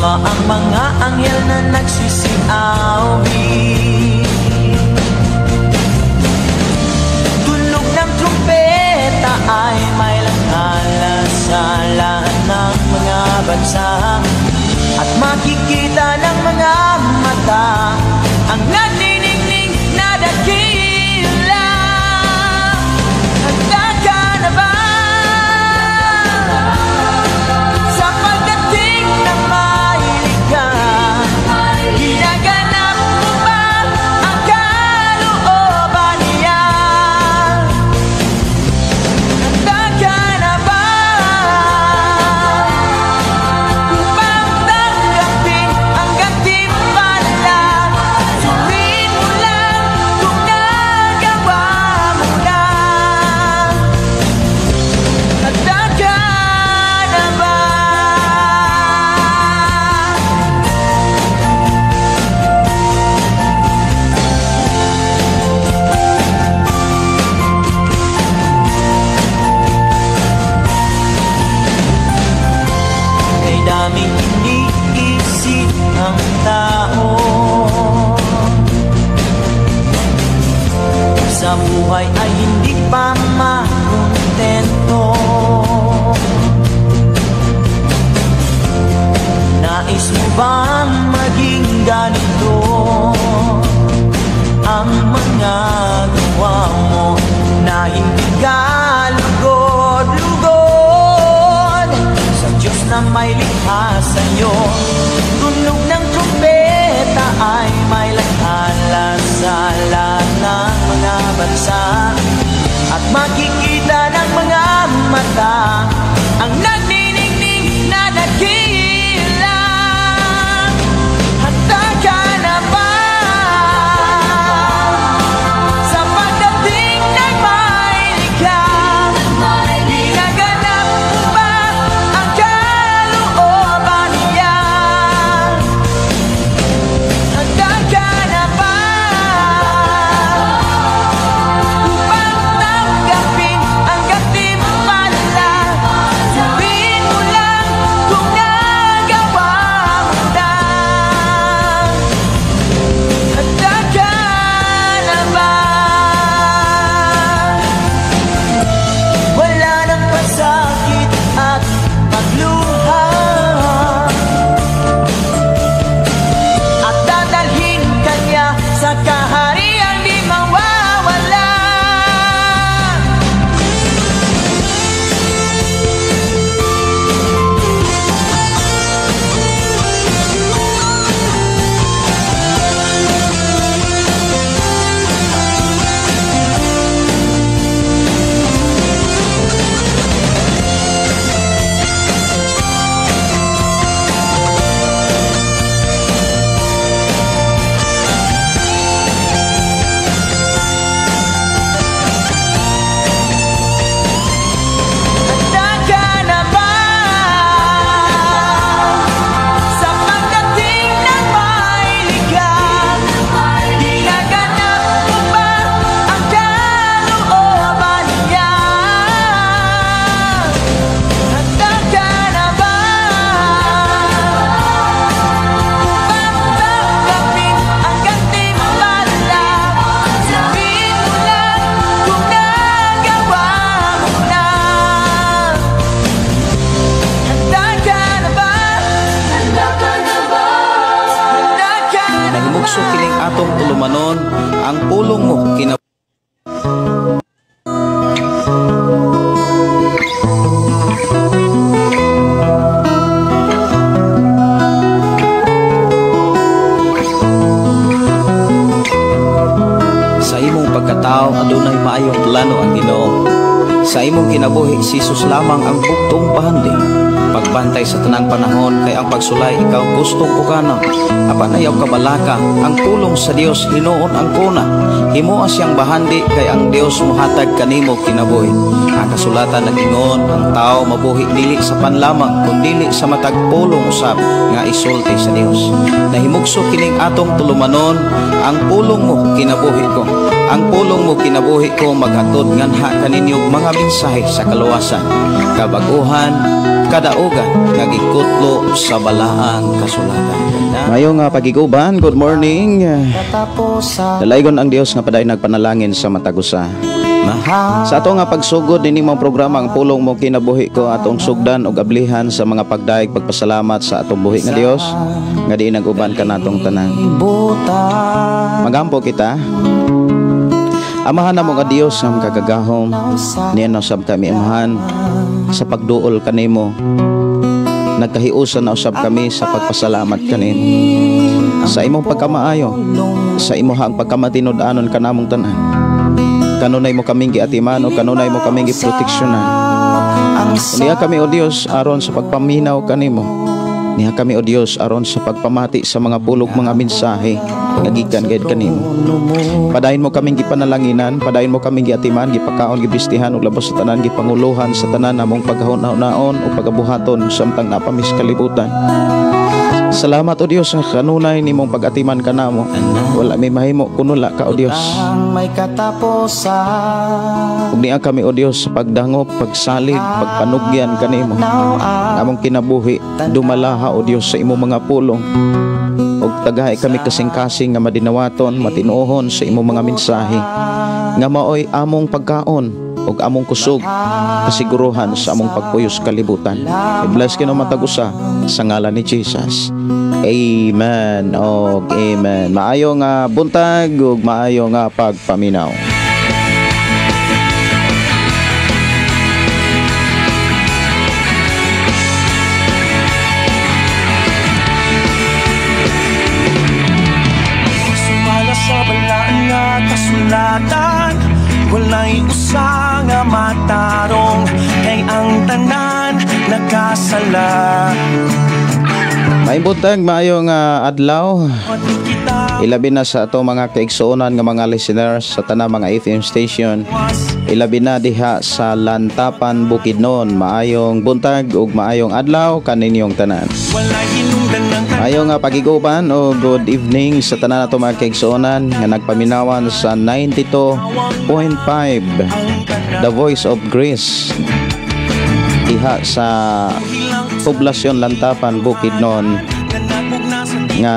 Kasama ang mga anghel na nagsisiawit. Tunog ng trumpeta ay may langhala sa lahat ng mga bansa, at makikita ng mga mata ang nagniningning na dakila. Handa ka na ba sa pagdating ng mahilig ka? Ginaganap mo ba ang kalooban niya? Handa ka na ba upang tanggapin ang gantimpala? Suriin mo lang kung nagawa mo na. Handa ka na ba? Kay daming iniisip ang tao sa buhay ay hindi pa makontento. Nais mo bang maging ganito ang mga gawa mo, na hindi ka lugod-lugod sa Diyos na may likha sa'yo? Tunog ng trumpeta ay may lakala sa lahat ng mga bansa, at makikita ng mga mata ang nagniningning na dakila. Handa ka na ba sa pagdating ng mahilig ka? Ginaganap mo ba ang kalooban niya? Handa ka na ba upang tanggapin ang gantimpala? Suriin mo lang kung nagawa mo na. Handa ka na ba? Wala nang pasakit at pagluha, at dadalhin ka niya sa kahariang di mawawala. Handa ka na ba sa pagdating ng mahilig ka? Ginaganap mo ba ang kalooban niya? Handa ka na ba upang tanggapin ang gantimpala? Suriin mo lang kung nagawa mo na. Handa ka na ba? Handa ka na ba? Handa ka na ba? Nahimugso kining atong tulumanon, ang pulong mo kina Sa imong pagkatao adunay maayong plano ang Ginoo. Sa imong kinabuhi si Jesus lamang ang bugtong bahandi. Pagbantay sa tanang panahon kay ang pagsulay ikaw gustong pukanon. Apan ayaw kabalaka, ang pulong sa Dios hinuon ang kuna. Himoa siyang bahandi kay ang Dios mohatag kanimo kinabuhi. Ang kasulatan nag-ingon, ang tao mabuhi dili sa panlamang kundili sa matag pulong usab nga isulti sa Dios. Nahimugso kining atong tulumanon, Ang Pulong Mo Kinabuhi Ko. Ang Pulong Mo Kinabuhi Ko maghatod nganha kaninyo mga mensahe sa kaluwasan, kabaguhan, kadaugan nga gikutlo sa Balaang Kasulatan. Mayo nga pagiguban, good morning. Dalaygon ang Dios nga padayon nagpanalangin sa matag usa. Sa ato nga pagsugod nining mga programa, Ang Pulong Mo Kinabuhi Ko, atong sugdan og ablihan sa mga pagdayeg, pagpasalamat sa atong buhi nga Dios nga diin nag-uban kanatong tanan. Magampo kita. Amahan namo nga Dios nga makagagahom, niya na usab kami, Amahan, sa pagduol kanimo. Nagkahiusan na usab kami sa pagpasalamat kanimo. Sa imong pagkamaayo, sa imong pagkamatinud-anon kanamong tanan. Kanunay mo kaming giatiman o kanunay mo kaming giproteksyonan. Niya kami, O Dios, aron sa pagpaminaw kanimo. Niya kami, O Dios, aron sa pagpamati sa mga pulog, mga mensahe nga gikan gayud kanimo. Padayon mo kaming gipanalanginan, padayon mo kaming giatiman, gipakaon, gibistihan ug labos sa tanan gipanguluhan sa tanan namong paghuna-hunaon o pagabuhaton samtang naa pa mi sa kalibutan. Salamat, O Dios, sa kanunay nimong pag-atiman kanamo. Wala may mahimo kun wala ka, O Dios. May katapusan. Ug niya kami, O Dios, sa pagdangop, pagsalig, pagpanugyan kanimo. Ang among kinabuhi dumalaha, O Dios, sa imong mga pulong. Ug tagahi kami kasing-kasing nga madinawaton, matinuohon sa imong mga mensahe nga maoy among pagkaon ug among kusog, kasiguruhan sa among pagpuyos kalibutan. I-bless kino matag usa sa ngalan ni Jesus. Amen og amen. Maayo nga buntag ug maayo nga pagpaminaw. Sumala sa balaan nga kasulatan, walay usa nga matarong, kay ang tanan nakasala. Maayong buntag, maayo nga adlaw. Ilabi na sa ato mga kaigsuonan nga mga listeners sa tanang mga FM station. Ilabi na diha sa Lantapan, Bukidnon. Maayong buntag ug maayong adlaw kaninyong tanan. Maayo nga pagiguban o good evening sa tanan nato mga kaigsuonan nga nagpaminawan sa 92.5 The Voice of Grace diha sa Poblasyon Lantapan, Bukidnon, nga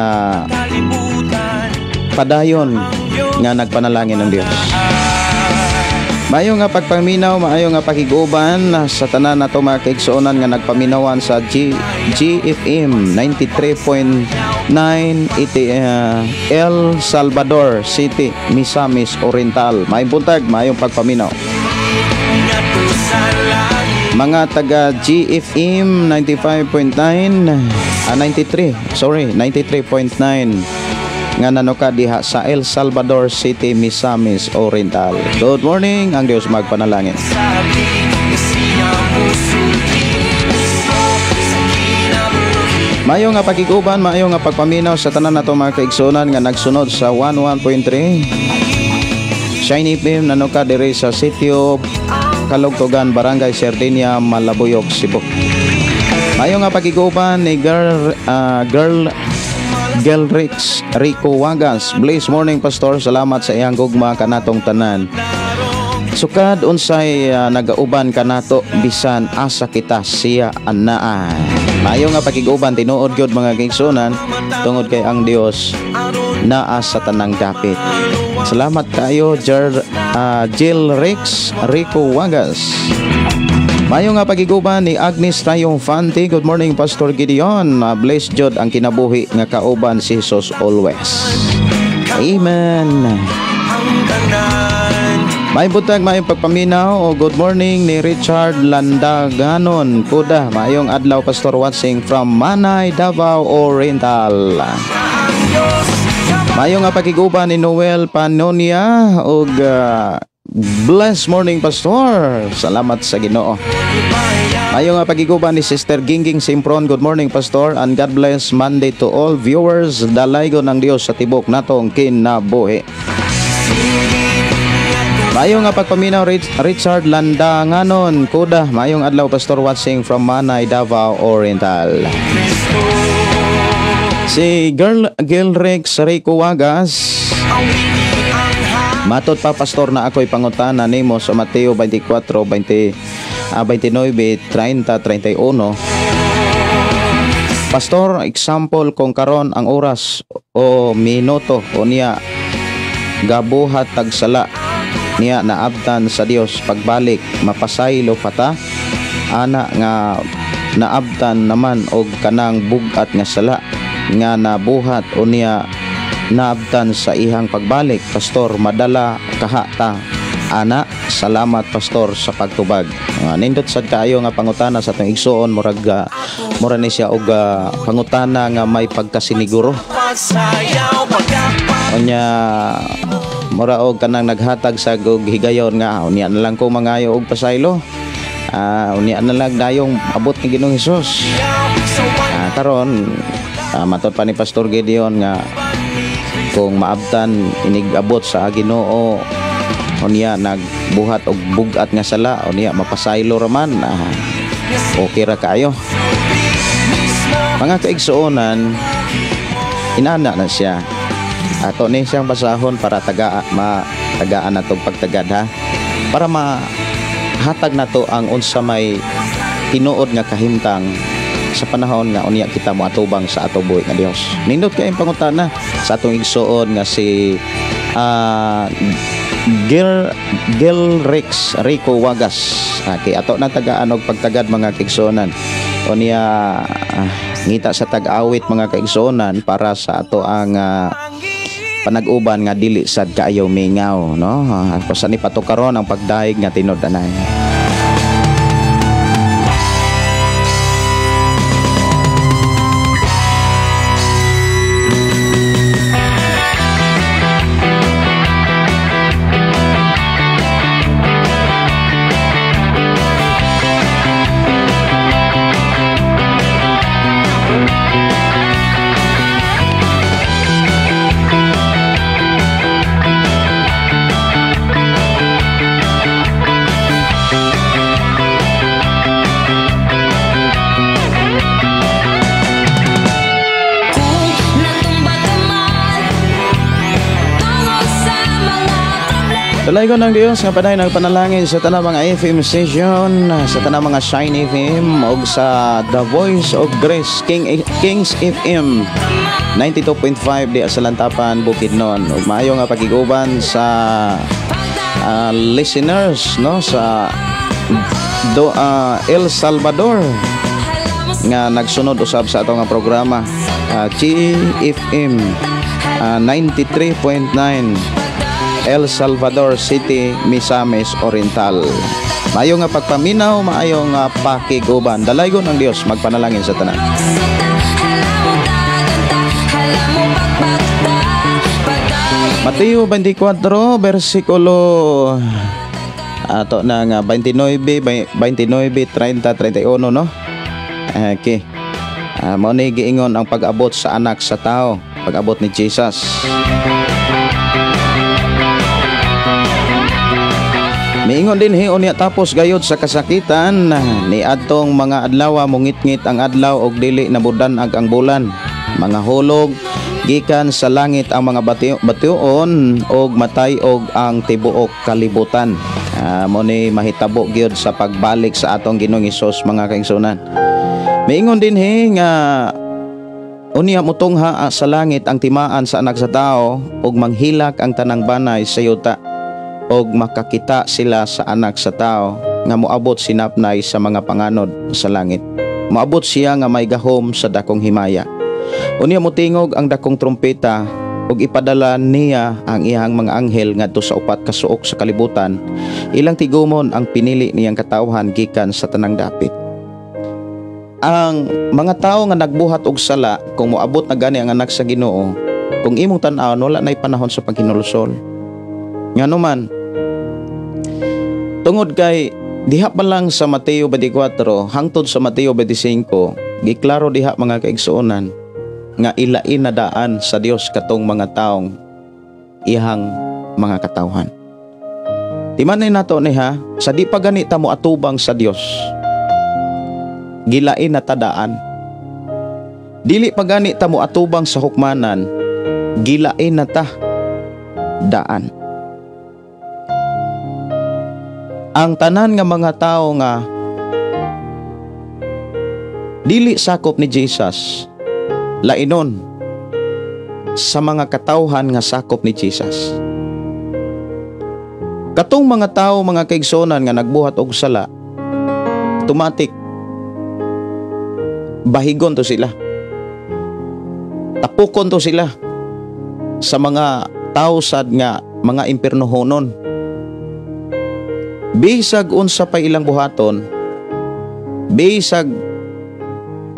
padayon nga nagpanalangin ng Dios. Maayo nga pagpaminaw, maayo nga pakiguban sa tanan nato mga kaigsuonan nga nagpaminawan sa GFM 93.9 El Salvador City, Misamis Oriental. Maayong buntag, maayong pagpaminaw. Mga taga GFM 95.9, 93, sorry, 93.9 nga nanuka diha sa El Salvador City, Misamis Oriental. Good morning, ang Dios magpanalangin. Mayo nga pakiguban, mayo nga pagpaminaw sa tanan nato mga kaigsuonan nga nagsunod sa 11.3 Shiny FM nanuka diri sa sitio Kalugtugan, Barangay Sardinia, Malabuyok, Cebu. Mayo nga pakiguban ni Girl Gelrix Rico Wagas. Bless morning, Pastor. Salamat sa iyang gugma kanatong tanan. Sukad unsay nagauban kanato bisan asa kita siya anaa. Mayo nga pakiguban, tinuod gyud mga kaigsuonan, tungod kay ang Dios naa sa tanang dapit. Salamat kayo, Jill Rex Rico Wagas. Mayo nga pagiguban ni Agnes Triumphante. Good morning, Pastor Gideon. Bless jud ang kinabuhi nga kauban si Jesus always. Amen. May buntag, maayong pagpaminaw o good morning ni Richard Landaganon Kuda. Maayong adlaw, Pastor, watching from Manay, Davao Oriental. Maayong nga pagiguban ni Noel Panonia og bless morning, Pastor. Salamat sa Ginoo. Maayong nga pagiguban ni Sister Gingging Simpron. Good morning, Pastor, and God bless Monday to all viewers. Dalaygon ang Dios sa tibok natong kinabuhi. Maayong nga pagpaminaw Richard Landanganon Kuda. Maayong adlaw, Pastor, watching from Manay, Davao Oriental. Si Girl Gilrex Rico Wagas, matod pa, pastor, na ako'y pangutana nimo sa Mateo 24, 20, 29, 30, 31. Pastor, example kung karon ang oras o minuto o niya gabuhat tagsala niya naabtan sa Dios, pagbalik mapasaylo pata ana nga naabtan naman og kanang bug-at nga sala nga nabuhat o niya naabtan sa ihang pagbalik, pastor, madala kaha ta ana? Salamat, pastor, sa pagtubag. Nindot sad kaayo nga pangutana sa atong igsuon. Murag mura ni siya og pangutana nga may pagkasiniguro. Unya mura og kanang naghatag sa og higayon nga unya na lang ko mangayo og pasaylo, unya na lang dayong abot ni Ginoong Hesus. Karon matod pa ni Pastor Gideon nga kung maabtan inig-abot sa Ginoo unya nagbuhat og bug-at nga sala, unya mapasaylo raman, okay ra kaayo. Mga kaigsuonan, inana na siya. Ato ni siyang basahon para taga ma tagaan natong pagtagad ha, para mahatag nato ang unsa may tinuod nga kahimtang sa panahon nga unya kita moatubang sa ato buhi nga Dios. Nindot kayong pangutana sa atong igsuon nga si Gil Gil Rex Rico Wagas. Okay, ato na tagaan og pagtagad, mga kaigsuonan. Unya ngita sa tag-awit, mga kaigsuonan, para sa ato ang panag-uban nga dili sad kaayo mingaw, no? Sa ni patukaron ang pagdayeg nga tinud-anay. Kung natumba ka man tungod sa mga problema. Dalaygon ng Dios nga padayon nagpanalangin sa tanang mga FM station, sa tanang mga Shine FM ug sa The Voice of Grace Kings FM 92.5 di sa Lantapan, Bukidnon. Ug maayo nga pakiguban sa listeners, no, sa El Salvador nga nagsunod usab sa ato nga programa, GFM 93.9, El Salvador City, Misamis Oriental. Maayo nga pagpaminaw, maayo nga pakiguban. Dalaygon ng Dios magpanalangin sa tanan. Mateo 24 versikulo ato na nga 29, 29, 30, 31, no? Okay. Mao ni giingon ang pag-abot sa anak sa tao, pag-abot ni Jesus. Miingon din hi, unya tapos gayud sa kasakitan ni adtong mga adlaw, mungitngit ang adlaw og dili nabudan-ag ang bulan. Mga hulog gikan sa langit ang mga batuon og matay-og ang tibuok kalibutan. Mo ni mahitabo gyud sa pagbalik sa atong Ginoong Hesus, mga kaigsuonan. Miingon din hi nga unya mutungha sa langit ang timaan sa anak sa tao ug manghilak ang tanang banay sa yuta og makakita sila sa anak sa tao nga moabot sinapnay sa mga panganod sa langit. Moabot siya nga may gahom sa dakong himaya. Unya motingog ang dakong trumpeta ug ipadala niya ang iyang mga anghel ngadto sa upat ka suok sa kalibutan. Ilang tigumon ang pinili niyang katawhan gikan sa tanang dapit. Ang mga tawo nga nagbuhat og sala, kung moabot na gani ang anak sa Ginoo, kung imong tan-awon, wala na'y panahon sa paghinulsol. Ngano man, tungod kay diha pa lang sa Mateo 24 hangtod sa Mateo 25, giklaro diha, mga kaigsuonan, nga ilain na daan sa Dios katong mga taong ihang mga katawhan. Timanay nato ni ha, sa di pa gani ta mo atubang sa Dios, gilain na tadaan. Dili pa gani ta moatubang sa hukmanan, gilain na ta daan. Ang tanan nga mga tao nga dili sakop ni Jesus, lainon sa mga katawhan nga sakop ni Jesus. Katong mga tao, mga kaigsonan, nga nagbuhat og sala, automatic bahigon to sila. Tapukon to sila sa mga tao sad nga mga impiernohonon. Bisag unsa pa ilang buhaton, bisag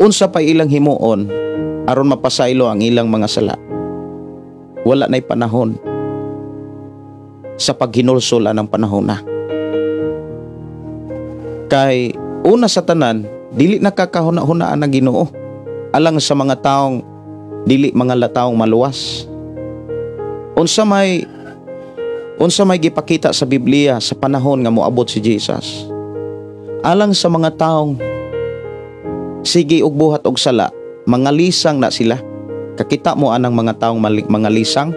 unsa pa ilang himuon aron mapasaylo ang ilang mga sala, wala na'y panahon sa paghinulsol anang panahon na. Kay una sa tanan, dili nakakahuna-hunaan ang Ginoo alang sa mga taong dili mga lataong maluwas. Unsa may gipakita sa Biblia sa panahon nga moabot si Jesus? Alang sa mga taong sige og buhat og sala, mga lisang na sila. Kakita mo anang mga taong mga lisang,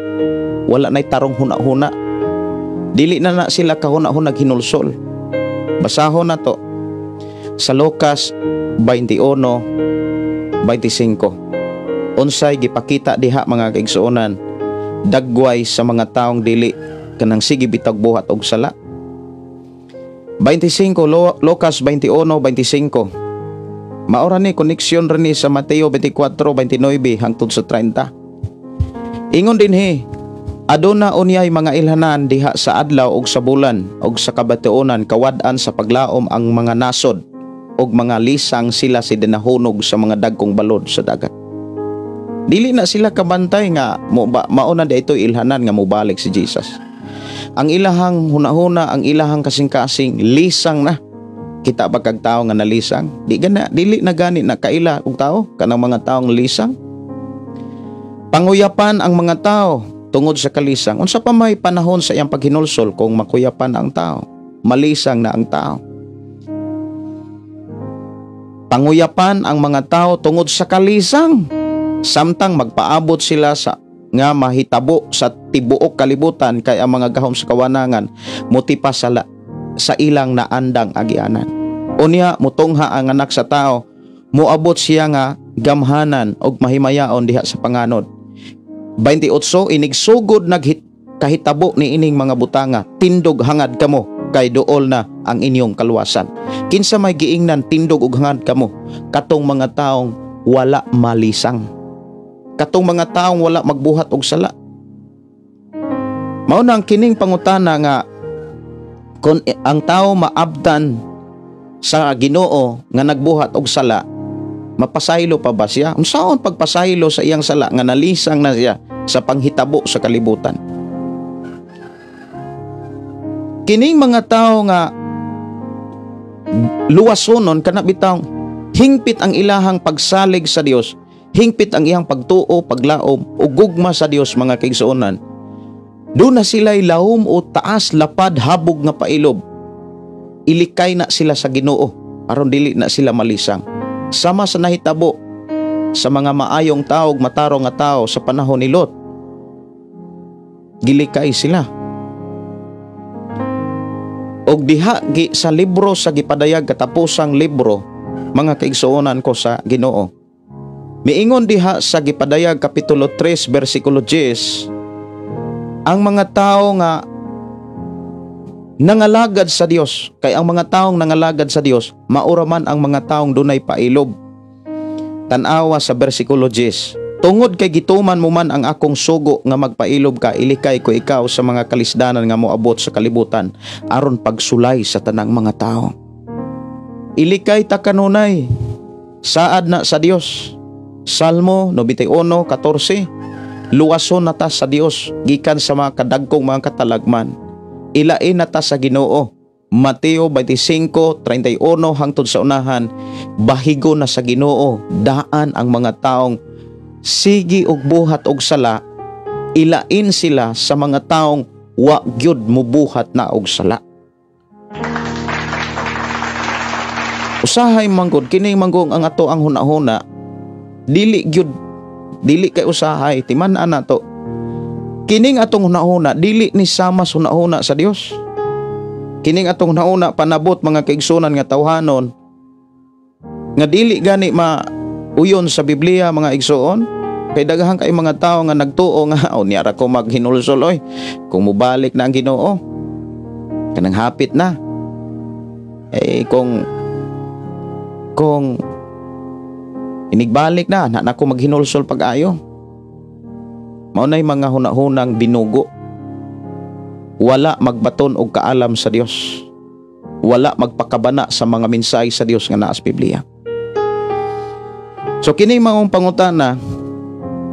wala na'y tarong huna-huna. Dili na na sila kahuna-hunag hinulsol. Basahon na to sa Lucas 21:25. Unsay gipakita diha, mga kaigsuonan, dagway sa mga taong dili kanang sige bitag buhat og sala? 25, Lucas 21:25. Maora ni koneksyon rin ni sa Mateo 24:29 hangtod sa 30. Ingon dinhi, "Aduna unyay mga ilhanan diha sa adlaw ug sa bulan ug sa kabatuonan, kawad-an sa paglaom ang mga nasod ug mga lisang sila si dinahunog sa mga dagkong balod sa dagat." Dili na sila kabantay nga mo ba, mauna di ito ilhanan nga mobalik si Jesus. Ang ilahang hunahuna, ang ilahang kasing-kasing, lisang na. Kita ba kag tao nga nalisang? Di gana, dili na gani na kaila og tao kanang mga taong lisang. Panguyapan ang mga tao tungod sa kalisang. Unsa pa may panahon sa iyang paghinulsol kung makuyapan ang tao? Malisang na ang tao. Panguyapan ang mga tao tungod sa kalisang. Samtang magpaabot sila sa nga mahitabo sa tibuok kalibutan, kay ang mga gahom sa kawanangan motipa sa ilang naandang agianan. Unya mutungha ang Anak sa Tao, moabot siya nga gamhanan og mahimayaon diha sa panganod. 28, "Inigsugod naghit kahitabo ni ining mga butanga, tindog hangad kamo kay duol na ang inyong kaluwasan." Kinsa may giingnan tindog og hangad kamo? Katong mga taong wala malisang. Katong mga taong wala magbuhat og sala. Mao na ang kining pangutana nga kung ang tao maabtan sa Ginoo nga nagbuhat og sala, mapasaylo pa ba siya? Unsaon pagpasaylo sa iyang sala nga nalisang na siya sa panghitabo sa kalibutan? Kining mga tao nga luwasonon, kana bitawng hingpit ang ilahang pagsalig sa Dios, hingpit ang iyang pagtuo, paglaom o gugma sa Dios, mga kaigsuonan. Doon na sila'y lahom o taas, lapad, habog nga pailob. Ilikay na sila sa Ginoo aron dili na sila malisang. Sama sa nahitabo sa mga maayong tao ug matarong nga tao sa panahon ni Lot. Gilikay sila. Og diha gi sa libro sa Gipadayag, katapusang libro, mga kaigsuonan ko sa Ginoo. Miingon diha sa Gipadayag kapitulo 3 bersikulo 10, ang mga tao nga nangalagad sa Dios, kay ang mga taong nangalagad sa Dios maura man ang mga taong dunay pailob. Tan-awa sa bersikulo 10: "Tungod kay gituman mo man ang akong sugo nga magpailob ka, ilikay ko ikaw sa mga kalisdanan nga moabot sa kalibutan aron pagsulay sa tanang mga tao." Ilikay ta kanunay saad na sa Dios. Salmo 91:14, luwason na ta sa Dios gikan sa mga kadagkong mga katalagman. Ilain na ta sa Ginoo. Mateo 25:31 hangtod sa unahan, bahigo na sa Ginoo daan ang mga taong sige og buhat og sala, ilain sila sa mga taong wa gyud mubuhat na og sala. Usahay manggod kini manggong ang ato ang hunahuna, Dili gyud, dili kay usahay timan-an nato. Kining atong hunahuna dili ni sama sa hunahuna sa Dios. Kining atong hunahuna panabot, mga kaigsunan, nga tawhanon nga dili gani ma uyon sa Biblia, mga igsoon, kay daghan kay mga tawo nga nagtuo nga, "Oh, niya ra ko maghinulsol oy kung mobalik na ang Ginoo, kanang hapit na eh, kung inigbalik na na nako maghinulsol pag-ayo." Mao nay mga hunahunang binugo, wala magbaton og kaalam sa Dios, wala magpakabana sa mga mensahe sa Dios nga naa sa Biblia. So kini maong pangutana,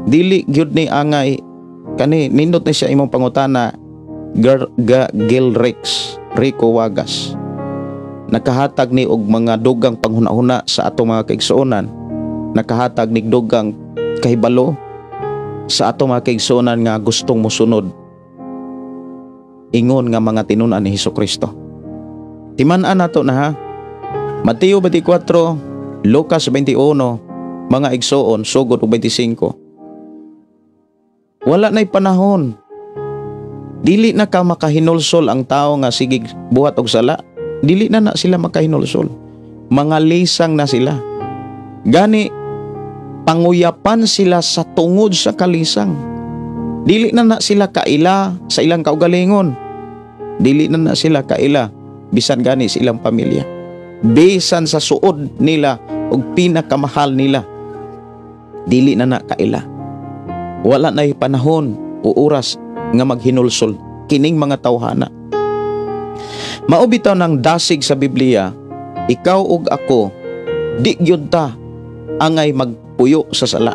dili gyud ni angay kani. Nindot ni siya imong pangutana, Gil Rex Rico Wagas. Nakahatag ni og mga dugang panghuna-huna sa atong mga kaigsuonan, nakahatag ni dugang kahibalo sa atong mga kaigsuonan nga gustong mosunod ingon nga mga tinun-an ni Hesus Kristo. Timan-an nato na ha. Mateo 24, Lucas 21, mga igsoon, sugod og 25. Wala na'y panahon. Dili na ka makahinulsol ang tao nga sige buhat og sala. Dili na na sila makahinulsol. Mga lisang na sila. Gani panguyapan sila sa tungod sa kalisang. Dili na na sila kaila sa ilang kaugalingon. Dili na na sila kaila bisan gani sa ilang pamilya. Bisan sa suod nila ug pinakamahal nila. Dili na na kaila. Wala na'y panahon o oras nga maghinulsol kining mga tawhana. Mao bitaw ng dasig sa Biblia, ikaw ug ako, di gyud ta angay magpuyo sa sala.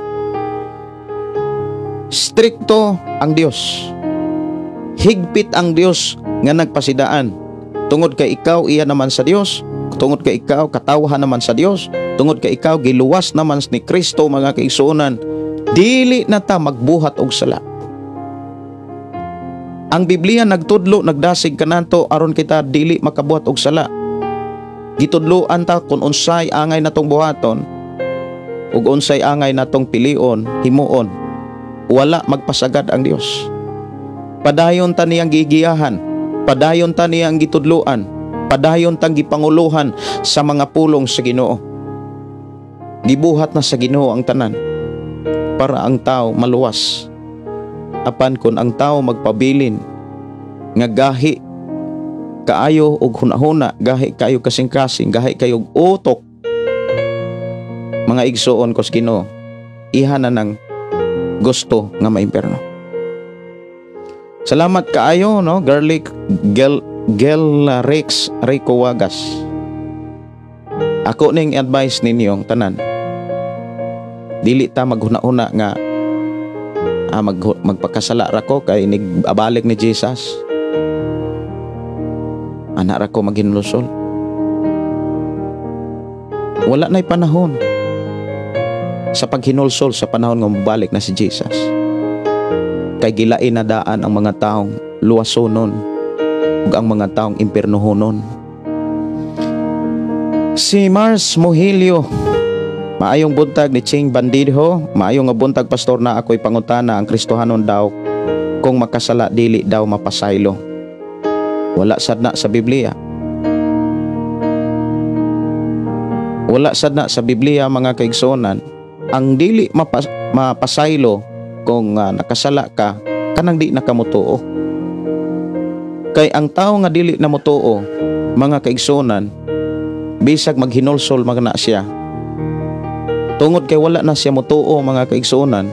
Strikto ang Dios. Higpit ang Dios nga nagpasidaan. Tungod kay ikaw iya naman sa Dios, tungod kay ikaw katawhan naman sa Dios, tungod kay ikaw giluwas naman ni Kristo, mga kaigsuonan, dili na ta magbuhat og sala. Ang Biblia nagtudlo, nagdasig kanato aron kita dili makabuhat og sala. Gitudloan ta kung unsay angay natong buhaton ug unsay angay natong pilion, himuon. Wala magpasagad ang Dios. Padayon ta niyang gigiyahan, padayon ta niyang gitudloan, padayon tang gipanguluhan sa mga pulong sa Ginoo. Gibuhat na sa Ginoo ang tanan para ang tao maluwas. Apan kung ang tao magpabilin nga gahi kaayo og hunahuna, gahi kaayo kasing-kasing, gahi kayo og utok, mga igsuon ko sa Ginoo, iha na ng gusto nga maimpierno. Salamat kaayo, no, Garlic Gel Gel Rex Rico Wagas. Ako ning advice ninyong tanan. Dili ta maghuna-huna nga magpakasala ra ko kay nig abalik ni Jesus. Ana ra ko maghinulsol. Wala na'y panahon sa paghinulsol sa panahon nga mobalik na si Jesus. Kay gilain na daan ang mga taong luwasonon ug ang mga taong impiernohonon. Si Mars Mohilio, maayong buntag ni Ching Bandido, maayong nga buntag, pastor, na ako'y pangutana, ang Kristohanon daw kung makasala dili daw mapasaylo. Wala sad na sa Biblia. Wala sad na sa Biblia, mga kaigsuonan. Ang dili mapasaylo kung nakasala ka, kanang di na kamutuo. Kay ang tao nga dili na mutuo, mga kaigsuonan, bisag maghinulsol man na siya, tungod kay wala na siya mutuo, mga kaigsuonan,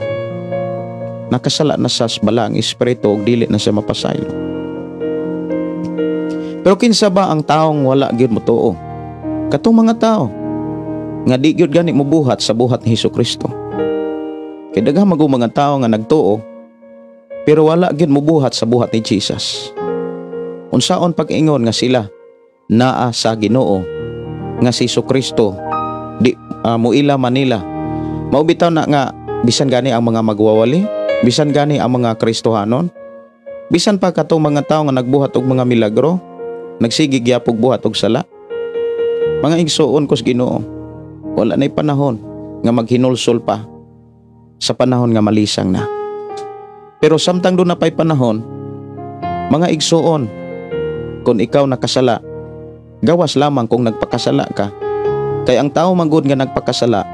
nakasala na sa balaang espiritu ug dili na siya mapasaylo. Pero kinsa ba ang taong wala gyud mutuo? Katong mga tao nga di gyud gani mobuhat sa buhat ni Hesus Kristo. Kay daghan man mga tao nga nagtuo pero wala gyud mobuhat sa buhat ni Jesus. Unsaon pag-ingon nga sila naa sa Ginoo nga si Hesus Kristo di muila Manila? Mao bitaw na nga bisan gani ang mga magwawali, bisan gani ang mga Kristohanon, bisan pa katong mga tao nga nagbuhat og mga milagro, nagsige gyapog buhat og sala. Mga igsuon ko sa Ginoo, wala na'y panahon nga maghinulsol pa. Sa panahon nga malisang na. Pero samtang duna pa'y panahon, mga igsuon, kung ikaw nakasala, gawas lamang kung nagpakasala ka. Kay ang tao manggod nga nagpakasala,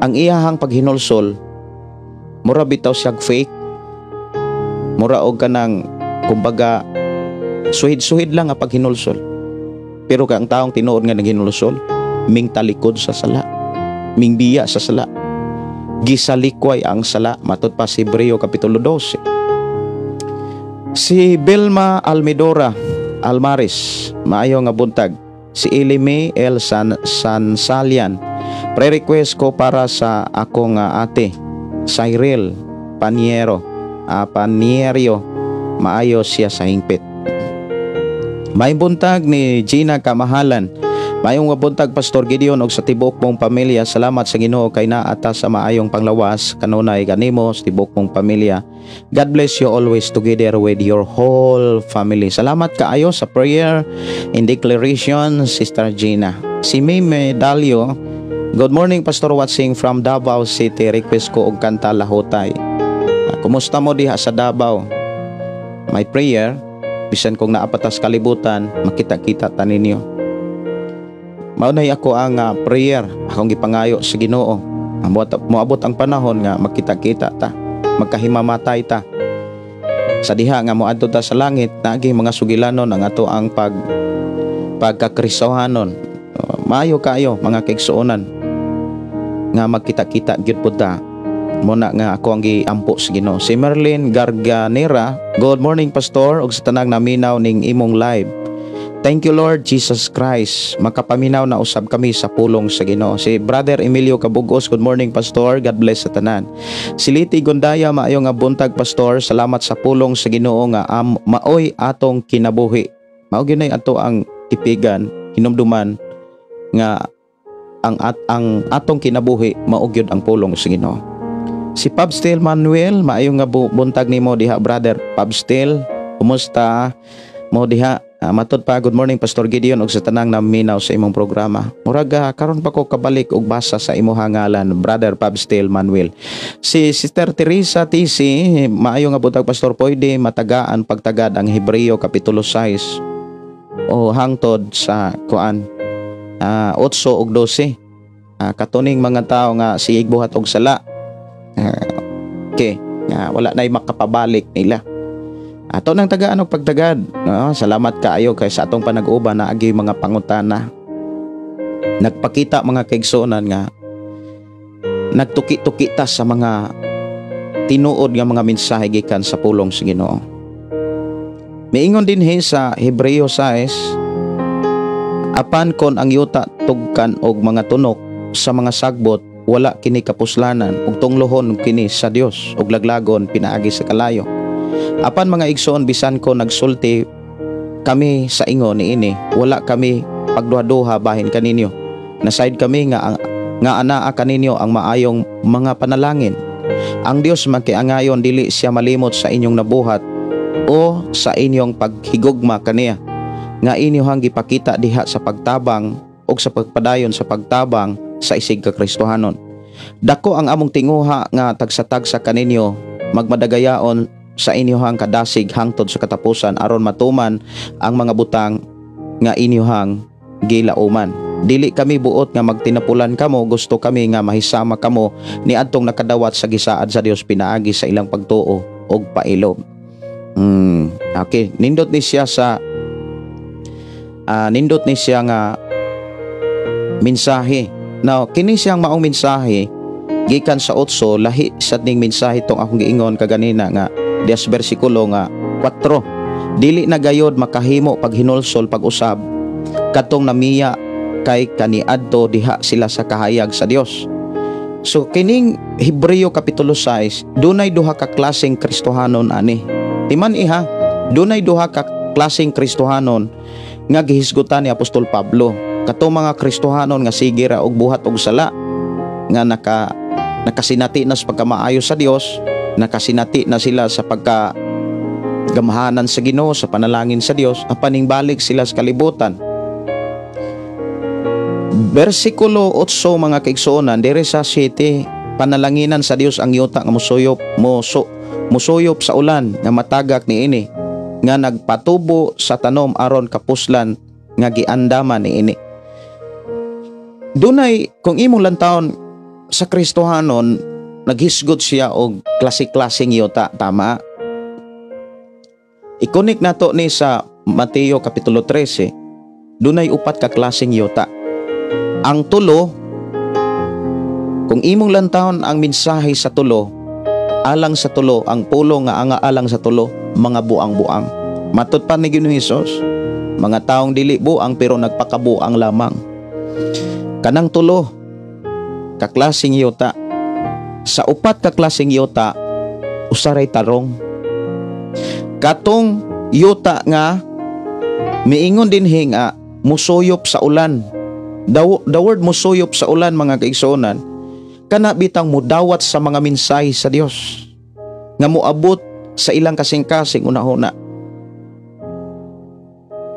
ang iyahang paghinulsol, mura bitaw siyag fake, mura og kanang kumbaga suhid-suhid lang ang paghinulsol. Pero kay ang taong tinuod nga naghinulsol, ming talikod sa sala, ming biya sa sala, gisalikway ang sala, matud pa sa Hebreo Kapitulo 12. Si Vilma Almidora Almaris, maayo nga buntag. Si Elime El Sansalian, pre-request ko para sa akong ate, Cyril Paniero, Panierio, maayo siya sa hingpit. May buntag ni Gina Kamahalan. Maayong nga buntag, Pastor Gideon, og sa tibuok mong pamilya. Salamat sa Ginoo kay naa ta sa maayong panglawas kanunay kanimo sa tibuok mong pamilya. God bless you always together with your whole family. Salamat kaayo sa prayer and declaration, Sister Gina. Si Mime Dalio, good morning, Pastor, watching from Davao City. Request ko og kanta Lahutay. Kumusta mo diha sa Davao? My prayer, bisan kung naa pa ta sa kalibutan, makita-kita ta ninyo. Mao nay ako ang prayer, akong gipangayo sa Ginoo. Moabot ang panahon nga magkita-kita ta, magkahimamatay ta. Sa diha nga moadto ta sa langit, naagi mga sugilanon ang ato ang pagkakristohanon. Maayo kaayo, mga kaigsuonan, nga magkita-kita gyud pud ta. Muna nga ako ang giampo sa Ginoo. Si Merlin Garganera, good morning, Pastor, ug sa tanang naminaw ning imong live. Thank you, Lord Jesus Christ. Makapaminaw na usab kami sa pulong sa Ginoo. Si Brother Emilio Cabugos, good morning, Pastor. God bless sa tanan. Si Liti Gondaya, maayo nga buntag, Pastor. Salamat sa pulong sa Ginoo nga maoy atong kinabuhi. Mao gyud ato ang tipigan, hinumduman nga ang atong kinabuhi mao gyud ang pulong sa Ginoo. Si Pabstil Manuel, maayo nga buntag nimo diha, Brother Pabstil. Kumusta mo diha? Matod pa, good morning, Pastor Gideon, ug sa tanang naminaw sa imong programa. Murag karon pa ko kabalik og basa sa imong ngalan, Brother Pabstil Manuel. Si Sister Teresa TC, maayo nga buntag, Pastor, pwede matagaan pagtagad ang Hebreo Kapitulo 6 o hangtod sa kuan 8 ug 12. Katuning mga tao nga sige buhat og sala. Okay, wala na'y makapabalik nila. Ato nang tagaan og pagtagad. No? Salamat kaayo kay sa atong panag-uban naagi mga pangutana. Nagpakita, mga kaigsuonan, nga nagtuki-tuki ta sa mga tinuod nga mga mensahe gikan sa pulong sa Ginoo. Miingon dinhi sa Hebreo 6, apan kon ang yuta tugkan og mga tunok sa mga sagbot, wala kini kapuslanan ug tunglohon kini sa Dios ug laglagon pinaagi sa kalayo. Apan mga igsoon, bisan ko nagsulti kami sa ingon niini, wala kami pagduha-duha bahin kaninyo. Nasayod kami nga anaa kaninyo ang maayong mga panalangin. Ang Dios makiangayon, dili siya malimot sa inyong nabuhat o sa inyong paghigugma kaniya nga inyohang gipakita diha sa pagtabang o sa pagpadayon sa pagtabang sa isig ka Kristohanon. Dako ang among tinguha nga tagsa-tagsa kaninyo magmadagayaon sa inyohang kadasig hangtod sa katapusan aron matuman ang mga butang nga inyohang gilauman. Dili kami buot nga magtinapulan kamo, gusto kami nga mahisama kamo ni adtong nakadawat sa gisaad sa Dios pinaagi sa ilang pagtuo og pailob. Okay, nindot ni siya nga mensahe. Now, kini siyang maong mensahe gikan sa 8, lahi sa ning mensahe tong akong giingon kaganina nga dias bersikulo nga 4. Dili na gayod makahimo paghinulsol pag-usab katong namiya kay kaniadto diha sila sa kahayag sa Dios. So kining Hebreo Kapitulo 6, dunay duha ka klaseng Kristohanon ani. Timan iha, dunay duha ka klaseng Kristohanon nga gihisgutan ni Apostol Pablo. Kato mga Kristohanon nga sige ra og buhat og sala, nga nakasinati na sa pagkamaayo sa Dios, nakasinati na sila sa pagka gamhanan sa Ginoo, sa panalangin sa Dios, apan balik sila sa kalibutan. Bersikulo 8, mga kaigsuonan, dire sa 7, Panalanginan sa Dios ang yuta nga musuyop sa ulan nga matagak niini, nga nagpatubo sa tanom aron kapuslan nga giandaman niini. Dunay, kung imong lantawon sa Kristohanon, naghisgot siya og klase-klaseng yuta, tama? I-connect nato ni sa Mateo Kapitulo 13, dunay upat ka klaseng yuta. Ang tulo, kung imong lantawon ang mensahe sa tulo, alang sa tulo, ang pulong nga anga alang sa tulo, mga buang-buang. Matud pa ni Ginoong Hesus, mga taong dili buang pero nagpakabuang lamang. Kanang tulo ka klaseng yuta. Sa upat ka klaseng yuta, usaray tarong. Katong yuta nga miingon dinhi nga musuyop sa ulan. The word musuyop sa ulan, mga kaigsuonan, kana bitang mudawat sa mga mensahe sa Dios nga moabot sa ilang kasing-kasing unahuna.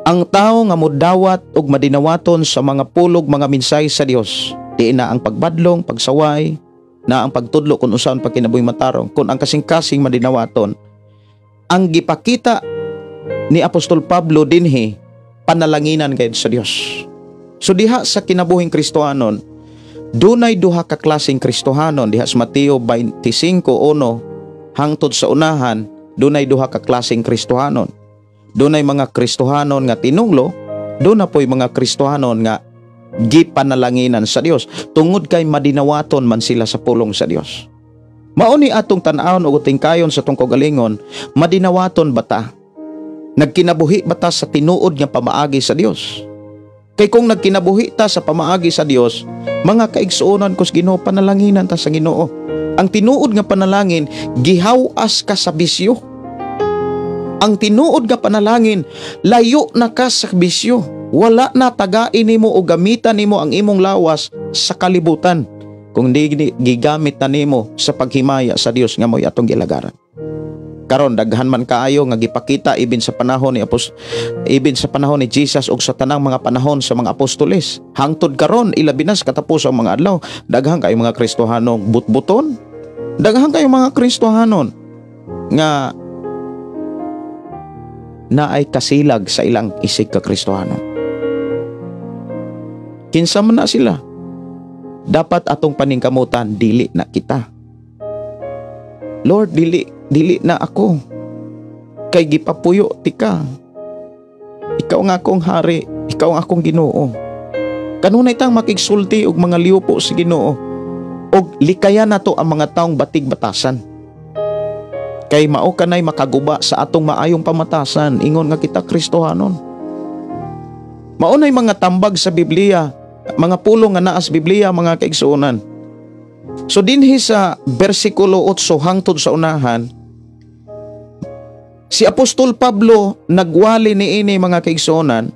Ang tao nga mudawat og madinawaton sa mga pulog, mga mensahe sa Dios, di na ang pagbadlong, pagsaway, na ang pagtudlo kung unsaon pagkinabuhi matarong, kung ang kasing-kasing madinawaton, ang gipakita ni Apostol Pablo dinhi, panalanginan gayud sa Dios. So diha sa kinabuhing Kristohanon, dunay duha ka klaseng Kristohanon diha sa Mateo 25:1 hangtod sa unahan, dunay duha ka klaseng Kristohanon. Dunay mga Kristohanon nga tinunglo, doon na po'y mga Kristohanon nga gipanalanginan sa Dios tungod kay madinawaton man sila sa pulong sa Dios. Mao ni atong tan-awon ug tingkayon sa atong kaugalingon, madinawaton ba ta? Nagkinabuhi ba ta sa tinuod nga pamaagi sa Dios? Kay kung nagkinabuhi ta sa pamaagi sa Dios, mga kaigsuonan ko sa Ginoo, panalanginan ta sa Ginoo. Ang tinuod nga panalangin, gihaw-as ka sa bisyo. Ang tinuod nga panalangin, layo na ka sa bisyo. Wala na tagain nimo o gamitan nimo ang imong lawas sa kalibutan, kung di gigamit na nimo sa paghimaya sa Dios nga mo'y atong gilagaran. Karon daghan man kaayo nga gipakita ibin sa panahon ni Jesus ug sa tanang mga panahon sa mga apostoles. Hangtod karon, ilabi na sa katapusang mga adlaw, daghan kayo mga Kristohanong butbuton. Daghan kayo mga Kristohanon nga naay kasilag sa ilang isig ka Kristohanon. Kinsa man na sila? Dapat atong paningkamutan, dili na kita. Lord, dili, dili na ako. Kay gipapuyo tika. Ikaw nga akong hari, ikaw ang akong Ginoo. Kanunay tang makigsulti og mga liupo sa Ginoo. Og likayan nato ang mga taong batig batasan. Kay mao kanay makaguba sa atong maayong pamatasan, ingon nga kita Kristohanon. Mao nay mga tambag sa Biblia, mga pulong nga naa sa Biblia, mga kaigsuonan. So dinhi sa bersikulo 8 hangtod sa unahan, si Apostol Pablo nagwali niini, mga kaigsuonan,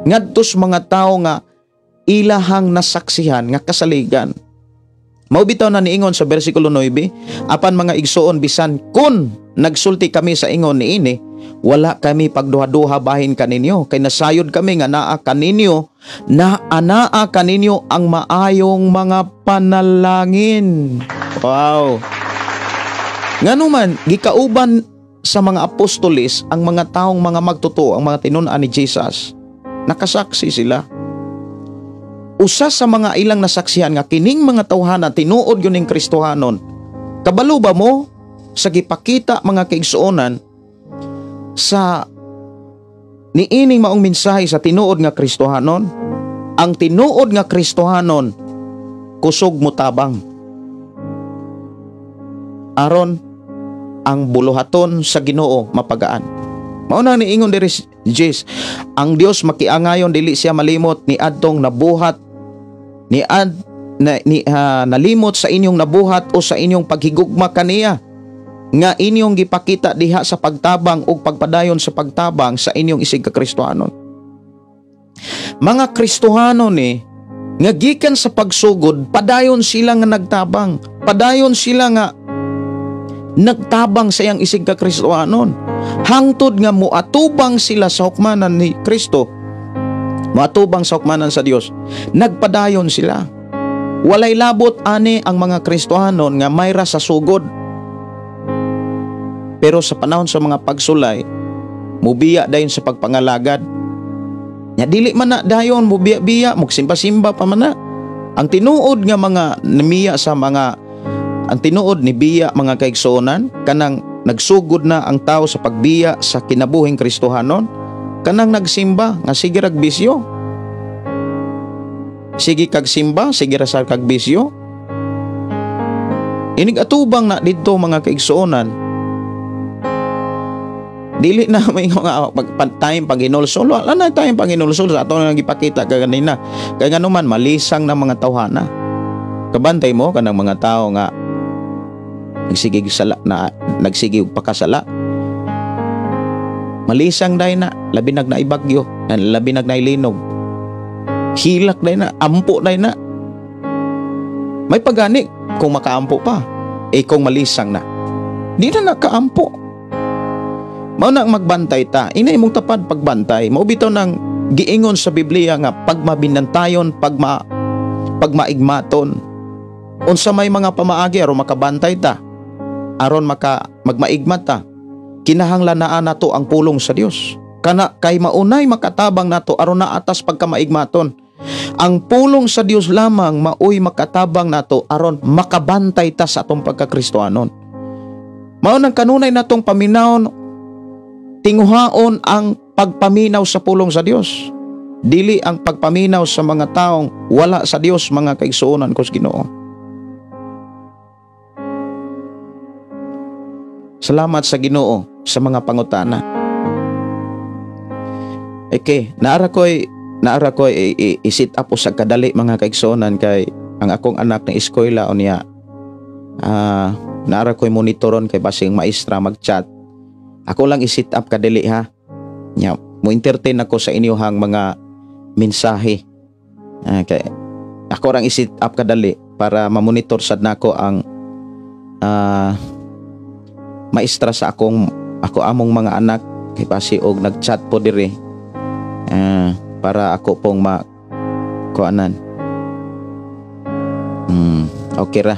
ngadto sa mga tawo nga ilahang nasaksihan nga kasaligan. Mao bitaw na niingon sa bersikulo 9, "Apan mga igsuon, bisan kun nagsulti kami sa ingon niini, wala kami pagduha-duha bahin kaninyo, kay nasayod kami nga naa kaninyo ang maayong mga panalangin." Wow. Ngano man gikauban sa mga apostoles ang mga taong mga magtotoo, ang mga tinun-an ni Jesus. Nakasaksi sila. Usa sa mga ilang nasaksihan nga kining mga tawhana tinuod yun ning Kristohanon. Kabalo ba mo sa gipakita, mga kaigsuonan, sa niining maong mensahe sa tinuod nga Kristohanon? Ang tinuod nga Kristohanon kusog motabang aron ang buluhaton sa Ginoo mapagaan. Mao na niingon diri Jesus, "Ang Dios makiangayon, dili siya malimot ni adtong nabuhat ni ad na, ni nalimot sa inyong nabuhat o sa inyong paghigugma kaniya nga inyong gipakita diha sa pagtabang ug pagpadayon sa pagtabang sa inyong isig ka Kristohanon." Mga Kristohanon ni nga gikan sa pagsugod padayon sila nga nagtabang, padayon sila nga nagtabang sa iyang isig ka Kristohanon hangtod nga moatubang sila sa hukmanan ni Kristo, moatubang sa hukmanan sa Dios, nagpadayon sila. Walay labot ani ang mga Kristohanon nga mayra sa sugod. Pero sa panahon sa mga pagsulay, mubiya dayon sa pagpangalagad. Nya dili man na dayon mubiya-biya, mugsimba-simba pa man na. Ang tinuod nga mga nimiya sa mga ang tinuod ni biya mga kaigsuonan, kanang nagsugod na ang tao sa pagbiya sa kinabuhing Kristohanon, kanang nagsimba nga sige rag bisyo. Sige kag simba, sige ra sa kag bisyo. Inig atubang na didto mga kaigsuonan. Dili na may mga time pag hinulsol, wala na time pag hinulsol sa ato nang gipakita kaganina. Kay ngano man malisang na mga tawhana. Kabantay mo kanang mga tao nga nagsigig sala na nagsigig pakasala. Malisang day na, labi nag naibagyo, labi nag nailinog. Hilak day na, ampo day na. May pagani kung makaampo pa, eh kung malisang na. Di na nakaampo. Mao na ang magbantay ta. Ina imong tapad pagbantay. Mao bitaw nang giingon sa Biblia nga pagmabinantayon, pagmaigmaton. Unsa may mga pamaagi aron makabantay ta, aron magmaigmat ta, kinahanglan naa nato ang pulong sa Dios. Kana kay maunay makatabang nato aron naatas pagkamaigmaton. Ang pulong sa Dios lamang maoy makatabang nato aron makabantay ta sa atong pagkakristohanon. Mao nang kanunay natong paminawon, tinguhaon ang pagpaminaw sa pulong sa Dios. Dili ang pagpaminaw sa mga taong wala sa Dios, mga kaigsuonan ko sa Ginoo. Salamat sa Ginoo sa mga pangutana. Okay, naara ko'y i-sit up sa kadali mga kaigsuonan kay ang akong anak na eskwela unya. Naara ko'y monitoron kay basing maestra mag-chat. Ako lang i-sit up kadali ha. Nya, mo entertain ako sa inyohang mga mensahe. Okay. Ako rang i-sit up kadali para ma-monitor sad nako ang maestra sa akong ako among mga anak kay basi og nag-chat po diri. Para ako pong ma-kuanan. Okay ra.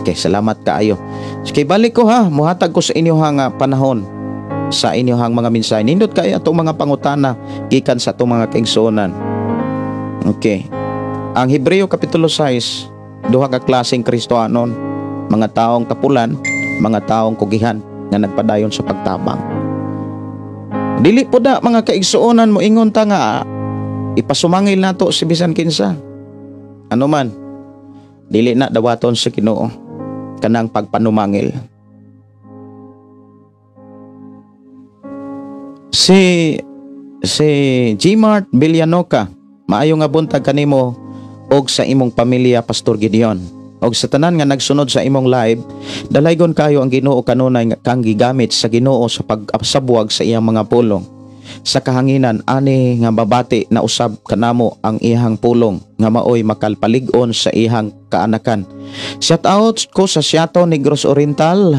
Okay, salamat kaayo. Okay, balik ko ha. Muhatag ko sa inyohang panahon sa inyohang mga mensahe. Nindot kay atong mga pangutana gikan sa atong mga kaigsuonan. Okay. Ang Hebreo Kapitulo 6, duha ka klaseng Kristohanon, mga taong tapulan, mga taong kugihan nga nagpadayon sa pagtabang. Dili po da mga kaigsuonan mo ingon ta nga ipasumangil nato si bisan kinsa. Ano man, dili na dawaton sa Ginoo kanang pagpanumangil. Si Gmart Villanoca, maayo nga buntag kanimo og sa imong pamilya, Pastor Gideon. Og sa tanan nga nagsunod sa imong live, dalaygon kayo ang Ginoo kanunay kang gigamit sa Ginoo sa pagsabuwag sa iyang mga pulong. Sa kahanginan ani nga babati na usab kanamo ang iyang pulong nga maoy makalpalig-on sa iyang kaanakan. Shout out ko sa Siato Negros Oriental,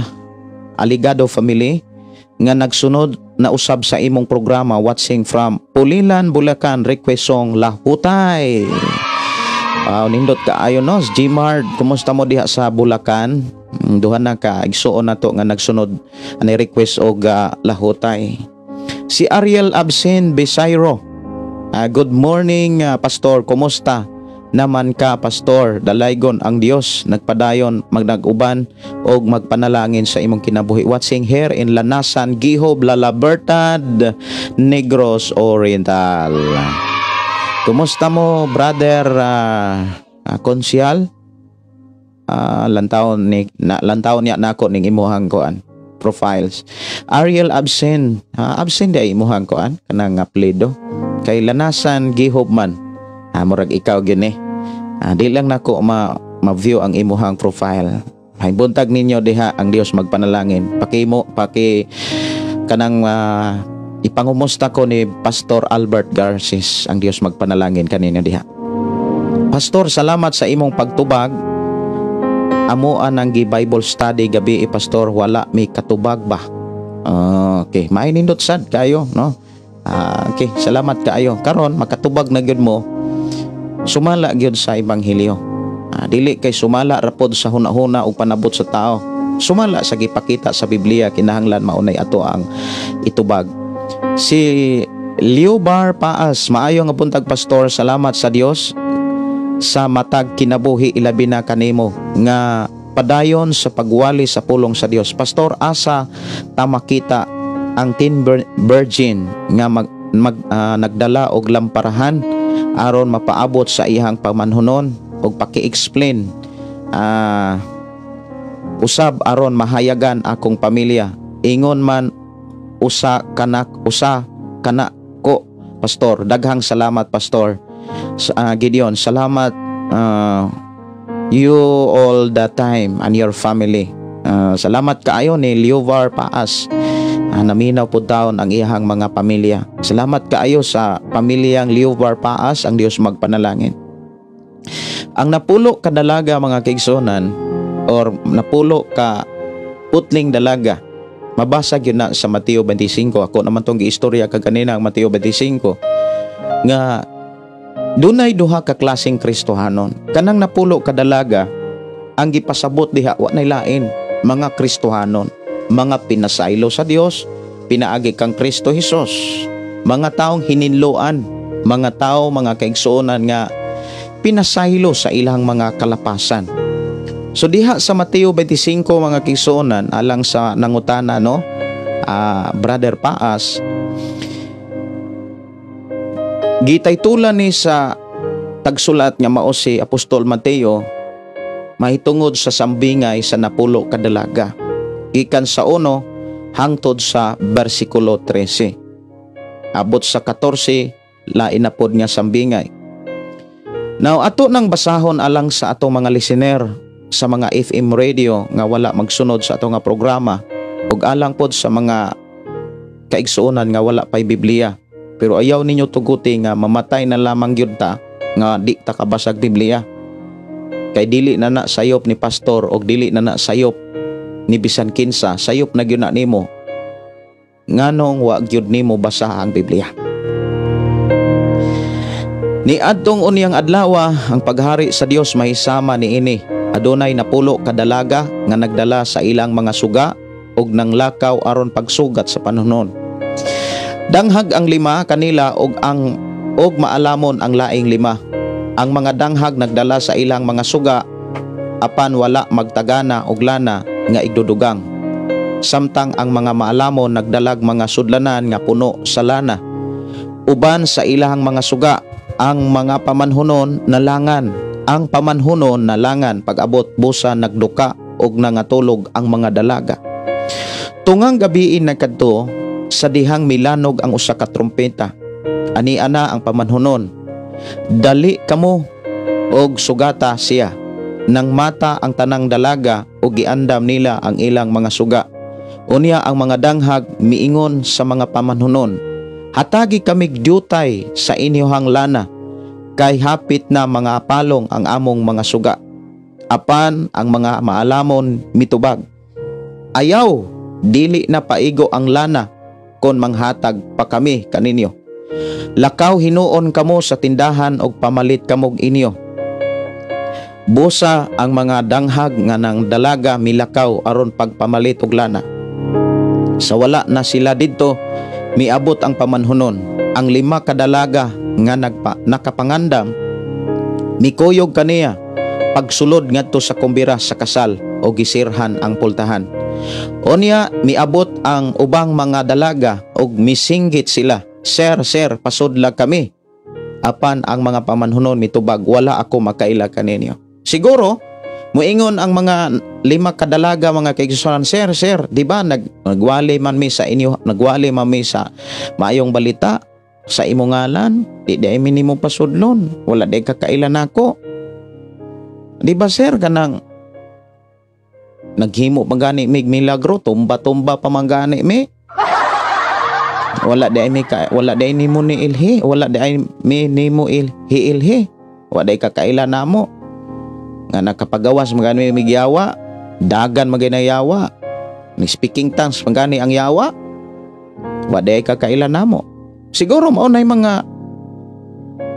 Aligado family nga nagsunod na usab sa imong programa, watching from Pulilan, Bulacan, request song Lahutay. Wow, nindot kaayo no. Gmard, kumusta mo diha sa Bulacan? Duha na ka igsuon na to nga nagsunod ani request og Lahutay. Si Ariel Absen Besairo. Good morning, Pastor. Kumusta naman ka, Pastor? Dalaygon ang Dios, nagpadayon, magnag-uban og magpanalangin sa imong kinabuhi. Watching here in Lanasan, Gihob, Lalabertad, Negros Oriental. Kumusta mo, brother Konsyal? Lantaon ni na, lantaon niya nako ning imuhang kuan profiles. Ariel Absen, absent di imuhang kuan kanang apelyido. Kay Lanasan Gihob man. Murag ikaw gyud ni. Di lang nako ma-view ang imuhang profile. Hay buntag ninyo diha, ang Dios magpanalangin. Pakimo paki kanang ipangumusta ko ni Pastor Albert Garces, ang Dios magpanalangin kaninyo diha. Pastor, salamat sa imong pagtubag. Amuan ang gi-Bible study gabi, Pastor, wala mi katubag ba? Okay, may nindot sad kayo, no? Okay, salamat kaayo. Karon makatubag na gyud mo. Sumala gyud sa ebanghelyo. Dili kay sumala ra pod sa hunahuna ug panabot sa tao. Sumala sa gipakita sa Biblia, kinahanglan maunay ato ang itubag. Si Leobar Paas, "Maayo nga buntag, Pastor, salamat sa Dios sa matag kinabuhi, ilabi na kanimo nga padayon sa pagwali sa pulong sa Dios. Pastor, asa ta makita ang 10 virgin nga mag, mag ah, nagdala og lamparahan aron mapaabot sa iyang pamanhunon og paki-explain usab aron mahayagan akong pamilya. Ingon man usa kanak usa kana ko, Pastor. Daghang salamat, Pastor Gideon." Salamat you all the time and your family. Salamat kaayo ni Leovar Paas. Naminaw po taon ang iyahang mga pamilya. Salamat kaayo sa pamilyang Leovar Paas, ang Dios magpanalangin. Ang 10 ka dalaga, mga kaigsuonan, or 10 ka putling dalaga, mabasa gyud na sa Mateo 25. Ako naman tong giistorya kaganina ang Mateo 25 nga dunay duha ka klaseng Kristohanon. Kanang 10 ka dalaga, ang gipasabot diha wa nay lain, mga Kristohanon, mga pinasaylo sa Dios pinaagi kang Kristo Hesus, mga taong hininloan, mga tao, mga kaigsuonan, nga pinasaylo sa ilang mga kalapasan. So diha sa Mateo 25, mga kaigsuonan, alang sa nangutana, no, Brother Paas, gitaytulan ni sa tagsulat nga mao si Apostol Mateo mahitungod sa sambingay sa 10 ka dalaga gikan sa 1 hangtod sa bersikulo 13, abot sa 14, lain na pod nga sambingay. Now, ato nang basahon alang sa atong mga listener sa mga FM radio nga wala magsunod sa atong nga programa ug alang pod sa mga kaigsuonan nga wala pay Biblia. Pero ayaw ninyo tuguti nga mamatay na lamang gyud ta nga di ta kabasag Biblia. Kay dili na na sayop ni pastor og dili na na sayop ni bisan kinsa, sayop na gyud na nimo nganong wa gyud nimo basa ang Biblia. Ni adtong unyang adlaw, ang paghari sa Dios mahisama niini. Adunay 10 ka dalaga nga nagdala sa ilang mga suga ug nanglakaw aron pagsugat sa panahon. Danghag ang lima kanila ug maalamon ang laing lima. Ang mga danghag nagdala sa ilang mga suga apan wala magtagana og lana nga igdudugang. Samtang ang mga maalamon nagdalag mga sudlanan nga puno sa lana uban sa ilahang mga suga. Ang mga pamanhunon nalangan. Ang pamanhunon nalangan pag-abot, busa nagduka og nangatulog ang mga dalaga. Tungang gabiin nagkadto sa dihang milanog ang usa ka trumpeta. Ani ana ang pamanhunon, "Dali kamo og sugata siya." Nang mata ang tanang dalaga ug giandam nila ang ilang mga suga. Unya ang mga danghag miingon sa mga pamanhunon, "Hatagi kamig diutay sa inyohang lana kay hapit na mga palong ang among mga suga." Apan ang mga maalamon mitubag, "Ayaw, dili na paigo ang lana kon manghatag pa kami kaninyo. Lakaw hinuon kamo sa tindahan og pamalit kamog inyo." Busa ang mga danghag nga nang dalaga milakaw aron pagpamalit og lana. Sa wala na sila didto, miabot ang pamanhunon. Ang lima ka dalaga nga nakapangandam mikuyog kaniya pagsulod ngadto sa kumbira sa kasal o gisirhan ang pultahan. Unya miabot ang ubang mga dalaga ug misinggit sila, "Sir, sir, pasudla kami." Apan ang mga pamanhunon mitubag, "Wala ako makaila kaninyo." Siguro muingon ang mga lima ka dalaga, mga kaigsuonan, "Sir, sir, di ba nagwali man mi sa inyo, nagwali man mi sa maayong balita sa imong ngalan, di di mi nimo pasudlon, wala di ka kaila nako. Di ba, sir, kanang naghimo pa gani mig milagro, tumba-tumba pa man gani mi. Wala di nimo ni ilhi, wala di ay mi nimo ilhi ilhi. Wala di ka kaila namo. Nga nakapagawas man gani mig yawa, dagan man gani yawa. Ni speaking tongues man gani ang yawa. Wa di ka kaila namo." Siguro mao nay mga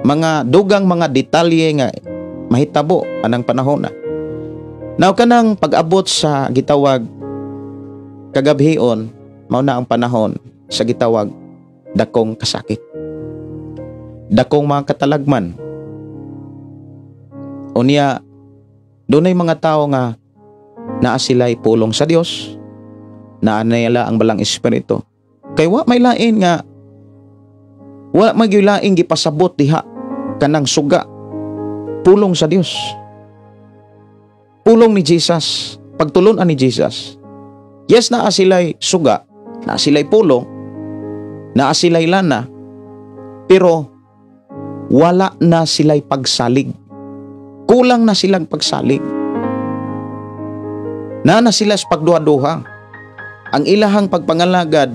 Mga dugang mga detalye nga mahitabo anang panahon na. Now kanang pag-abot sa gitawag kagabhion, mao na ang panahon sa gitawag dakong kasakit, dakong mga katalagman. Unya dunay mga tawo nga naa sila'y pulong sa Dios, naa nila ang Balang Espiritu. Kay wa may lain nga wa may laing gipasabot diha kanang suga, pulong sa Dios. Pulong ni Jesus, pagtulon-an ni Jesus. Yes, naa sila'y suga, naa sila'y pulong, naa sila'y lana, pero wala na sila'y pagsalig. Kulang na silang pagsalig. Naa na sila sa pagduha-duha. Ang ilahang pagpangalagad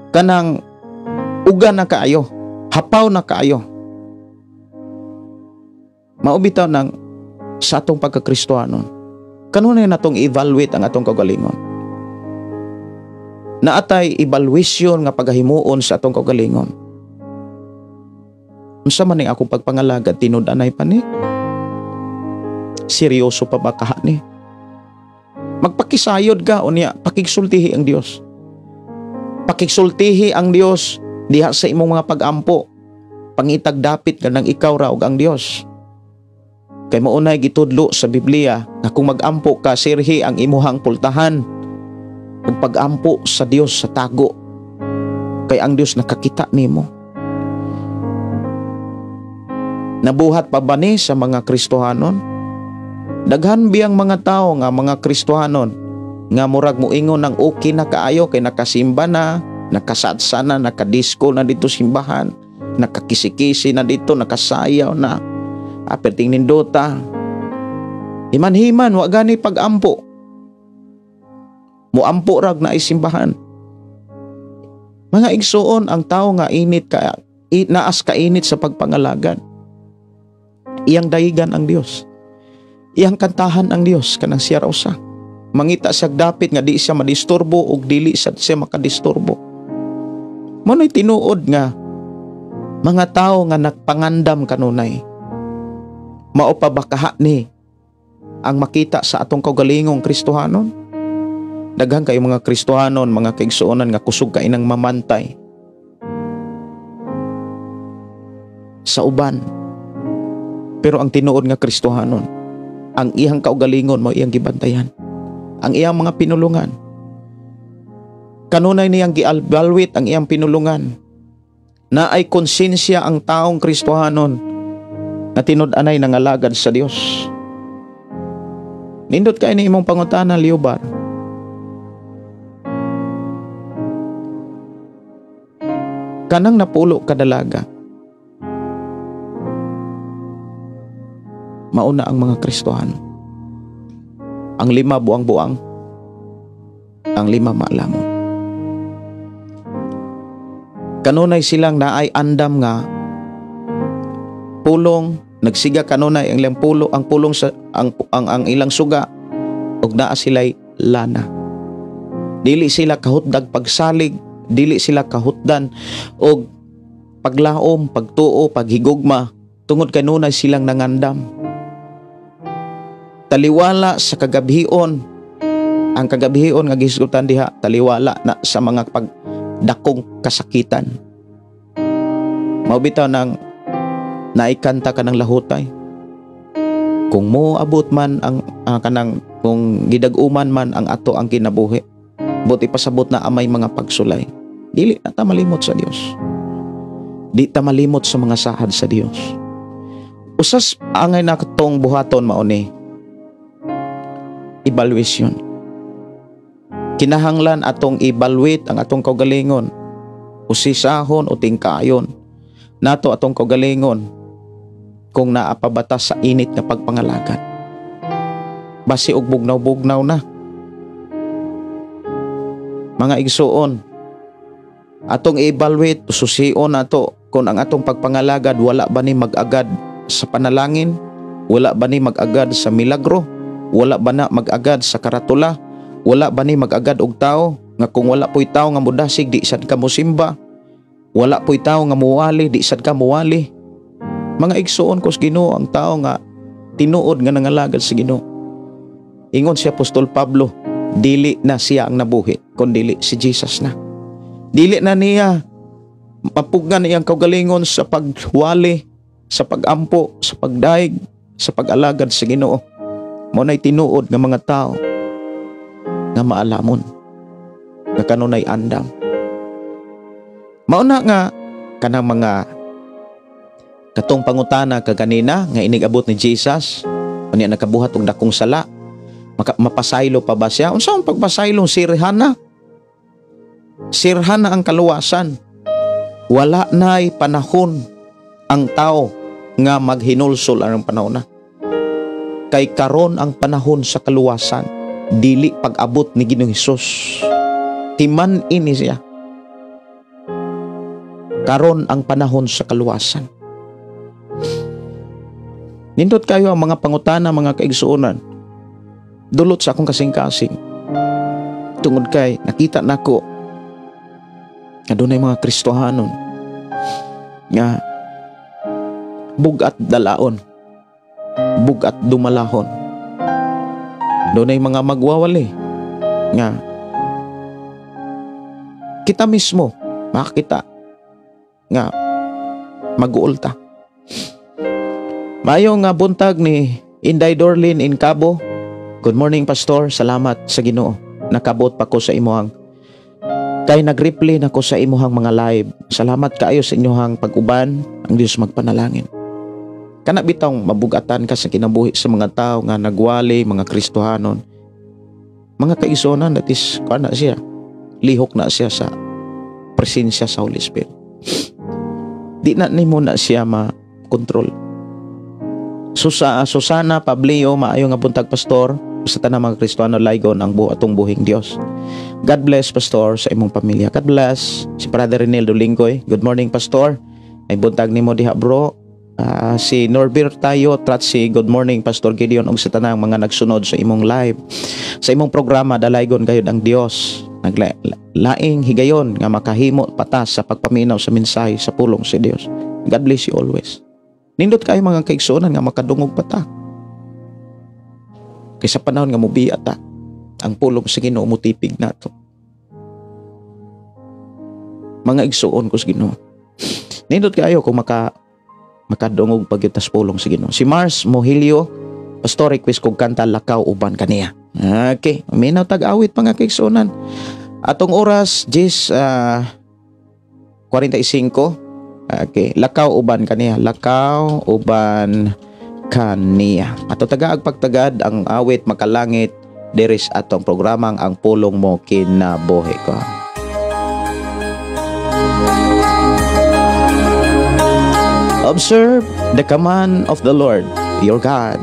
kanang uga na kaayo, hapaw na kaayo. Mao bitaw nang sa atong pagkakristohanon, kanunay natong evaluate ang atong kaugalingon. Naatay evaluation nga pagahimuon sa atong kaugalingon. Unsa man ning akong pagpangalagad, tinud-anay pa ni? Seryoso pa ba kaha ni? Magpakisayod ka unya, pakigsultihi ang Dios. Pakigsultihi ang Dios diha sa imong mga pag-ampo. Pangitag dapit ka nang ikaw ra og ang Dios. Kay maunay gitudlo sa Biblia nga kung mag-ampo ka, sirhi ang imuhang pultahan ug pag-ampo sa Dios sa tago. Kay ang Dios nakakita nimo. Nabuhat pa ba ni sa mga Kristohanon? Daghan biyang mga tao nga mga Kristohanon nga murag moingon ng okay na kaayo kay nakasimba na, nakasatsa na, nakadisko na dito simbahan, nakakisikisi na dito, nakasayaw na. Aperting nindota. Himan-himan, wa gani pag-ampo. Muampo rag na isimbahan. Mga igsuon, ang tao nga init ka, naas kainit sa pagpangalagad. Iyang dayigan ang Dios. Iyang kantahan ang Dios kanang siya raw sa. Mangita siya dapit nga di siya madisturbo ug dili siya makadisturbo. Mo na'y tinuod nga mga tao nga nagpangandam kanunay. Mao pa ba kaha ni ang makita sa atong kaugalingong Kristohanon? Daghan kayo mga Kristohanon, mga kaigsuonan nga kusog kainang mamantay sa uban. Pero ang tinuod nga Kristohanon, ang iyang kaugalingon mao iyang gibantayan, ang iyang mga pinulungan. Kanunay niyang gialbalwit ang iyang pinulungan. Naay konsensya ang taong Kristohanon na tinud-anay nangalagad sa Dios. Nindot kay ni imong pangutana, Leobar. Kanang napulo ka dalaga, mauna ang mga Kristohano. Ang 5 buang-buang, ang 5 maalamon. Kanunay silang naay andam nga pulong, nagsiga kanunay ang ilang pulo, ang pulong sa ang ilang suga ug naa sila'y lana. Dili sila kahutdag pagsalig, dili sila kahutdan og paglaom, pagtuo, paghigugma tungod kanunay silang nangandam. Taliwala sa kagabhion, ang kagabhion nga gihisgutan diha, taliwala na sa mga pagdakong kasakitan. Mao bitaw nang naikanta ka ng lahutay. Kung moabot man ang kanang kung gidag-uman man ang ato ang kinabuhi, buti pasabot na amay mga pagsulay. Dili na ta malimot sa Dios. Di ta malimot sa mga sahad sa Dios. Usas angay na katong buhaton mao ni evaluation. Kinahanglan atong evaluate ang atong kaugalingon. Usisahon o tingkayon nato atong kaugalingon kung naa pa bata sa init nga pagpangalagad. Basi og bugnaw-bugnaw na. Mga igsuon, atong evaluate, susion nato kung ang atong pagpangalagad wala ba ni mag-agad sa panalangin, wala ba ni mag-agad sa milagro, wala ba na mag-agad sa karatula, wala ba ni mag-agad og tao nga kung wala po'y tao nga mudasig di sad ka mosimba. Wala po'y tao nga muwali, di sad ka muwali. Mga igsuon ko sa Ginoo ang tao nga tinuod nga nangalagad sa Ginoo. Ingon si Apostol Pablo, dili na siya ang nabuhi, kundili si Jesus na. Dili na niya mapugngan iyang kaugalingon sa pagwali, sa pagampo, sa pagdaig, sa pag-alagad sa Ginoo. Mao na'y tinuod nga mga tao nga maalamon, nga kanunay andam. Mao na nga kanang mga katong pangutana kaganina nga inigabot ni Jesus, unya nakabuhat og dakong sala, mapasaylo pa ba siya? Unsa ang pagpasaylo? Sirhan na. Sirhan na ang kaluwasan. Wala na'y panahon ang tao nga maghinulsol ang panahon na. Kay karon ang panahon sa kaluwasan, dili pag-abot ni Ginoong Hesus. Timan ini siya. Karon ang panahon sa kaluwasan. Nindot kayo ang mga pangutana, mga kaigsuonan. Dulot sa akong kasing-kasing. Tungod kay nakita nako nga dunay mga Kristohanon nga bugat dalaon, bugat dumalahon. Dunay mga magwawali nga kita mismo makita nga maguulta. Mayo nga buntag ni Inday Dorlin in Cabo. Good morning, Pastor. Salamat sa Ginoo. Nakabot pa ko sa imuhang kay nag-replay na ko sa imuhang mga live. Salamat kaayo sa inyuhang pag-uban. Ang Dios magpanalangin. Kana bitawng mabugatan ka sa kinabuhi sa mga tao nga nagwali, mga Kristohanon. Mga kaigsuonan, that is, kuan na siya. Lihok na siya sa presensya sa Holy Spirit. Di na nimo na siya ma-control. Susana Pablio, maayo nga buntag, Pastor. Sa tanang mga Kristiyano, laygon ang atong buhing Dios. God bless, Pastor, sa imong pamilya. God bless. Si Brother Renildo Linggoy. Good morning, Pastor. Ay buntag nimo diha, bro. Si Norbert tayo Tratsi, good morning, Pastor Gideon, ug sa tanang mga nagsunod sa imong live. Sa imong programa, dalaygon gayud ang Dios. Naglaing higayon nga makahimo patas sa pagpaminaw sa mensahe sa pulong sa Dios. God bless you always. Nindot kayo mga kaigsuonan nga makadungog pa ta. Kaysa panahon nga mubiya ta, ang pulong sa Ginoo mutipig nato. Mga igsuon ko sa Ginoo. Nindot kayo kung makadungog pag tas pulong sa Ginoo. Si Mars Mohilio, Pastor, request kog kanta "Lakaw Uban Kaniya." Okay, minaw tag-awit, mga kaigsuonan. Atong oras 10 45. Okay, "Lakaw Uban Kaniya," "Lakaw Uban Kaniya." Ato tagaag pagtagad ang awit makalangit diri sa atong programang Ang Pulong Mo Kinabuhi Ko. Observe the command of the Lord your God.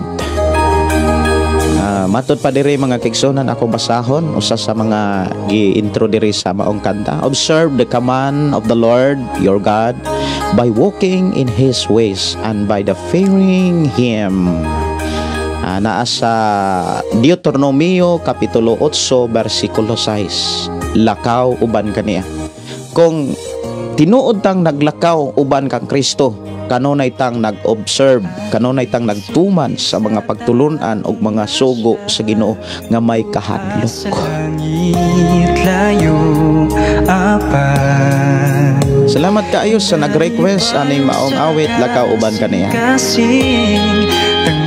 Matod pa diri, mga kaigsuonan, ako basahon usa sa mga gi-intro diri sa maong kanta. Observe the command of the Lord your God by walking in His ways and by the fearing Him. Naa sa Deuteronomio Kapitulo 8 versikulo 6. Lakaw uban kaniya. Kung tinuod tang naglakaw uban kang Kristo, kanunay tang nag-observe, kanunay tang nagtuman sa mga pagtulunan og mga sugo sa Ginoo nga may kahadlok. Sa langit layo apan. Salamat kaayo sa nag-request aning maong awit, "Lakaw Uban Kaniya." Kasing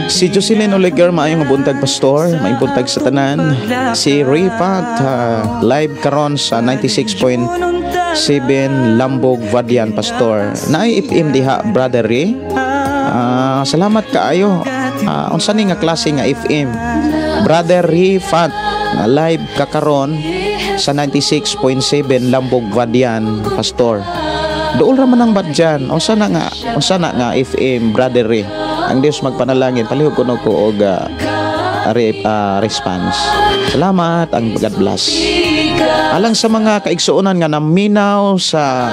Si Jocelyn Oliger, maayong buntag, Pastor, maayong buntag sa tanan. Si Rifat, live karon sa 96.7 Lambog Vadian, Pastor. Naay FM diha, Brother Ray. Salamat kaayo. Unsa ni nga klase nga FM? Brother Rifat, nga live ka karon sa 96.7 Lambog Vadian, Pastor. Duol ra man ang Badyan. Unsa na nga FM, Brother Ray? Ang Dios magpanalangin. Palihog kuno ko og response. Salamat, ang God bless. Alang sa mga kaigsuonan nga naminaw sa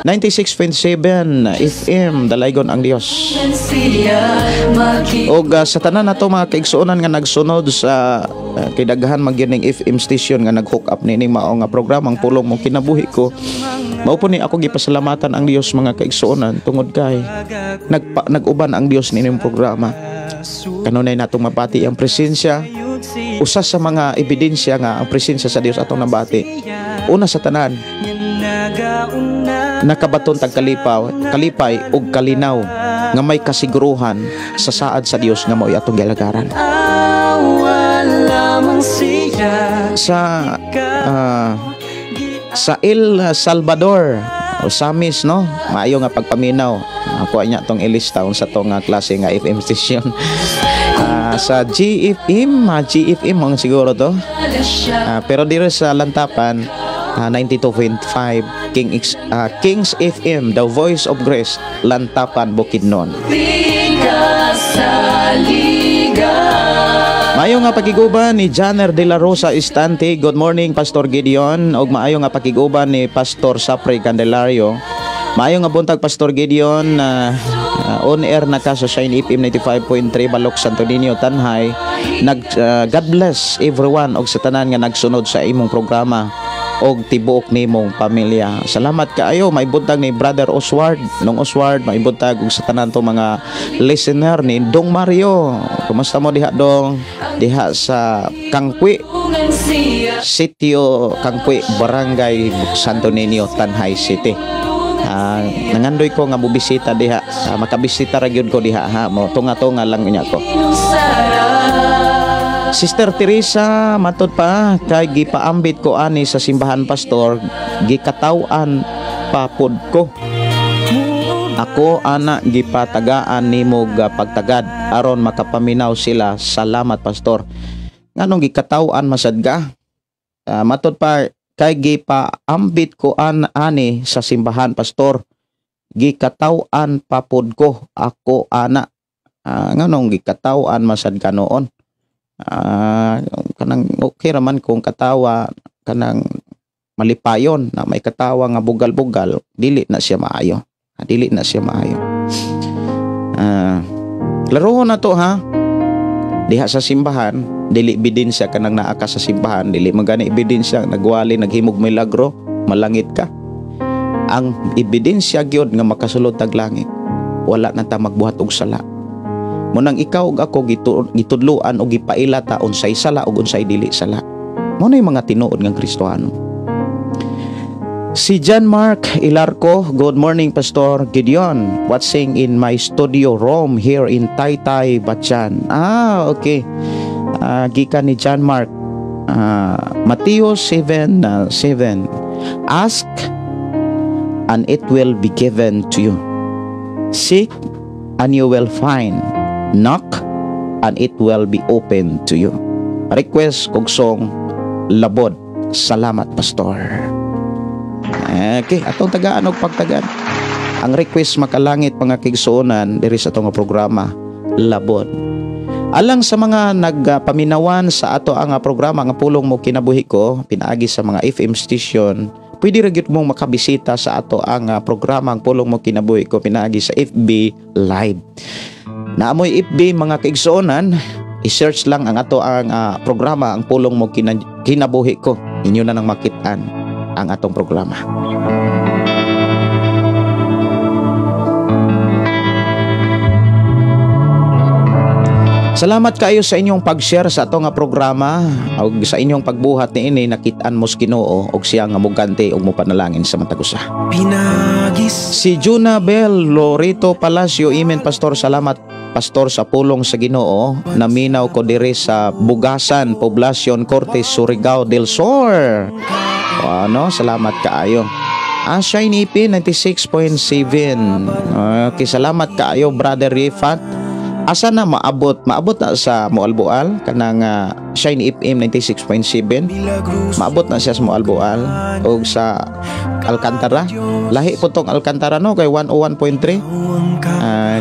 96.7 FM, dalaygon ang Dios. Og sa tanan nato mga kaigsuonan nga nagsunod sa kay daghan man gyud ning FM station nga nag-hook up nining mao nga programa, Ang Pulong Mo Kinabuhi Ko. Mao po ni ako gipasalamatan ang Dios, mga kaigsuonan, tungod kay nag-uban ang Dios nining programa. Kanunay natong mabati ang presensya. Usa sa mga ebidensya nga ang presensya sa Dios atong nabati. Una sa tanan, nakabaton tag kalipay ug kalinaw nga may kasiguruhan sa saad sa Dios nga mao'y atong gialagaran. Sa El Salvador o Samis, no, maayo nga pagpaminaw. Ako niya tong ilista unsa tong klase nga FM station. Sa GFM, GFM ang siguro to. Pero dito sa Lantapan, 92.5 Kings FM, The Voice of Grace, Lantapan, Bukidnon. Maayo nga pakiguban ni Janer de la Rosa Estante. Good morning, Pastor Gideon. Og maayo nga pakiguban ni Pastor Sapre Candelario. Maayo nga buntag, Pastor Gideon. On air na ka sa Shine FM 95.3 Balok, Santo Niño, Tanjay. God bless everyone og sa tanan nga nagsunod sa imong programa og tibuok nimong pamilya. Salamat kaayo. May buntag ni Brother Oswald, nung Oswald, may buntag og sa tanan to mga listener ni Dong Mario. Kumusta mo diha, Dong? Diha sa Kangkwi, Sitio Kangkwi, Barangay Santo Niño, Tanjay City. Nangandoy ko nga mobisita diha. Makabisita ra gyud ko diha ha. Mo tunga-tunga lang niya ko. Sister Teresa, matod pa kay gipaambit ko ani sa simbahan, pastor, gikataw-an pa pod ko. Ako ana gipatagaan nimo ga pagtagad aron makapaminaw sila. Salamat, pastor. Nganong gikataw-an masad ka? Matod pa kay gipaambit ko ani sa simbahan, pastor, gikataw-an pa pod ko. Ako ana. Nganong gikataw-an masad ka noon? Kanang okay raman kung katawa kanang malipayon na may katawa nga bugal-bugal, dili na siya maayo. Dili na siya maayo. Laruhon na to ha. Diha sa simbahan, dili ebidensya kanang naa ka sa simbahan, dili man gani ebidensya nagwali, naghimog milagro, malangit ka. Ang ebidensya gyud nga makasulod tag langit, wala na ta magbuhat og sala. Munang ikaw ug ako gitudloan og gipaila ta unsay sala ug unsay dili sala. Mo na yung mga tinuod nga Kristohano. Si John Mark Ilarco, good morning, Pastor Gideon. Watching in my studio room here in Taytay, Batchan. Okay. Gikan ni John Mark. Matthew 7:7. Ask and it will be given to you. Seek and you will find. Knock and it will be open to you. Request kog song Labod. Salamat, Pastor. Okay, atong tagaan og pagtagaan. Ang request makalangit, mga kigsuonan, diri sa atong programa, Labod. Alang sa mga nagpaminawan sa ato ang programa nga Pulong Mo Kinabuhi Ko pinaagi sa mga FM station, pwede ra gyud mong makabisita sa ato ang programa ang Pulong Mo Kinabuhi Ko pinaagi sa FB Live. Naamoy FB, mga kaigsuonan, i-search lang ang ato ang programa ang Pulong Mo Kinabuhi Ko. Inyo na nang makitaan ang atong programa. Salamat kayo sa inyong pag-share sa ato nga programa ug sa inyong pagbuhat niini. Nakit-an mo sa Ginoo ug siya nga moganti ug mopanalangin sa matag usa. Si Juna Bell Lorito Palacio, Amen, Pastor, salamat, Pastor, sa pulong sa Ginoo. Naminaw ko diri sa Bugasan, Poblacion, Cortes, Surigao del Sur. Ano, salamat kaayo. Shine EP 96.7. Okay, salamat kaayo, Brother Rifat. Asa na maabot? Maabot na sa Moalboal kanang Shine FM 96.7. Maabot na siya sa Moalboal og sa Alcantara. Lahi po tong Alcantara, no, kay 101.3.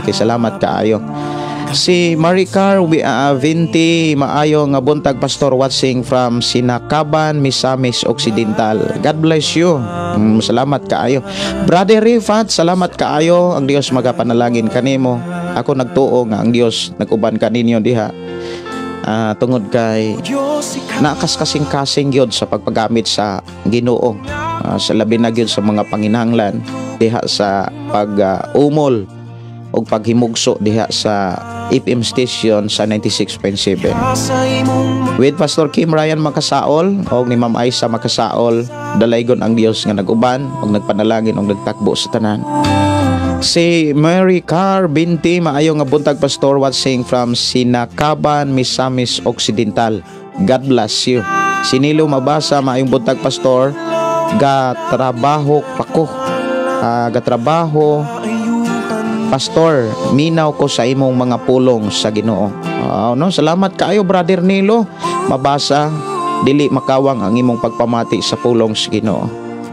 Okay, salamat kaayo. Si Maricar 20, maayo nga buntag, Pastor, watching from Sinakaban, Misamis Occidental. God bless you. Salamat kaayo. Brother Rifat, salamat kaayo. Ang Dios magapanalangin kanimo. Ako nagtuo nga ang Dios nag-uban kaninyo diha. Tungod kay nakaskasing-kasing gyud sa pagpagamit sa Ginoo. Sa labi na gyud sa mga panginahanglan diha sa pag umol og paghimugso diha sa FM station sa 96.7. With Pastor Kim Ryan Makasaol og ni Ma'am Aisa Makasaol, dalaygon ang Dios nga nag-uban og nagpanalangin og nagtakbo sa tanan. Si Mary Car Binti, maayo nga buntag, Pastor, watching from Sinakaban, Misamis Occidental. God bless you. Si Nilo Mabasa, maayong buntag, Pastor. Ga trabaho pa ko. Ga trabaho, Pastor, minaw ko sa imong mga pulong sa Ginoo. No, salamat kaayo, Brother Nilo. Mabasa, dili makawang ang imong pagpamati sa pulong sa Ginoo.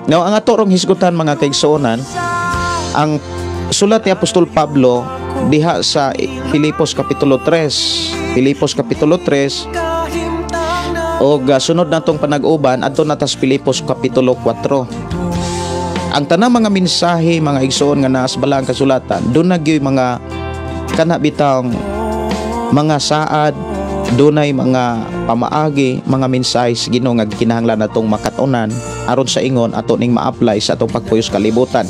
Now, ang ato rong hisgutan, mga kaigsuonan, ang sulat ni Apostol Pablo diha sa Filipos Kapitulo 3. Filipos Kapitulo 3 og sunod natong panag-uban adto na tas Filipos Kapitulo 4. Ang tanang mga mensahe, mga igsoon, nga naa sa Balaang Kasulatan, duna gyud mga kana bitang mga saad, dunay mga pamaagi, mga mensahe sa Ginoo nga kinahanglan natong makatunan aron sa ingon ato ning ma-apply sa atong pagpuyos kalibutan.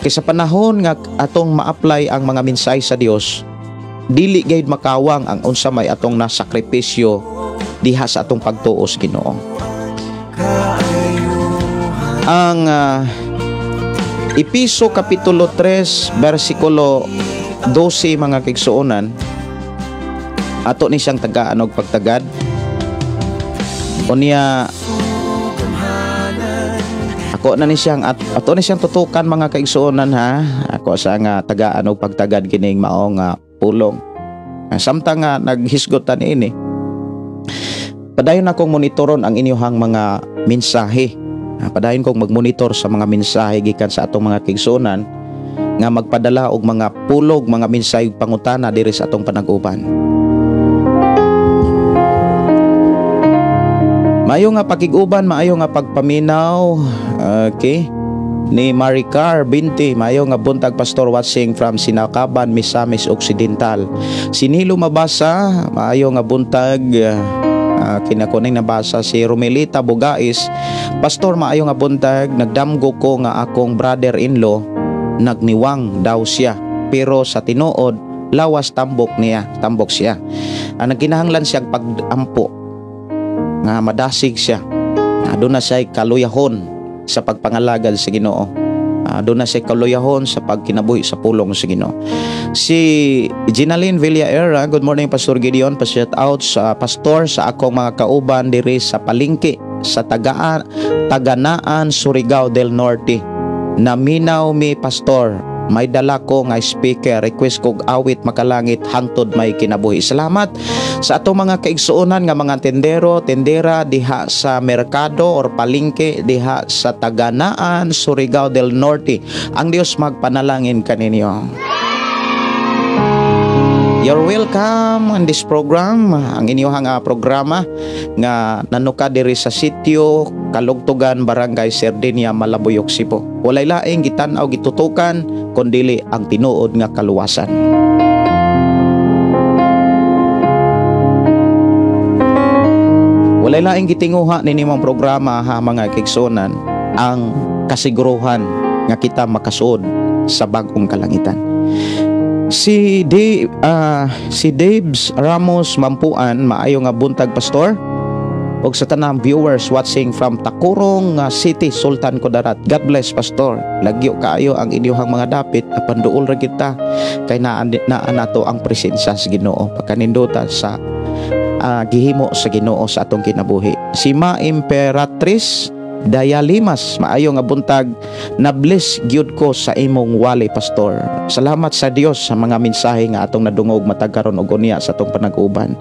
Kay sa panahon nga atong ma-apply ang mga mensahe sa Dios, dili gayud makawang ang unsa may atong nasakripisyo diha sa atong pagtuo sa Ginoo. Ang Episo Kapitulo 3 versikulo 12, mga kaigsuonan, ato ni siyang tagaan og pagtagad. Unya ako na ni siyang at ato ni siyang tutukan, mga kaigsuonan, ha. Ako sa nga tagaan og pagtagad kining maong pulong. Samtang nga naghisgot ta niini, padayon akong monitoron ang inyong mga mensahe. Padayon kong magmonitor sa mga mensahe gikan sa atong mga kaigsuonan nga magpadala og mga pulog, mga mensahe ug pangutana diri sa atong panag-uban. Maayo nga pakig-uban, maayo nga pagpaminaw. Okay. Ni Maricar Binti, maayo nga buntag, Pastor, watching from Sinakaban, Misamis Occidental. Sinilo Mabasa, maayo nga buntag. Kinakuning nabasa si Romelita Bugais, Pastor, maayo nga buntag, nagdamgo ko nga akong brother-in-law nagniwang daw siya, pero sa tinuod lawas tambok niya, tambok siya. Nagkinahanglan siya pag-ampo nga madasig siya. Doon na siya kaluyahon sa pagpangalagad sa Ginoo. Doon na siya kaluyahon sa pagkinabuhi sa pulong sa Ginoo. Si Ginaline Villaera, good morning, Pastor Gideon, pa-shout out sa pastor sa akong mga kauban diri sa palengke sa Taganaan, Surigao del Norte. Naminaw mi, Pastor, may dala ko nga speaker, request kog awit Makalangit Hangtod May Kinabuhi. Salamat sa atong mga kaigsuonan nga mga tendero, tendera diha sa merkado or palengke diha sa Taganaan, Surigao del Norte. Ang Dios magpanalangin kaninyo. You're welcome on this program, ang inyong programa nga nanuka diri sa sitio Kalugtugan, Barangay Sardinia, Malabuyok, Cebu. Walay laing gitan-aw gitutukan kundili ang tinuod nga kaluwasan. Walay laing gitinguha nini mong programa ha, mga kaigsuonan, ang kasiguruhan nga kita makasuod sa bag-ong kalangitan. Si Daves Ramos Mampuan, maayo nga buntag, Pastor, ug sa tanang viewers watching from Tacurong City, Sultan Kudarat. God bless, Pastor. Lagyo kaayo ang inyong mga dapit, apan duol ra kita kay naa nato ang presensya sa Ginoo, pagkaninduta sa gihimo sa Ginoo sa atong kinabuhi. Si Ma Imperatriz Dayalimas, maayo nga buntag, na-bless gyud ko sa imong wali, Pastor. Salamat sa Dios sa mga mensahe nga atong nadungog matag karon og unya sa atong panag-uban.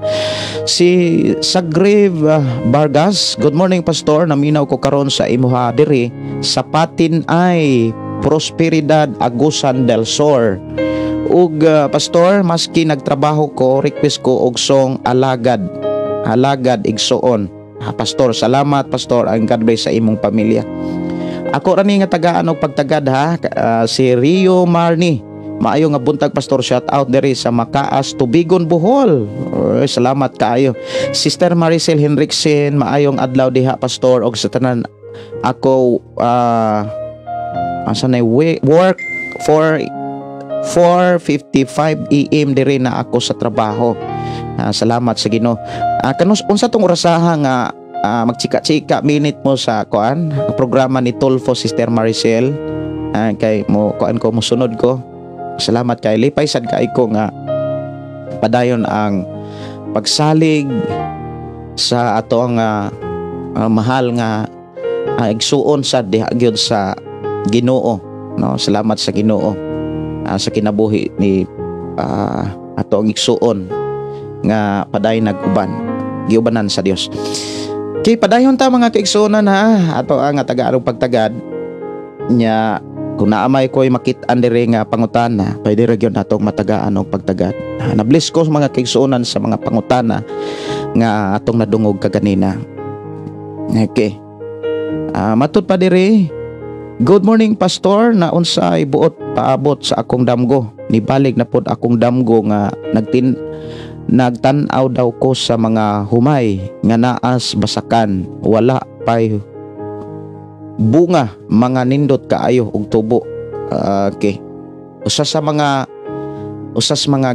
Si Sagrev Vargas, good morning, Pastor, naminaw ko karon sa imuha diri sa Patin ay Prosperidad, Agusan del Sur. Ug Pastor, maski nagtrabaho ko, request ko og song Alagad. Alagad Igsuon. Pastor, salamat, Pastor, ang God bless sa imong pamilya. Ako ra ni nga tagaan og pagtagad ha, si Rio Marni. Maayo nga buntag, Pastor, shout out diri sa Makaas, Tubigon, Bohol. Oy, salamat kaayo. Sister Maricel Henriksen, maayong adlaw diha, Pastor, og sa tanan. Ako asa na work for 4:55 AM diri na ako sa trabaho. Salamat sa Ginoo. Kanus unsa tong orasaha nga magchika-chika minute mo sa kuan programa ni Tulfo, Sister Maricel? Kay mo kuan ko, musunod ko. Salamat kay lipay sad kay ko nga padayon ang pagsalig sa ato ang mahal nga igsuon sa diha gyud sa Ginoo, no? Salamat sa Ginoo sa kinabuhi ni ato ang igsuon nga padayon nag-uban, giubanan sa Dios. Kay padayon ta, mga kaigsuonan, ha, ato ang tagaan pagtagad nya. Kung naamay ko'y makit-an diri nga pangutana, pwede ra gyud natong matagaan og pagtagad. Na-bless ko sa mga kaigsuonan sa mga pangutana nga atong nadungog kaganina. Okay. Matud pa diri, "Good morning, Pastor, na unsay buot paabot sa akong damgo? Nibalig na pod akong damgo nga nagtan-aw daw ko sa mga humay nga naas basakan, wala pay bunga, mga nindot kaayo og tubo." Okay. Usa sa mga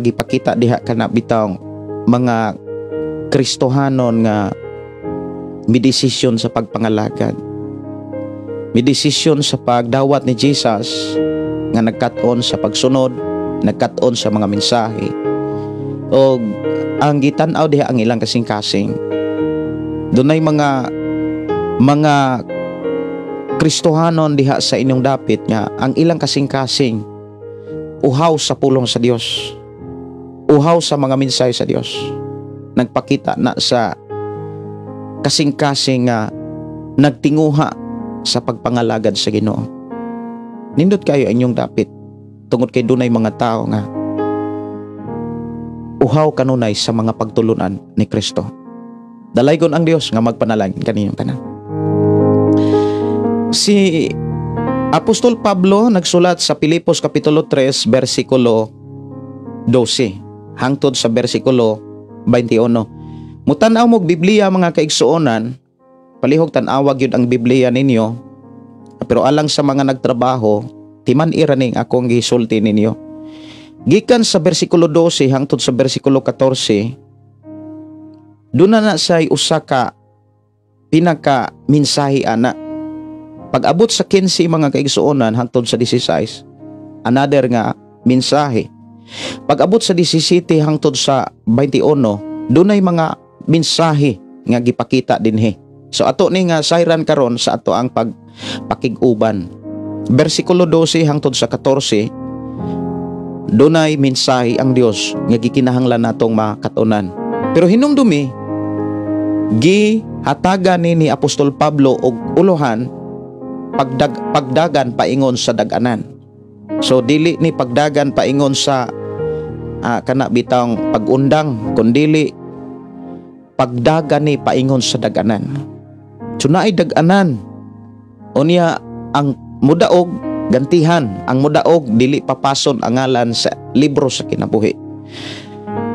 gipakita diha kana bitaw mga Kristohanon nga midesisyon sa pagpangalagad, midesisyon sa pagdawat ni Jesus, nga nagkat-on sa pagsunod, nagkat-on sa mga mensahe. Og ang gitan-aw diha ang ilang kasing-kasing. Dunay mga Kristohanon diha sa inyong dapit nga ang ilang kasing-kasing uhaw sa pulong sa Dios. Uhaw sa mga mensahe sa Dios. Nagpakita na sa kasing-kasing nga nagtinguha sa pagpangalagad sa Ginoo. Nindot kayo inyong dapit tungod kay dunay mga tao nga uhaw kanunay sa mga pagtulunan ni Kristo. Dalaygon ang Dios nga magpanalangin kaninyong tanan. Si Apostol Pablo nagsulat sa Pilipos Kapitulo 3 versikulo 12 hangtod sa versikulo 21. Mutan-aw mo Biblia, mga kaigsuonan, palihog tan-awa gyud ang Biblia ninyo. Pero alang sa mga nagtrabaho, timan iraning akong gisulti ninyo. Gikan sa versikulo 12 hangtod sa versikulo 14, doon na say usa ka pinaka mensahe ana. Pag-abot sa 15, mga kaigsuonan, hangtod sa 16, another nga mensahe. Pag-abot sa 17 hangtod sa 21, dunay mga mensahe nga gipakita dinhi. So ato ni nga sayran karon sa ato ang pagpakig-uban. Bersikulo 12 hangtod sa 14, dunay mensahe ang Dios nga gikinahanglan natong makatunan. Pero hinumdumi, gihatagan ni Apostol Pablo og uluhan pagdagan paingon sa daganan. So dili ni pagdagan paingon sa kana bitang pagundang, kundili pagdagan ni paingon sa daganan. So naay daganan. Unya ang mudaog gantihan, ang mudaog dili papason ang ngalan sa libro sa kinabuhi.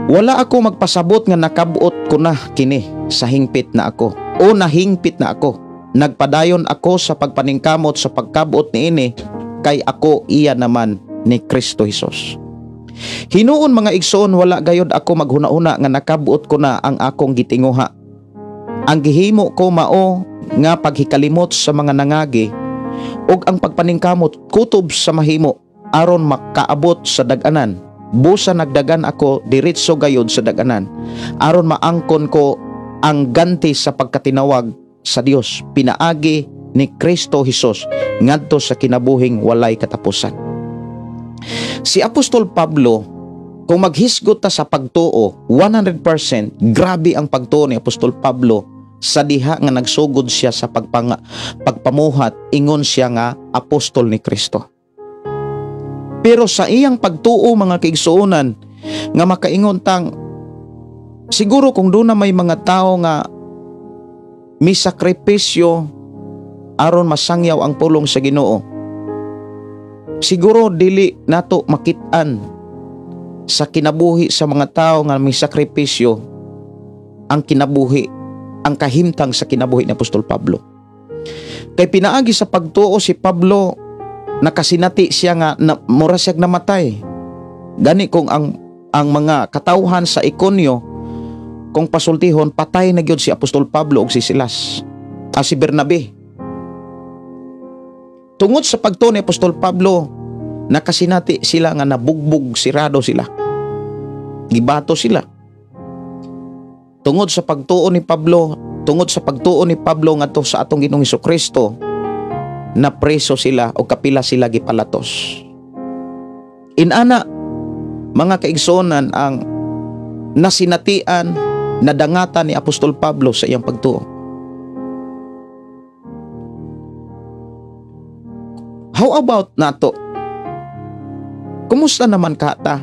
"Wala ako magpasabot nga nakabot ko na kini sa hingpit na ako o nahingpit na ako. Nagpadayon ako sa pagpaningkamot sa pagkabot niini kay ako iya naman ni Kristo Jesus. Hinuon, mga igsoon, wala gayod ako maghuna-huna nga nakabot ko na ang akong gitinguha. Ang gihimo ko mao nga paghikalimot sa mga nangagi ug ang pagpaningkamot kutob sa mahimo aron makaabot sa daganan. Busa nagdagan ako, diretso gayod sa daganan aron maangkon ko ang ganti sa pagkatinawag sa Dios pinaagi ni Kristo Jesus ngadto sa kinabuhing walay katapusan." Si Apostol Pablo, kung maghisgot ta sa pagtuo, 100% grabe ang pagtuo ni Apostol Pablo sa diha nga nagsugod siya sa pagpamuhat ingon siya nga apostol ni Kristo. Pero sa iyang pagtuo, mga kaigsuonan, nga makaingon tang siguro kung doon na may mga tao nga misakripisyo aron masangyaw ang pulong sa Ginoo. Siguro dili nato makit-an sa kinabuhi sa mga tao nga may sakripisyo ang kinabuhi, ang kahimtang sa kinabuhi ni Apostol Pablo. Kay pinaagi sa pagtuo si Pablo, nakasinati siya nga na, mura siyag namatay. Gani kung ang mga katawhan sa Iconio, kung pasultihon, patay na gyud si Apostol Pablo ug si Silas, si Bernabe. Tungod sa pagtuo ni Apostol Pablo, nakasinati sila nga nabugbog, sirado sila. Gibato sila. Tungod sa pagtuo ni Pablo, tungod sa pagtuo ni Pablo ngadto sa atong Ginoong Hesukristo, napreso sila o kapila sila gipalatos. Inana, mga kaigsonan, ang nasinatian, nadangatan ni Apostol Pablo sa iyang pagtuo. How about nato? Kumusta naman kata?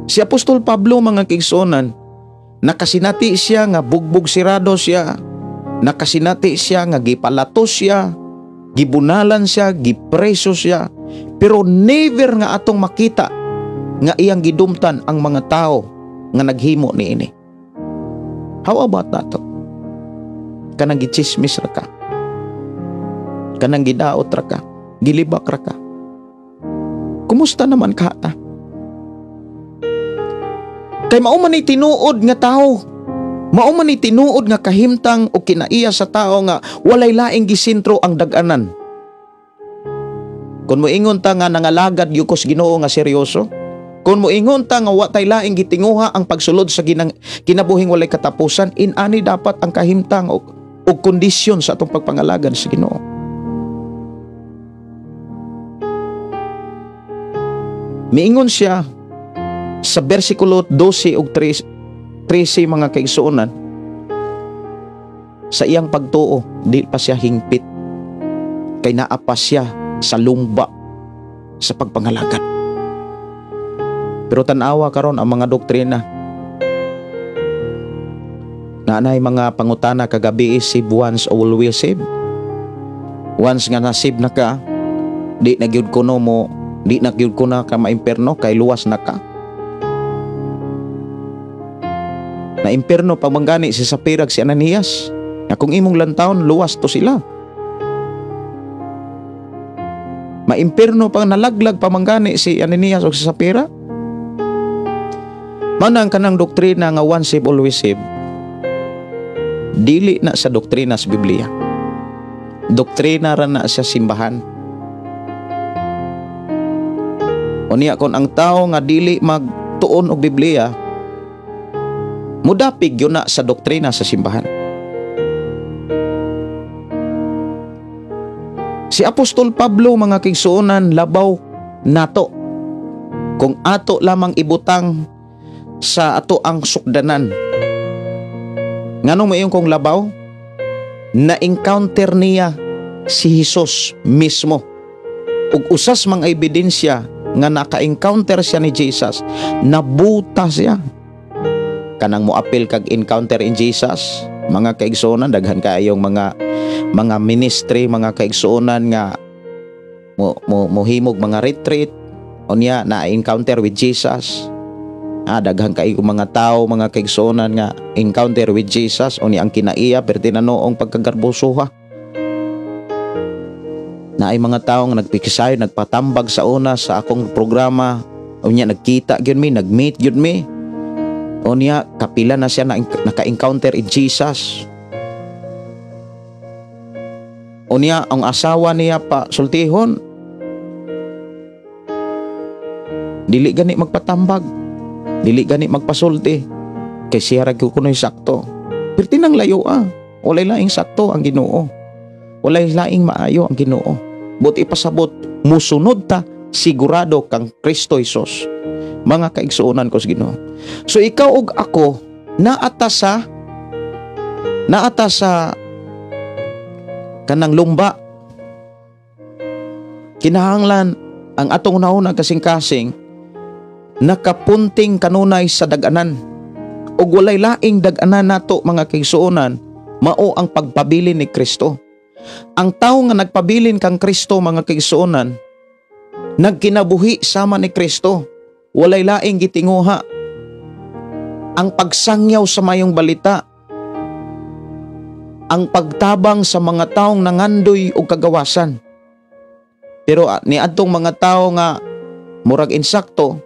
Si Apostol Pablo, mga kaigsonan, nakasinati siya nga bugbog sirado siya, nakasinati siya nga gipalatos siya, gibunalan siya, gipreso siya, pero never nga atong makita nga iyang gidumtan ang mga tao nga naghimo niini. How about nato? Kanang gichismis ra ka, kanang gidaot ra ka, gilibak ra ka. Kumusta naman kata? Kay mao man ni tinuod nga tao, mao man ni tinuod nga kahimtang o kinaiya sa tao nga walay laing gisentro ang dag-anan. Kung moingon ta nga nangalagad gyud ko sa Ginoo nga seryoso, kung moingon ta nga wa tay laing gitinguha ang pagsulod sa kinabuhing walay katapusan, inani dapat ang kahimtang o kondisyon sa atong pagpangalagad sa Ginoo. Miingon siya sa bersikulo 12 ug 13, mga kaigsuonan, sa iyang pagtuo di pa siya hingpit, kay naa pa siya sa lumba sa pagpangalagad. Pero tan-awa karon ang mga doktrina. Naanay mga pangutana kagabi, save once always save. Once nga nasave na ka, di na gyud kuno mo, di na gyud kuno ka maimperno kay luwas na ka. Na imperno pamanggani si Sapirag si Ananias, nga kung imong lantawon luwas to sila. Maimperno pang nalaglag pamanggani si Ananias o si Sapira. Manang kanang doktrina nga once save always save, dili na sa doktrina sa Biblia. Doktrina ra na sa simbahan. Unya kon ang tao nga dili magtuon og Biblia, mudapig yun na sa doktrina sa simbahan. Si Apostol Pablo, mga kaigsuonan, labaw nato kung ato lamang ibutang sa ato ang sukdanan. Nganong mayon kong labaw? Na-encounter niya si Jesus mismo. Ug usas mga ebidensya nga naka-encounter siya ni Jesus, nabuta siya. Kanang moapil kag encounter in Jesus, mga kaigsuonan, daghan kaayong mga ministry, mga kaigsuonan nga mohimog mga retreat, unya na encounter with Jesus. Daghan kaayong mga tao, mga kaigsuonan nga encounter with Jesus, unya ang kinaiya perti na noong pagkagarbosoha. Naay mga tao nga nagpikisayo, nagpatambag sa una sa akong programa, unya nagkita gyud mi, nagmeet gyud mi. Unya kapila na siya naka-encounter in Jesus. Unya ang asawa niya pa sultihon, dili gani magpatambag, dili gani magpasulti, kay siya ra gyud kunoy sakto. Perti nang layo walay laing sakto ang Ginoo, walay laing maayo ang Ginoo. But ipasabot, musunod ta sigurado kang Kristo Jesus, mga kaigsuonan ko sa Ginoo. So ikaw ug ako naata sa kanang lumba. Kinahanglan ang atong nauna kasing-kasing nakapunting kanunay sa dag-anan. Ug walay laing dag-anan nato, mga kaigsuonan, mao ang pagpabili ni Kristo. Ang tao nga nagpabilin kang Kristo, mga kaigsuonan, nagkinabuhi sama ni Kristo, walay laing gitinguha. Ang pagsangyaw sa mayong balita, ang pagtabang sa mga taong nangandoy og kagawasan. Pero niadtong mga tao nga murag insakto,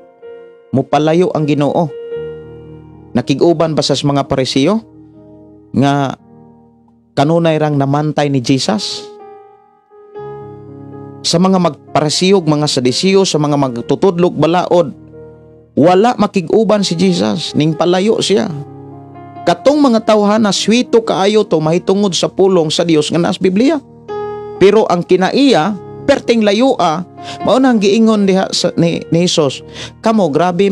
mupalayo ang Ginoo. Nakig-uban ba sa mga Parisiyo nga kanunay rang namantay ni Jesus? Sa mga magparesiyog, mga Sadiseo, sa mga magtutudlog balaod, wala makig-uban si Jesus, ning palayo siya. Katong mga tawhana swito kaayo to mahitungod sa pulong sa Dios nga naas Biblia. Pero ang kinaiya, perting layoa, mao nang giingon diha sa, ni Jesus, kamo grabe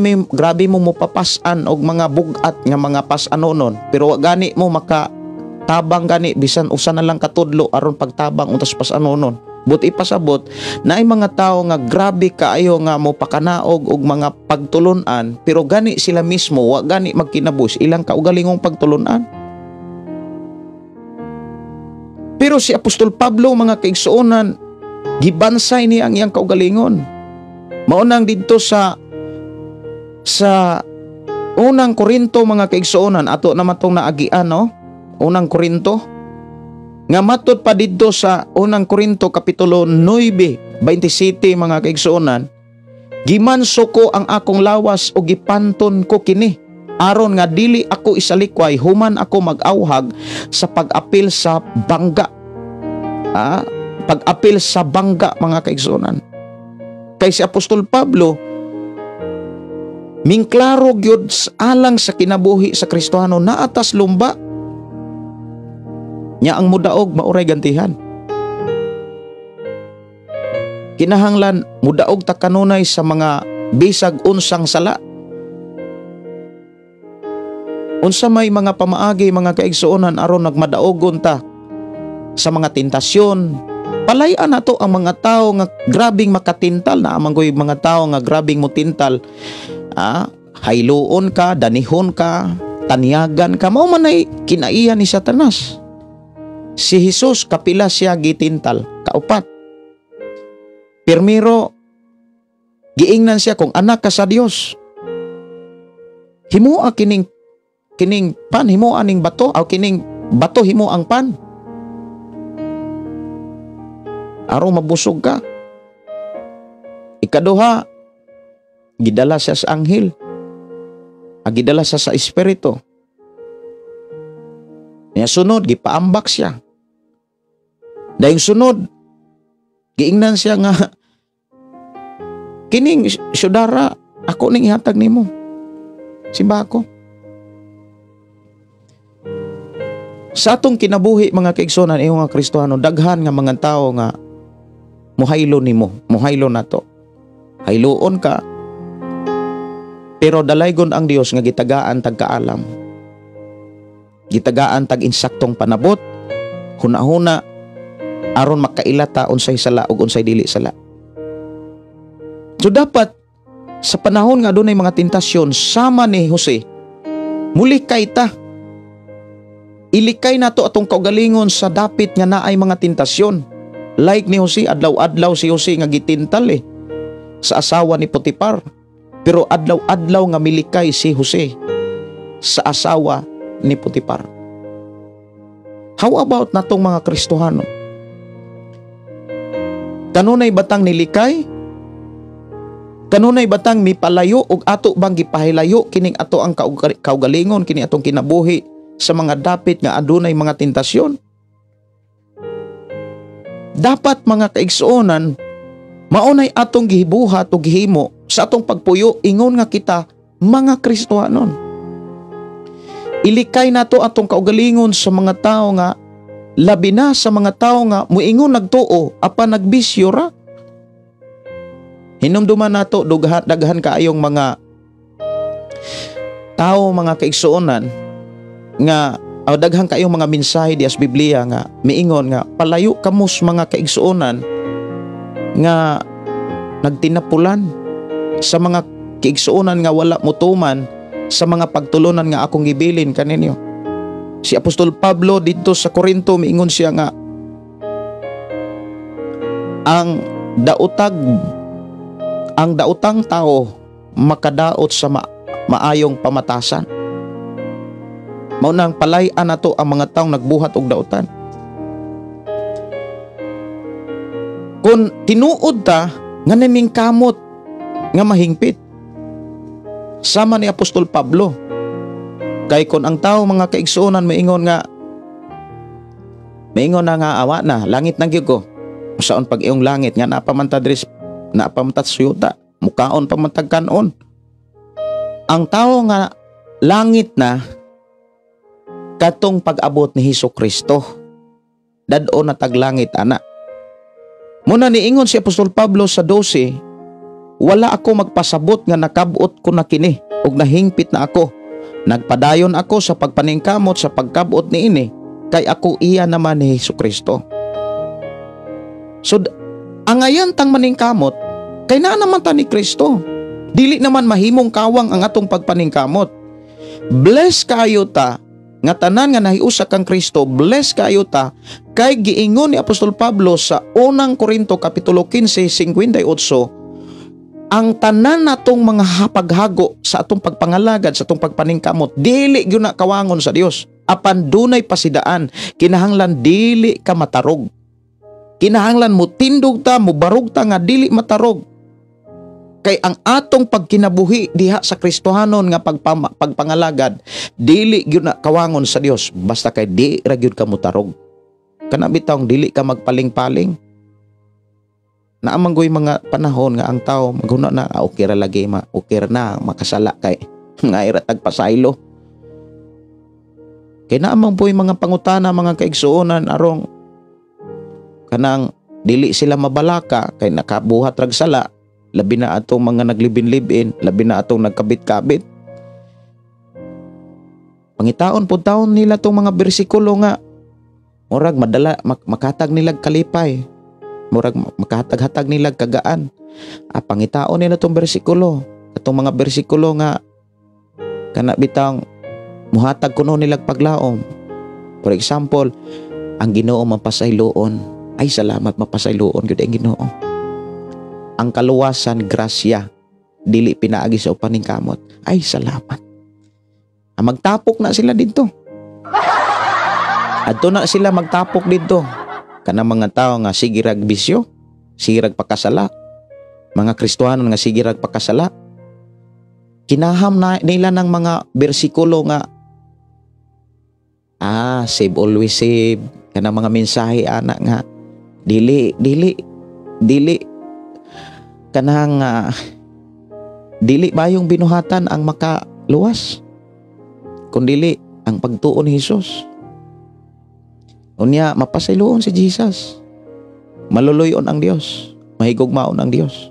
mo mopapas-an og mga bug-at nga mga pas-anonon, pero wa gani mo maka tabang gani bisan usa na lang katudlo aron pagtabang untas pas-anonon. But ipasabot naay mga tawo nga grabe kaayo nga mo pakanaog og mga pagtulunan, pero gani sila mismo wa gani magkinabus ilang kaugalingong pagtulunan. Pero si Apostol Pablo, mga kaigsuonan, gibansay niya ang iyang kaugalingon. Mao nang didto sa Unang Korinto, mga kaigsuonan, ato naman tong naagian, no? Unang Korinto nga matud pa didto sa Unang Korinto kapitulo 9:27, mga kaigsuonan, gimanso ko ang akong lawas o gipanton ko kini aron nga dili ako isalikway human ako mag-awhag sa pag-apil sa bangga. Pag-apil sa bangga, mga kaigsuonan. Kay si Apostol Pablo mingklaro gyud alang sa kinabuhi sa Kristohano, naatas lumba nya ang mudaog mauray gantihan. Kinahanglan mudaog ta kanunay sa mga bisag unsang sala. Unsa may mga pamaagi, mga kaigsuonan, aron nagmadaogon ta sa mga tentasyon? Palayan nato ang mga tao nga grabing makatintal na amang koy mga tao nga grabing mutintal. Hayloon ka, danihon ka, taniyagan ka, mao man ay kinaiya ni Satanas. Si Jesus kapila siya gitintal, kaupat. Pirmiro giingnan siya kung anak ka sa Dios. Himoa kining pan, himoa ning bato, aw kining bato himo ang pan. Aron mabusog ka. Ikaduha, gidala siya sa anghel. Gidala siya sa espiritu. Niya sunod, gipaambak siya. Dahil sunod, giingnan siya nga, kining syudara, ako ning ihatag nimo. Simba ako. Sa atong kinabuhi, mga kaigsuonan, iyong nga Kristohano, daghan nga mga tao nga muhaylo nimo, muhaylo nato. Hayloon ka, pero dalaygon ang Dios nga gitagaan tag kaalam. Gitagaan tag insaktong panabot, hunahuna, aron makaila ta unsay sala ug unsay dili sala. So dapat sa panahon nga adunay mga tentasyon sama ni Jose, mulikay ta. Ilikay nato atong kaugalingon sa dapit nga naay mga tentasyon. Like ni Jose, adlaw-adlaw si Jose nga gitintal sa asawa ni Potifar. Pero adlaw-adlaw nga milikay si Jose sa asawa ni Potifar. How about natong mga Kristohano? Kanunay batang nilikay? Kanunay batang mipalayo og ato bang gipahilayo kining ato ang kaugalingon, kini atong kinabuhi sa mga dapit nga adunay mga tentasyon? Dapat, mga kaigsuonan, maunay atong gihibuhat o gihimo sa atong pagpuyo ingon nga kita mga Kristohanon. Ilikay nato atong kaugalingon sa mga tao nga labi na sa mga tao nga muingon nagtuo apan nagbisyo ra. Hinumduman nato daghan kaayong mga tao, mga kaigsuonan, nga daghan kaayong mga mensahe dias Biblia nga miingon nga palayo kamos, mga kaigsuonan, nga nagtinapulan sa mga kaigsuonan nga wala motuman sa mga pagtulunan nga akong gibilin kaninyo. Si Apostol Pablo didto sa Korinto miingon siya nga Ang daotag ang daotang tao makadaot sa maayong pamatasan. Mao nang palay-an nato ang mga taong nagbuhat og daotan. Kung tinuod ta nga naningkamot nga mahingpit, sama ni Apostol Pablo. Kay kon ang tao, mga kaigsuonan, maingon na nga awa na langit na gyud ko. Usaon pag iyong langit nga napamanta diri, napamanta sa yuta, mukaon pamantag kanon. Ang tao nga langit na katong pag-abot ni Hesus Kristo, dad-o na tag langit ana. Muna niingon si Apostol Pablo sa 12, wala ako magpasabot nga nakabot ko na kini ug nahingpit na ako. Nagpadayon ako sa pagpaningkamot sa pagkabot niini, kay ako iya naman ni Hesus Kristo. So angayan tang maningkamot kay naa naman ta ni Kristo. Dili naman mahimong kawang ang atong pagpaningkamot. Bless kayo ta nga tanan nga nahiusa kang Kristo, bless kayo ta kay giingon ni Apostol Pablo sa unang Korinto kapitulo 15:58, ang tanan natong mga hapaghago sa atong pagpangalagad, sa atong pagpaningkamot, dili gyud na kawangon sa Dios. Apan dunay pasidaan, kinahanglan dili ka matarog. Kinahanglan mo tindog ta, mo barog ta nga dili matarog. Kay ang atong pagkinabuhi diha sa Kristohanon nga pagpangalagad, dili gyud na kawangon sa Dios basta kay di ra gyud ka motarog. Kana bitawng dili ka magpaling-paling. Naamang goy mga panahon nga ang tao maghuna na, okay ra lagi, okay ra na makasala kay nga ira tagpasaylo. Kay naamang poy mga pangutana, mga kaigsuonan, arong kanang dili sila mabalaka kay nakabuhat rag sala, labi na atong mga naglibin-libin, labi na atong nagkabit-kabit. Pangitaon po taon nila tong mga bersikulo nga murag madala makatag nilag kalipay, murag makahatag-hatag nilag kagaan. Pangitaon nila tong bersikulo, atong mga bersikulo nga kana bitang muhatag kuno nilag paglaom. For example, ang Ginoo mapasayloon. Ay salamat, mapasayloon gyud ang Ginoo. Ang kaluwasan grasya, dili pinaagi sa paningkamot. Ay salamat. Magtapok na sila didto. Adto na sila magtapok didto. Kanang mga tao nga sige rag bisyo, sige rag pakasala, mga Kristohanon nga sige rag pakasala, kinaham na nila ng mga bersikulo nga save always save, kanang mga mensahe ana nga dili dili dili kanang dili bayong binuhatan ang makaluwas, kundili ang pagtuon ni Hesus. Unya mapasayloon si Jesus, maluluyon ang Dios, mahigugmaon ang Dios.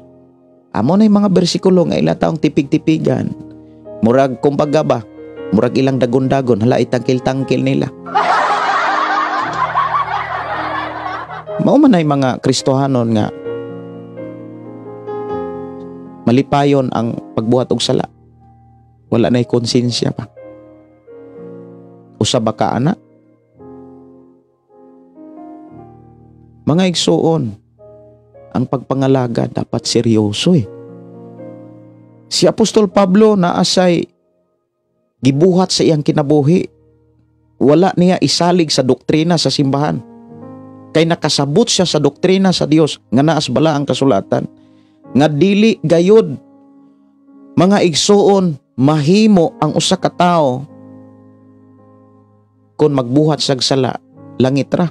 Amo na yung mga bersikulo nga ila taong tipig-tipigan. Murag kumbaga ba, murag ilang dagon-dagon, hala itangkil-tangkil nila. Mao man ay mga Kristohanon nga malipayon ang pagbuhat og sala. Wala na'y konsensya pa. Usa ba ka ana? Mga igsuon, ang pagpangalaga dapat seryoso eh. Si Apostol Pablo naasay gibuhat sa iyang kinabuhi. Wala niya isalig sa doktrina sa simbahan. Kay nakasabot siya sa doktrina sa Dios nga naas bala ang kasulatan. Nga dili gayod, mga igsuon, mahimo ang usa ka tawo kung magbuhat sag sala, langit ra.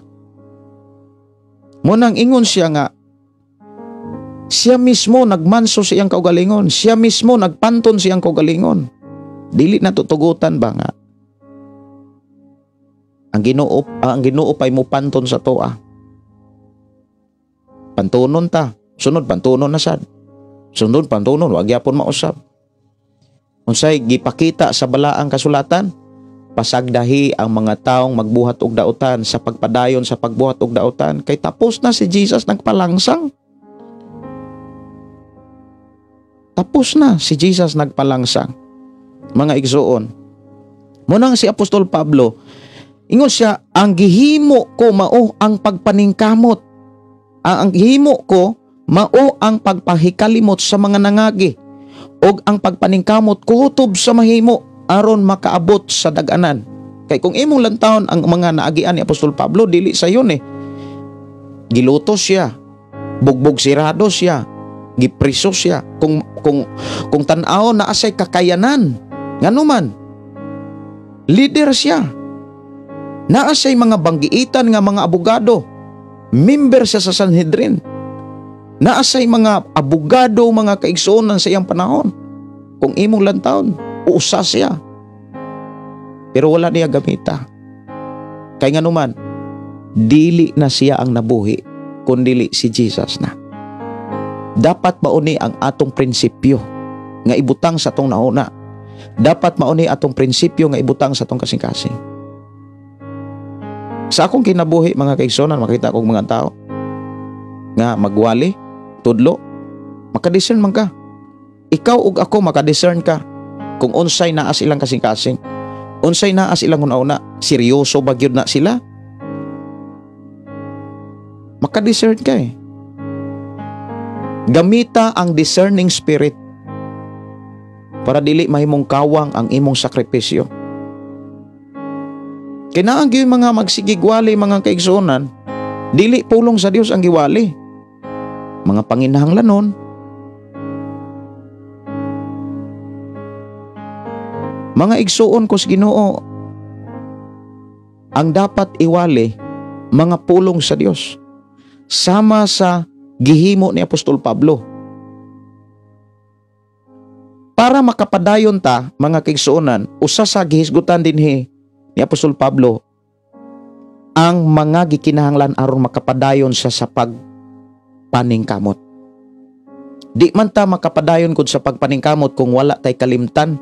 Munang ingon siya nga siya mismo nagmanso sa iyang kaugalingon, siya mismo nagpanton sa iyang kaugalingon. Dili na tutugutan ba nga ang Ginoo pay mo panton sa toa. Pantunon ta, sunod pantunon na sad. Sunod pantunon, wag gyapon mausab. Unsay gipakita sa balaang kasulatan? Pasagdahi ang mga taong magbuhat og dautan sa pagpadayon sa pagbuhat og dautan kay tapos na si Jesus nagpalangsang. Tapos na si Jesus nagpalangsang. Mga igsuon, munang si Apostol Pablo, ingon siya, ang gihimo ko mao ang pagpaningkamot. Ang himo ko mao ang pagpahikalimot sa mga nangagi og ang pagpaningkamot kutob sa mahimo aron makaabot sa dag-anan. Kay kung imong lantawon ang mga naagian ni Apostol Pablo, dili sayon eh. Giluto siya, bugbog sirado siya, gipriso siya. Kung tan-aw naa siya'y kakayanan, nganuman leader siya. Naa siya'y mga banggiitan nga mga abogado. Member siya sa Sanhedrin. Naa siya'y mga abogado, mga kaigsuonan sa iyang panahon. Kung imong lantawon, usa siya. Pero wala niya gamita. Kay nganuman, dili na siya ang nabuhi, kundili si Jesus na. Dapat mauni ang atong prinsipyo nga ibutang sa atong nauna. Dapat mauni atong prinsipyo nga ibutang sa atong kasing-kasing. Sa akong kinabuhi, mga kaigsuonan, makita akong mga tao nga magwali, tudlo, makadiscern man ka. Ikaw ug ako makadiscern ka kung unsay naa silang kasing-kasing. Unsay naa silang una-una, seryoso ba gyud na sila? Makadiscern ka eh. Gamita ang discerning spirit para dili mahimong kawang ang imong sakripisyo. Kinaang gyud mga magsigigwali, mga kaigsuonan, dili pulong sa Dios ang giwali. Mga panginahanglanon, mga igsuon ko sa Ginoo, ang dapat iwali mga pulong sa Dios sama sa gihimo ni Apostol Pablo. Para makapadayon ta, mga kaigsuonan, usa sa gihisgutan dinhi ni Apostol Pablo ang mga gikinahanglan aron makapadayon siya sa pagpaningkamot. Di man ta makapadayon kud sa pagpaningkamot kung wala tay kalimtan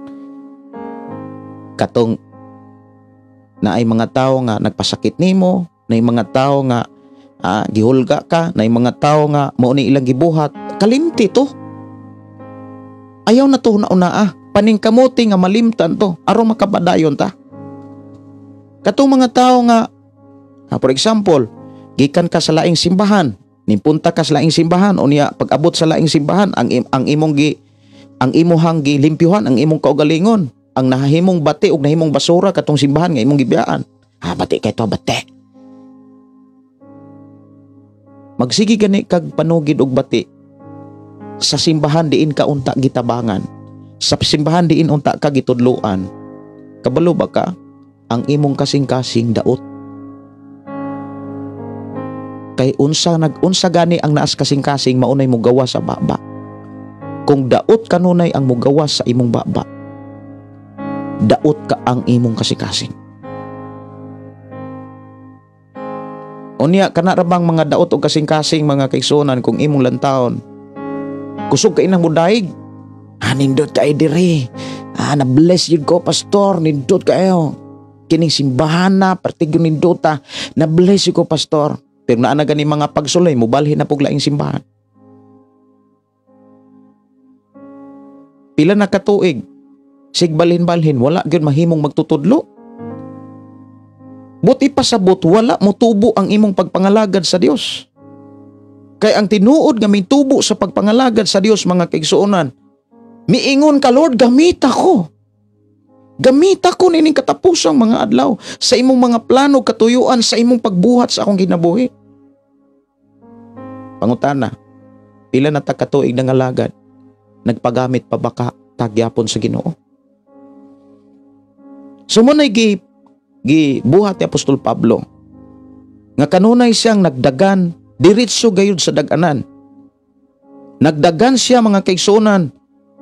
katong naay mga tao nga nagpasakit nimo, naay mga tao nga gihulga ka, naay mga tao nga mao ni ilang gibuhat. Kalimti to. Ayaw na to una-una. Paningkamuti nga malimtan to aron makapadayon ta. Katong mga tao nga for example, gikan ka sa laing simbahan, nimpunta ka sa laing simbahan, unya pag-abot sa laing simbahan ang imong gi ang imuhang gilimpyuhan, ang imong kaugalingon, ang nahimong bati ug nahimong basura katong simbahan nga imong gibiyaan. Bati kay to, bati. Magsige gani kag panugid og bati sa simbahan diin ka unta gitabangan, sa simbahan diin unta ka gitudloan. Kabalo ba ka ang imong kasing-kasing daot? Kay unsa nag-unsa gani ang naas kasing-kasing maunay mogawa sa baba. Kung daot kanunay ang mogawa sa imong baba, daot ka ang imong kasing-kasing. Unya kana ra bang mga daot og kasing-kasing, mga kaigsuonan, kung imong lantawon kusog kay nang mudaig, nindot kay diri, na bless yun ko pastor, nindot kayo kining simbahan na partigo nindota, na bless yun ko pastor. Pero naa na gani mga pagsulay, mubalhin na pug laing simbahan. Pila na katuig sigbalhin-balhin, wala gyud mahimong magtutudlo. Buti pasabot, wala motubo ang imong pagpangalagad sa Dios. Kay ang tinuod nga mitubo sa pagpangalagad sa Dios, mga kaigsuonan, miingon ka, Lord, gamita ko. Gamita ko nining katapusang mga adlaw sa imong mga plano katuyuan, sa imong pagbuhat sa akong kinabuhi. Pangutana, pila na ta katuig nangalagad, nagpagamit pa ba ka tagyapon sa Ginoo? So mo na gibuhat ni Apostol Pablo nga kanunay siyang nagdagan diretso gayud sa dag-anan. Nagdagan siya, mga kaigsuonan,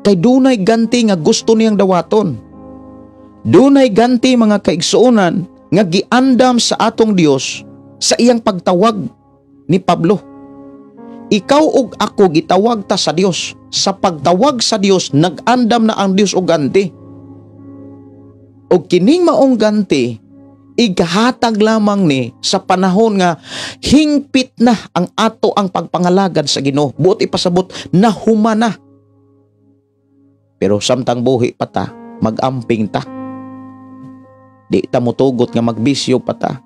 kay dunay ganti nga gusto niyang dawaton. Dunay ganti, mga kaigsuonan, nga giandam sa atong Dios sa iyang pagtawag ni Pablo. Ikaw ug ako gitawag ta sa Dios. Sa pagtawag sa Dios, nagandam na ang Dios og ganti. Og kining maong ganti, igahatag lamang ni sa panahon nga hingpit na ang ato ang pagpangalagad sa Ginoo. Buot ipasabot, nahuma na. Pero samtang buhi pa ta, magamping ta. Di ta motugot nga magbisyo pa ta.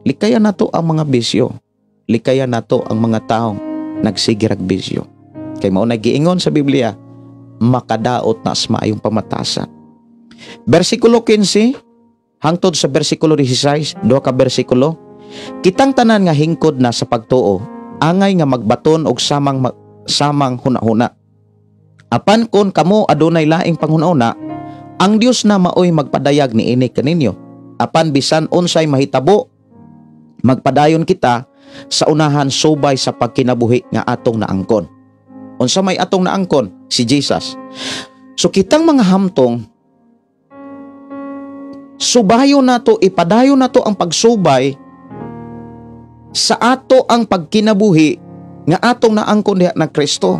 Likayan nato ang mga bisyo. Likayan nato ang mga taong nagsigirag bisyo. Kay mao na giingon sa Biblia, makadaot na sa maayong pamatasan. Versikulo 15 hangtod sa versikulo 16, duha ka bersikulo, kitang tanan nga hingkod na sa pagtuo, angay nga magbaton og samang hunahuna. Apan kon kamo adunay laing panghunahuna, ang Dios na maoy magpadayag niini kaninyo. Apan bisan unsay mahitabo, magpadayon kita sa unahan subay sa pagkinabuhi nga atong naangkon. Unsa may atong naangkon? Si Jesus. So kitang mga hamtong, subayo nato, ipadayon nato ang pagsubay sa ato ang pagkinabuhi nga atong naangkon diha ng Kristo.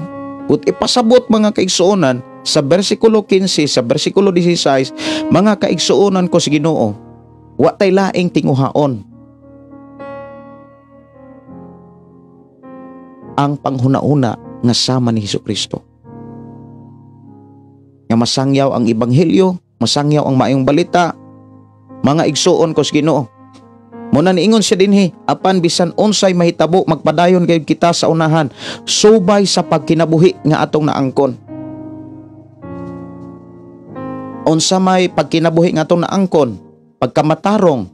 But ipasabot mga kaigsuonan sa versikulo 15, sa versikulo 16, mga kaigsuonan ko sa Ginoo, wa tay laing tinguhaon ang panghuna-una nga sama ni Hesukristo. Nga masangyaw ang ebanghelyo, masangyaw ang maayong balita, mga igsuon ko sa Ginoo. Muna niingon siya dinhi, apan bisan unsay mahitabo, magpadayon gayud kita sa unahan, subay sa pagkinabuhi nga atong naangkon. Unsa may pagkinabuhi nga atong naangkon? Pagkamatarong.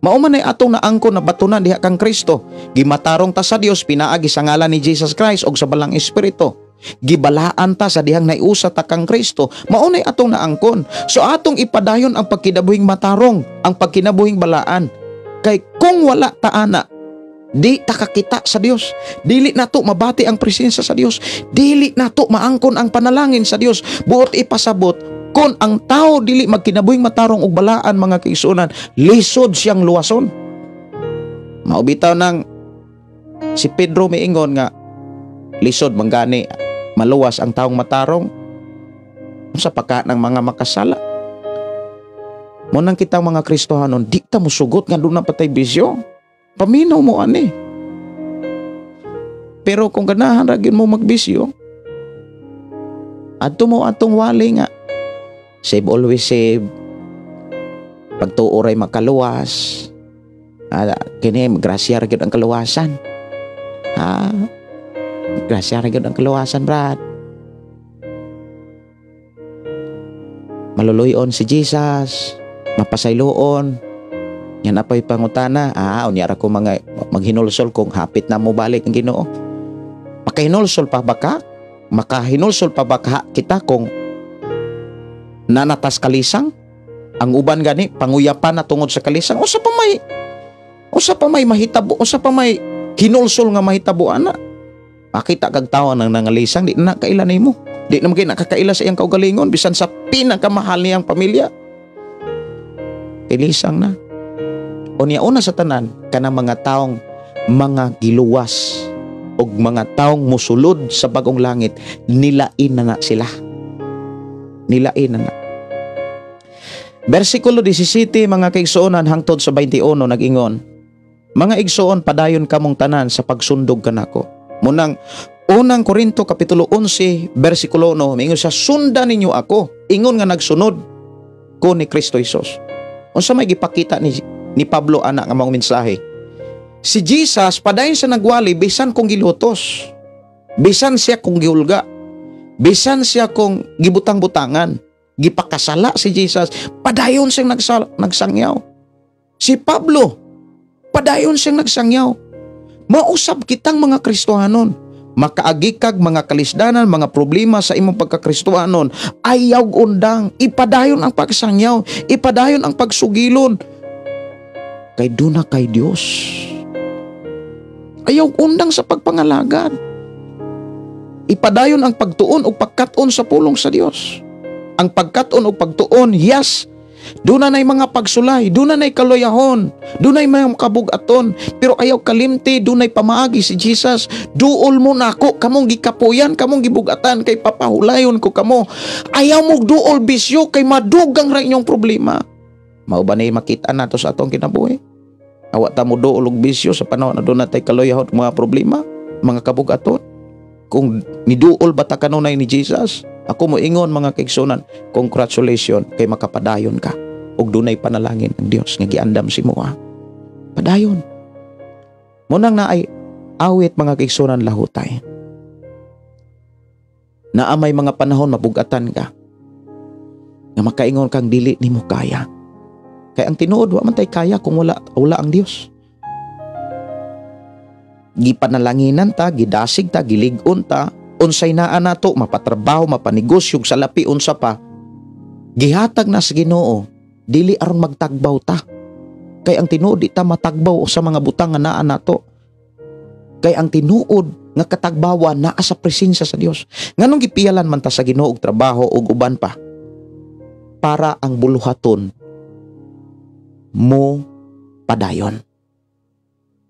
Mao man ay atong naangkon na batunan diha kang Kristo. Gimatarong ta sa Dios pinaagi sa ngalan ni Jesus Christ og sa Balang Espiritu. Gibalaan ta sa dihang naiusa ta kang Kristo. Mao nay atong naangkon. So atong ipadayon ang pagkinabuhing matarong, ang pagkinabuhing balaan. Kay kung wala ta ana, di ta kakita sa Dios. Dili nato mabati ang presensya sa Dios. Dili nato maangkon ang panalangin sa Dios. Buot ipasabot, kung ang tao dili magkinabuhing matarong og balaan, mga kaigsuonan, lisod siyang luwason. Mao bitaw nang si Pedro miingon nga lisod manggani maluwas ang taong matarong sa pagka ng mga makasala. Mo nang kitang mga Kristohanon, di ta musugot nga doon na patay bisyo. Paminaw mo ani. Pero kung ganahan ra gyud mo magbisyo, adto mo atong wali nga save always save, pagtuo ray makaluwas. Kini grasya ra gyud ang kaluwasan. Grasya ra gyud ang kaluwasan, brad. Maluluyon si Jesus, mapasayloon. Yan apoy pangutana. Unya ra ko mga maghinulsol kung hapit na mo balik ang Ginoo. Makahinulsol pa ba ka? Makahinulsol pa ba ka kita kung nanatas kalisang? Ang uban gani panguyapan na tungod sa kalisang. Usa pa may mahitabo, usa pa may hinulsol nga mahitabo ana. Makita kag tawo nang nangalisang, di na kaila nimo. Di na magay nakakaila sa iyang kaugalingon bisan sa pinakamahal niyang pamilya. Kilisang na. Unya una sa tanan kanang mga taong mga giluwas og mga taong musulod sa bagong langit, nilain na na sila. Nilain na na. Versikulo 17 mga kaigsuonan hangtod sa 21 nag-ingon, mga igsuon, padayon kamong tanan sa pagsundog kanako. Munang unang Korinto kapitulo 11 versikulo 1, mingon siya, sundan ninyo ako, ingon nga nagsunod ko ni Kristo Jesus. Unsa may gipakita ni Pablo ana nga maong mensahe? Si Jesus padayon sa nagwali bisan kung gilutos, bisan siya kung gihulga, bisan siya kung gibutang-butangan, gipakasala si Jesus, padayon siyang nagsangyaw. Si Pablo, padayon siyang nagsangyaw. Mausab kitang mga Kristohanon, makaagi kag mga kalisdanan, mga problema sa imong pagkakristohanon, ayaw undang, ipadayon ang pagsangyaw, ipadayon ang pagsugilon. Kay duna kay Dios. Ayaw undang sa pagpangalagad. Ipadayon ang pagtuon o pagkat-on sa pulong sa Dios. Ang pagkat-on o pagtuon, yes, doon na mga pagsulay, doon na kaluyahon, doon na mga kabugaton, pero ayaw kalimti, doon na pamaagi si Jesus. Duol mo nako, kamong gikapuyan, kamong gibugatan, kay papahulayon ko kamo. Ayaw mo duol bisyo, kay madugang ra inyong problema. Mao ba na makita nato sa atong kinabuhi? Awa ta mo duol og bisyo sa panahon na doon natay kaluyahon, mga problema, mga kabugaton. Kung niduol ba ta kanunay ni Jesus? Ako mo ingon mga kaigsunan, congratulations kay makapadayon ka ug dunay panalangin ang Dios nga giandam si moa. Padayon. Munang naay Awit mga kaigsunan lahutay. Naa may mga panahon mabugatan ka nga makaingon kang dili nimo kaya. Kay ang tinuod wa man tay kaya kung wala ang Dios. Gipanalanginan ta, gidasig ta, gilig-on ta, unsay naa nato, mapatrabaho, mapanegosyo, sa lapi unsa pa. Gihatag na sa Ginoo, dili aron magtagbaw ta. Kay ang tinuod di ta matagbaw sa mga butang nga naa nato. Kay ang tinuod nga katagbawan naa sa presensya sa Dios. Nganong gipiyalan man ta sa Ginoo og trabaho ug uban pa? Para ang buluhaton mo padayon.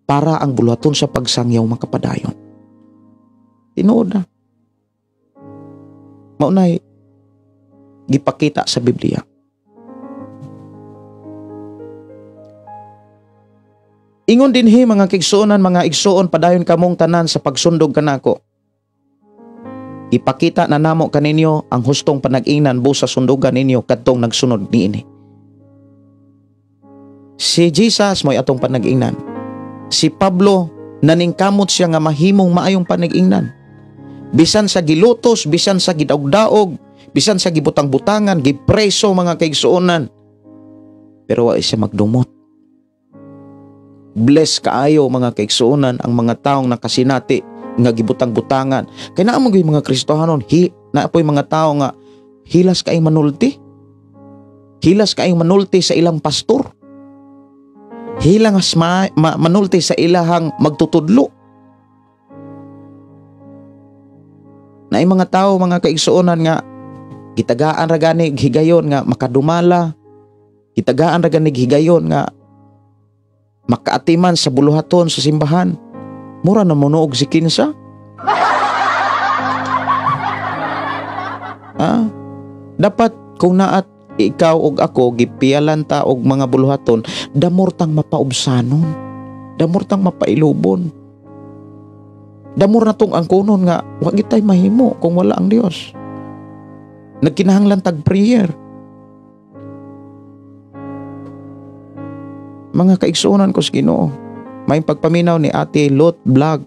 Para ang buluhaton sa pagsangyaw makapadayon. Tinuod na. Maunay gipakita sa Biblia. Ingon dinhi mga kigsuonan, mga igsuon, padayon kamong tanan sa pagsundog kanako. Ipakita na namo kaninyo ang hustong panag-ingnan busa sundugan ninyo kadtong nagsunod niini. Si Jesus mo'y atong panag-ingnan. Si Pablo naningkamot siya nga mahimong maayong panag-ingnan. Bisan sa gilutos, bisan sa gidaog-daog, bisan sa gibutang-butangan, gipreso mga kaigsuonan, pero wa siya magdumot. Bless kaayo mga kaigsuonan ang mga taong nakasinati nga gibutang-butangan. Kay naa man gyud mga Kristohanon, naa poy mga tao nga hilas kaayong manulti. Hilas kaayong manulti sa ilang pastor. Hilas manulti sa ilahang magtutudlo. Naay mga tao mga kaigsuonan nga gitagaan ra gani higayon nga makadumala, gitagaan ra gani higayon nga makaatiman sa buluhaton sa simbahan. Mura na monoog si kinsa. Ah, dapat kung naat ikaw og ako gipialan ta og mga buluhaton, damor tang mapaubsanon, damor tang mapailubon, damor na tong angkonon nga wa gitay mahimo kung wala ang Dios. Nagkinahanglan tag prayer. Mga kaigsuonan ko sa Ginoo, may pagpaminaw ni Ate Lot Vlog.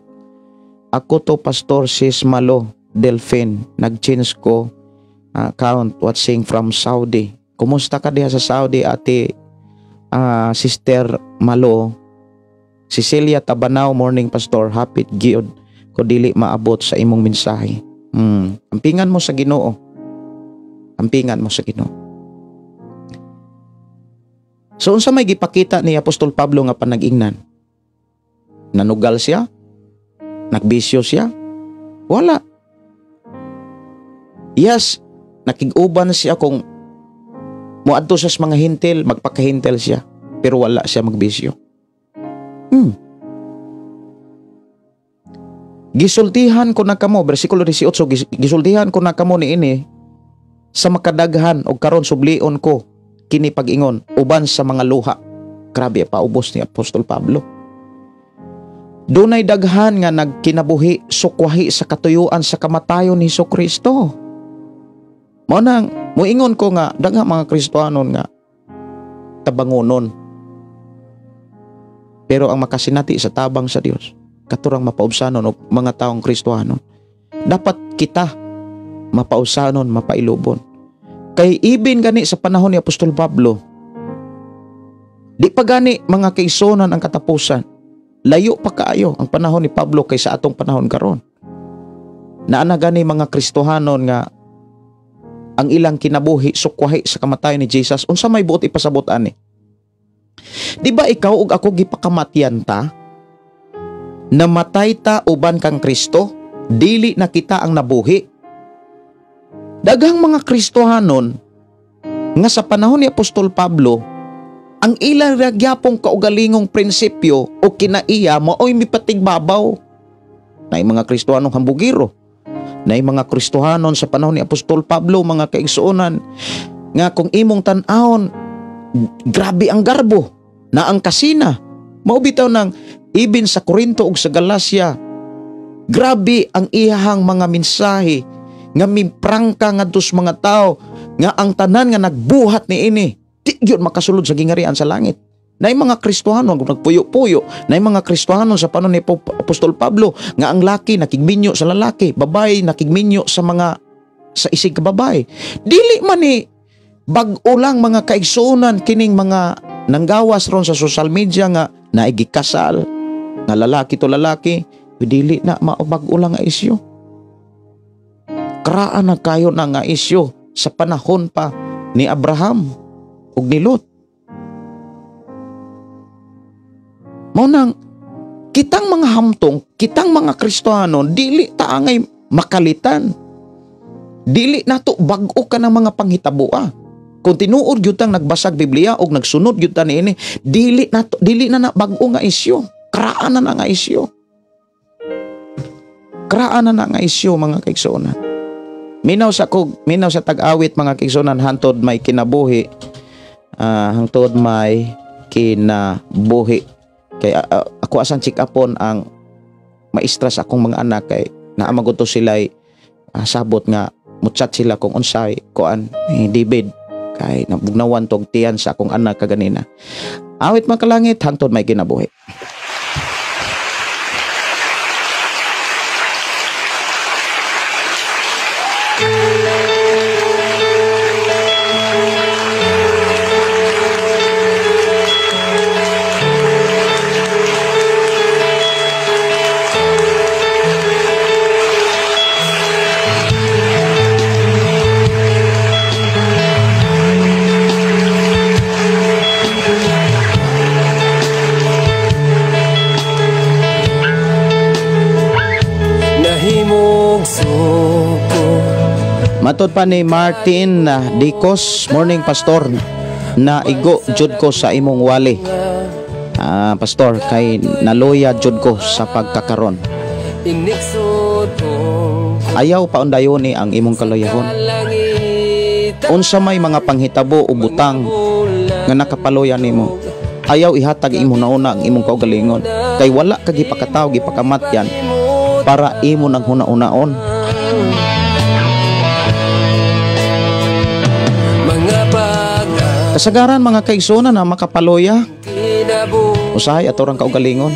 Ako to Pastor Sis Malo Delphine. Nag-change ko account watching from Saudi. Kumusta ka diha sa Saudi, Ate Sister Malo? Cecilia Tabanao, morning Pastor. Happy gyud ko dili maabot sa imong mensahe. Ampingan mo sa Ginoo. Ampingan mo sa Ginoo. So unsa may gipakita ni Apostol Pablo nga panag-ingnan? Nanugal siya? Nagbisyo siya? Wala. Yes, nakig-uban siya kung moadto siya sa mga hintil, magpakahintil siya, pero wala siya magbisyo. Gisultihan ko na kamo, bersikulo 18, gisultihan ko na kamo niini sa makadaghan og karon sublion ko kini pag-ingon uban sa mga luha. Grabe paubos ni Apostol Pablo. Dunay daghan nga nagkinabuhi sukwahi sa katuyuan sa kamatayon ni Hesukristo. Mao nang moingon ko nga daghang mga Kristohanon nga tabangonon. Pero ang makasinati sa tabang sa Dios, katurang mapaubsanon og mga taong Kristohanon. Dapat kita mapaubsanon, mapailubon. Kay ibin gani sa panahon ni Apostol Pablo, di pa gani mga kaigsuonan ang katapusan. Layo pa kaayo ang panahon ni Pablo kaysa atong panahon karon. Naa na gani mga Kristohanon nga ang ilang kinabuhi sukwahi sa kamatayon ni Jesus. Unsa may buot ipasabot ani? Di ba ikaw ug ako gipakamatyan ta? Namatay ta uban kang Kristo, dili na kita ang nabuhi. Daghang mga Kristohanon nga sa panahon ni Apostol Pablo, ang ilang ragyapong kaugalingong prinsipyo o kinaiya maoy mipatigbabaw. Nay mga Kristohanong hambugiro, nay mga Kristohanon sa panahon ni Apostol Pablo, mga kaigsuonan, nga kung imong tan-awon, grabe ang garbo, na ang kasina. Mao bitaw nang ibin sa Korinto ug sa Galacia, grabe ang iyahang mga mensahe nga miprangka ngadto sa mga tao nga ang tanan nga nagbuhat niini di gyud makasulod sa gingarian sa langit. Nay mga Kristohano ang nagpuyo-puyo, nay mga Kristohano sa panahon ni Apostol Pablo nga ang laki nakigminyo sa lalaki, babae nakigminyo sa mga sa isig ka babae. Dili man ni bag-o lang mga kaigsuonan kining mga nanggawas ron sa social media nga naigikasal nga lalaki to lalaki, dili na maubag-o lang nga isyu. Kraan na kayo na nga isyu sa panahon pa ni Abraham ug ni Lot. Mao nang kitang mga hamtong, kitang mga Kristohano, dili ta angay makalitan. Dili nato bag-o ka ng mga panghitaboa. Kung tinuod gyud tang nagbasag Biblia og nagsunod gyud ta niini, dili nato, dili na na bag-o nga isyu. Kraan na na nga isyu. Kraan na na nga isyu mga kaigsuonan. Minaw sa kog, minaw sa tag-awit mga kaigsuonan hantod may kinabuhi. Hangtod may kinabuhi. Kay ako asan check upon ang maestra sa akong mga anak kay naamagot to sila'y sabot nga muchat sila kung unsay kuan ni David kay nabugnawan tog tiyan sa akong anak kaganina. Awit makalangit hangtod may kinabuhi. Matod pa ni Martin Dicos, morning pastor, na igo jud ko sa imong wali. Pastor, kay naloya jud ko sa pagkakaron. Ayaw paundayoni ang imong kaloyahon. Unsa may mga panghitabo o butang nga nakapaloya nimo, ayaw ihatag imo nauna ang imong kaugalingon. Kay wala ka gipakataw, gipakamatyan para imo nang huna-unaon. Kasagaran mga kaigsuonan na makapaloya, usahay atorang kaugalingon.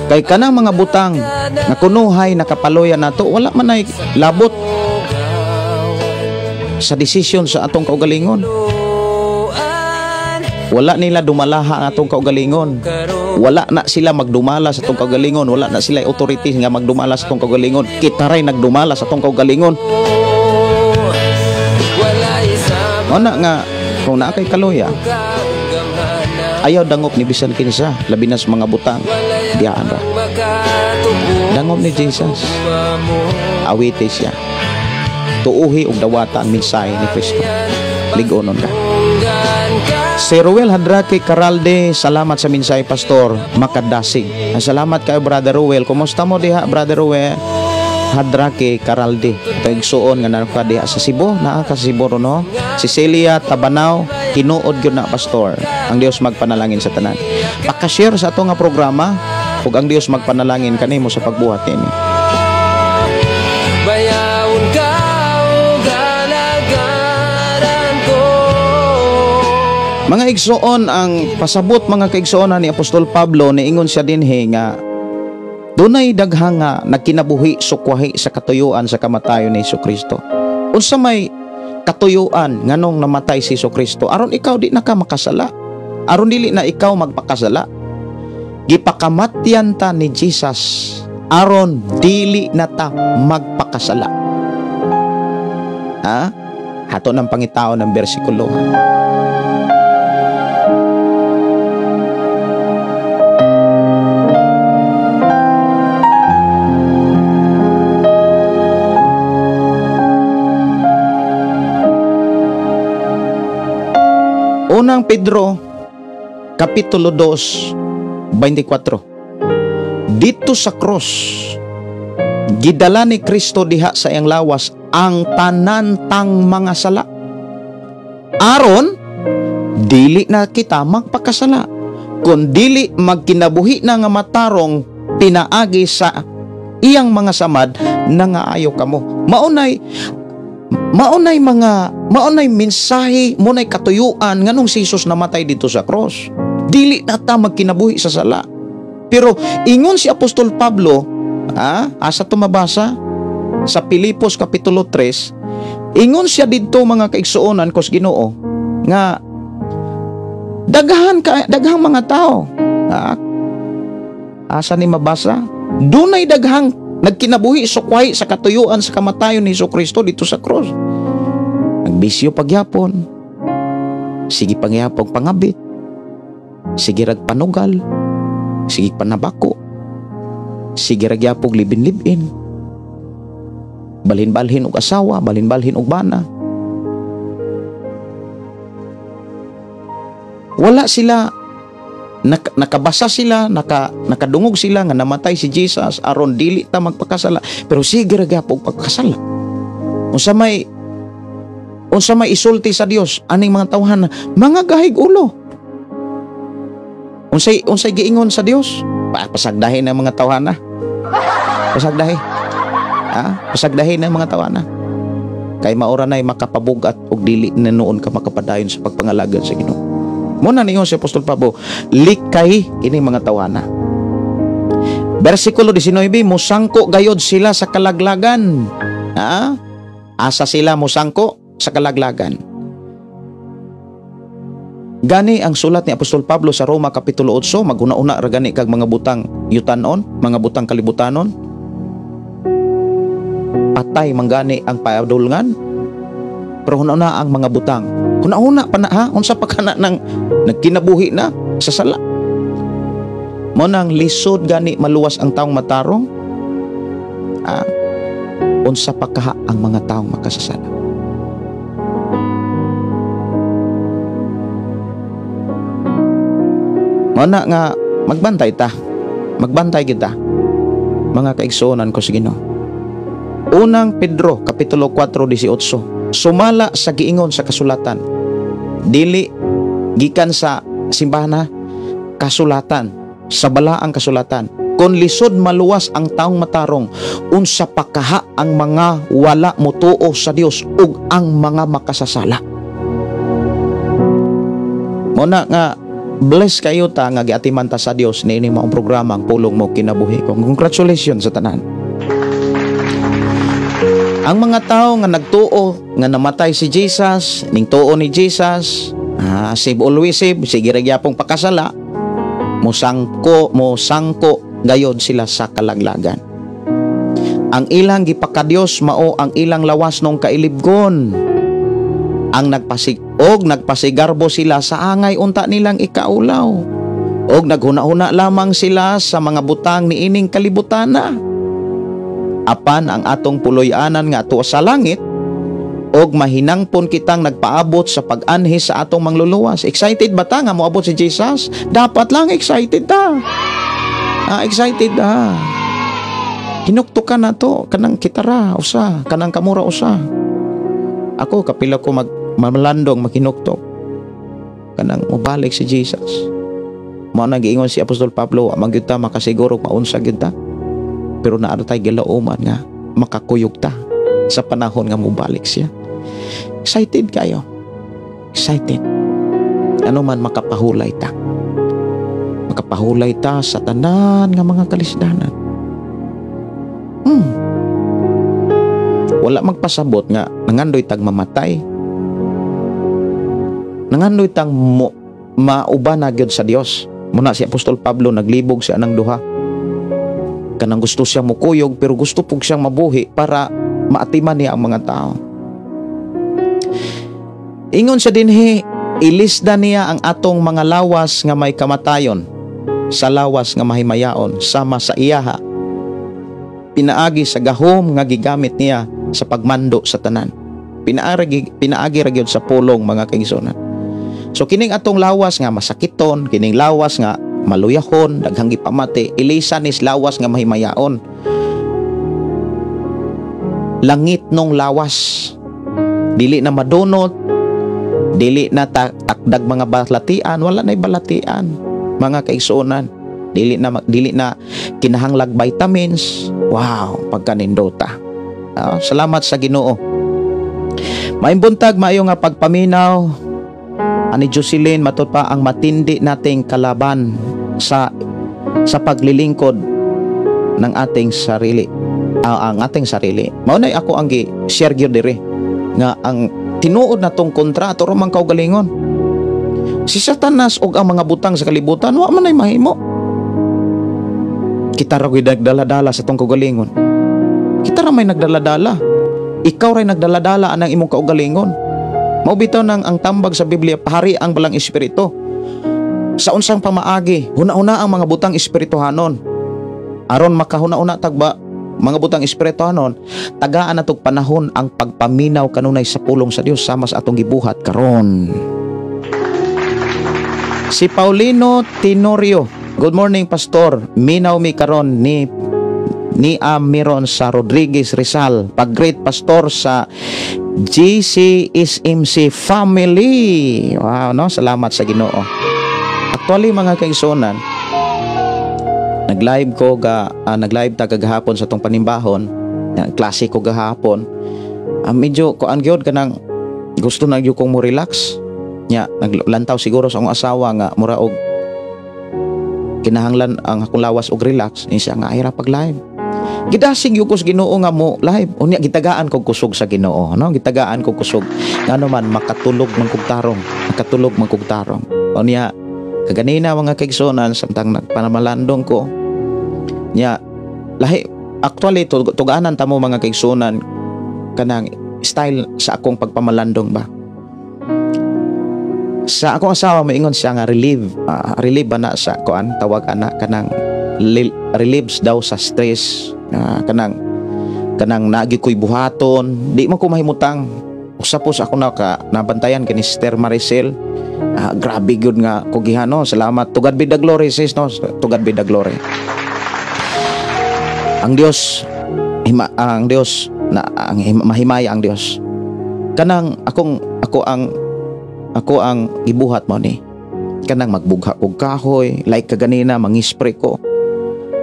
Kay kanang mga butang nga kunuhay nakapaloya nato, wala man ay labot sa desisyon sa atong kaugalingon. Wala nila dumalaha ang atong kaugalingon. Wala na sila magdumala sa atong kaugalingon. Wala na sila authority nga magdumala sa atong kaugalingon. Kita ray nagdumala sa atong kaugalingon. Ona nga kung naa kay kaloya, ayaw dangop ni bisan kinsa, labi na sa mga butang, dihaan ra. Dangop ni Jesus. Awite siya. Tuuhi og dawata ang mensahe ni Kristo. Lig-onon ka. Si Ruel Hadrake Caralde, salamat sa mensahe pastor, makadasig. Salamat kayo Brother Ruel. Kumusta mo diha Brother Ruel Hadrake Caralde? Ito igsuon nga naa ka diha sa Cebu, naa ka sa Cebu no? Cecilia Tabanao, tinuod gyud na pastor. Ang Dios magpanalangin sa tanan. Paka-share sa ato nga programa ug ang Dios magpanalangin kanimo sa pagbuhat niini. Bayawon ka og alagaran ko. Mga igsoon, ang pasabot mga kaigsuonan ni Apostol Pablo, niingon siya dinhi nga dunay daghang nga nagkinabuhi sukwahi sa katuyuan sa kamatayon ni Jesucristo. Unsa may katuyuan nganong namatay si Jesucristo? Aron ikaw di na ka makasala. Aron dili na ikaw magpakasala. Gipakamatyan ta ni Jesus aron dili na ta magpakasala. Ha? Hato ng pangitaon ng bersikulo. Ha? Unang Pedro, Kapitulo 2:24. Dito sa cross, gidala ni Kristo diha sa iyang lawas ang tanan tang mga sala. Aron, dili na kita magpakasala, kun dili magkinabuhi na nga matarong pinaagi sa iyang mga samad na nga ayaw kamo. Maunay, Maunay maunay mensahe, munay katuyuan nganong si Jesus namatay dito sa cross. Dili na ta magkinabuhi sa sala. Pero ingon si Apostol Pablo, asa to mabasa? Sa Pilipos Kapitulo 3, ingon siya didto mga kaigsuonan kos Ginoo nga daghang mga tao. Asa ni mabasa? Dunay daghang nagkinabuhi sukway sa katuyuan sa kamatayon ni Jesucristo dito sa cross. Nagbisyo pagyapon, sige pangyapong pangabit, sige rag panugal, sige panabako, sige rag yapog libin-libin, balhin-balhin og asawa, balhin-balhin og bana. Wala sila, nakabasa sila, nakadungog sila nga namatay si Jesus aron dili ta magpakasala, pero sige ra gyapon pagkasala. Unsa may isulti sa Dios aning mga tawhana, mga gahig ulo. Unsay giingon sa Dios? Pasagdahin ang mga tawhana. Pasagdahi. Pasagdahin ang mga tawhana. Kay maura nay makapabugat og dili na noon ka makapadayon sa pagpangalagad sa Ginoo. Muna niyon si Apostol Pablo, likay ini mga tawana. Versikulo 19, musangko gayod sila sa kalaglagan. Asa sila musangko sa kalaglagan. Gani ang sulat ni Apostol Pablo sa Roma Kapitulo 8, maghuna-una ra gani kag mga butang yutanon, mga butang kalibutanon. Patay manggani ang paadulngan, pero huna-una ang mga butang. Huna-huna pa na, ha? Unsa pa kana nang nagkinabuhi na sa sala. Mo nang lisod gani maluwas ang taong matarong. Unsa pa kaha ang mga taong makasasala. Mo na nga magbantay ta. Magbantay kita. Mga kaigsuonan ko sa Ginoo. Unang Pedro Kapitulo 4:18, sumala sa giingon sa kasulatan. Dili gikan sa simbahan na kasulatan, sa balaang kasulatan. Kung lisod maluwas ang taong matarong, unsa pa kaha ang mga wala motuo sa Dios ug ang mga makasasala. Muna nga bless kayo ta nga giatiman ta sa Dios niini maong programa ang Pulong Mo Kinabuhi Ko. Congratulations sa tanan. Ang mga tao nga nagtuo nga namatay si Jesus, ning tuo ni Jesus, save always save, sige ra gyapong pakasala, mosangko gayod sila sa kalaglagan. Ang ilang gipakadios mao ang ilang lawas nung kailibgon. Ang nagpasigarbo sila sa angay unta nilang ikaulaw. Og naghuna-huna lamang sila sa mga butang niining kalibutana. Apan ang atong puloy-anan nga ato sa langit, og mahinangpon kitang nagpaabot sa pag-anhi sa atong mangluluwas. Excited ba ta nga moabot si Jesus? Dapat lang excited ta. Excited ta. Hinukto ka na to, kanang kitara usa, kanang kamura usa. Ako kapila ko malandong maghinuktok. Kanang mobalik si Jesus. Mao na giingon si Apostol Pablo, man gyud ta makasiguro maunsa gyud ta. Pero naa tay gilauman nga makakuyog ta sa panahon nga mobalik siya. Excited kayo. Excited. Ano man makapahulay ta. Makapahulay ta sa tanan nga mga kalisdanan. Wala magpasabot nga nangandoy tag mamatay. Nangandoy tang mauban na gyud sa Dios. Muna si Apostol Pablo naglibog siya ng duha. Kanang gusto siyang mukuyog pero gusto pug siyang mabuhi para maatiman niya ang mga tao. Ingon siya dinhi, ilisda niya ang atong mga lawas nga may kamatayon sa lawas nga mahimayaon sama sa iyaha. Pinaagi sa gahom nga gigamit niya sa pagmando sa tanan. Pinaagi ra gyud sa pulong mga kaigsuonan. So kining atong lawas nga masakiton, kining lawas nga maluyahon, daghang gipamati, ilisan is lawas nga mahimayaon. Langit nung lawas. Dili na madunot, dili na takdag mga balatian, wala na'y balatian, mga kaigsuonan. Dili na kinahanglag vitamins. Wow, pagkanindota. Salamat sa Ginoo. Maayong buntag, maayo nga pagpaminaw ani Jocelyn. Matud pa, ang matindi nating kalaban sa paglilingkod ng ating sarili, ang ating sarili. Mao na ako ang gi share gyud diri nga ang tinuod na tong kontra ato ra mang kaugalingon. Si Satanas og ang mga butang sa kalibutan, wa man ay mahimo. Kita ra gyud nagdala-dala sa tong kaugalingon. Kita ra may nagdala-dala. Ikaw ray nagdala-dala anang imong kaugalingon. Mao bitaw nang ang tambag sa Biblia, pahari ang balang espiritu. Sa unsang pamaagi, huna-huna ang mga butang espirituhanon. Aron makahuna-huna tagba mga butang espirituhanon, tagaan natog panahon ang pagpaminaw kanunay sa pulong sa Dios sama sa atong gibuhat karon. Si Paulino Tenorio. "Good morning, Pastor. Minaw mi karon ni Amiron sa Rodriguez, Rizal. Pag-greet, Pastor, sa GCSMC family." Wow, no? Salamat sa Ginoo. Actually, mga kaigsuonan, nag-live ta kagahapon sa tong panimbahon. Yan, klase ko gahapon. Medyo kuan gyud, kanang gusto na gyud kong mo relax. Nya, naglantaw siguro sa akong asawa nga mura og kinahanglan ang akong lawas og relax. Ni siya nga ay pag live. Gidasig gyud ko sa Ginoo nga mo live. Unya gitagaan kog kusog sa Ginoo, no? Gitagaan kog kusog. Ngano man makatulog man kog tarong, makatulog man kog tarong. Unya kaganina, mga kaigsuonan, samtang nagpamalandong ko nya, lahi actually tugaanan ta mo, mga kaigsuonan, kanang style sa akong pagpamalandong ba. Sa akong asawa, moingon siya nga relieve, relieve ba na sa kuan, tawag ana kanang relieves daw sa stress, kanang nagi ko'y buhaton, di man ko mahimutang. Usa po sa ako naka nabantayan kini Sister Maricel. Grabe gyud nga kugihan, no? Salamat. To God be the glory, sis, no? To God be the glory. Ang Dios hima, ang Dios na ang mahimaya ang Dios. Kanang akong ako ang gibuhat mo ni kanang magbugha og kahoy, like kaganina mangispray ko.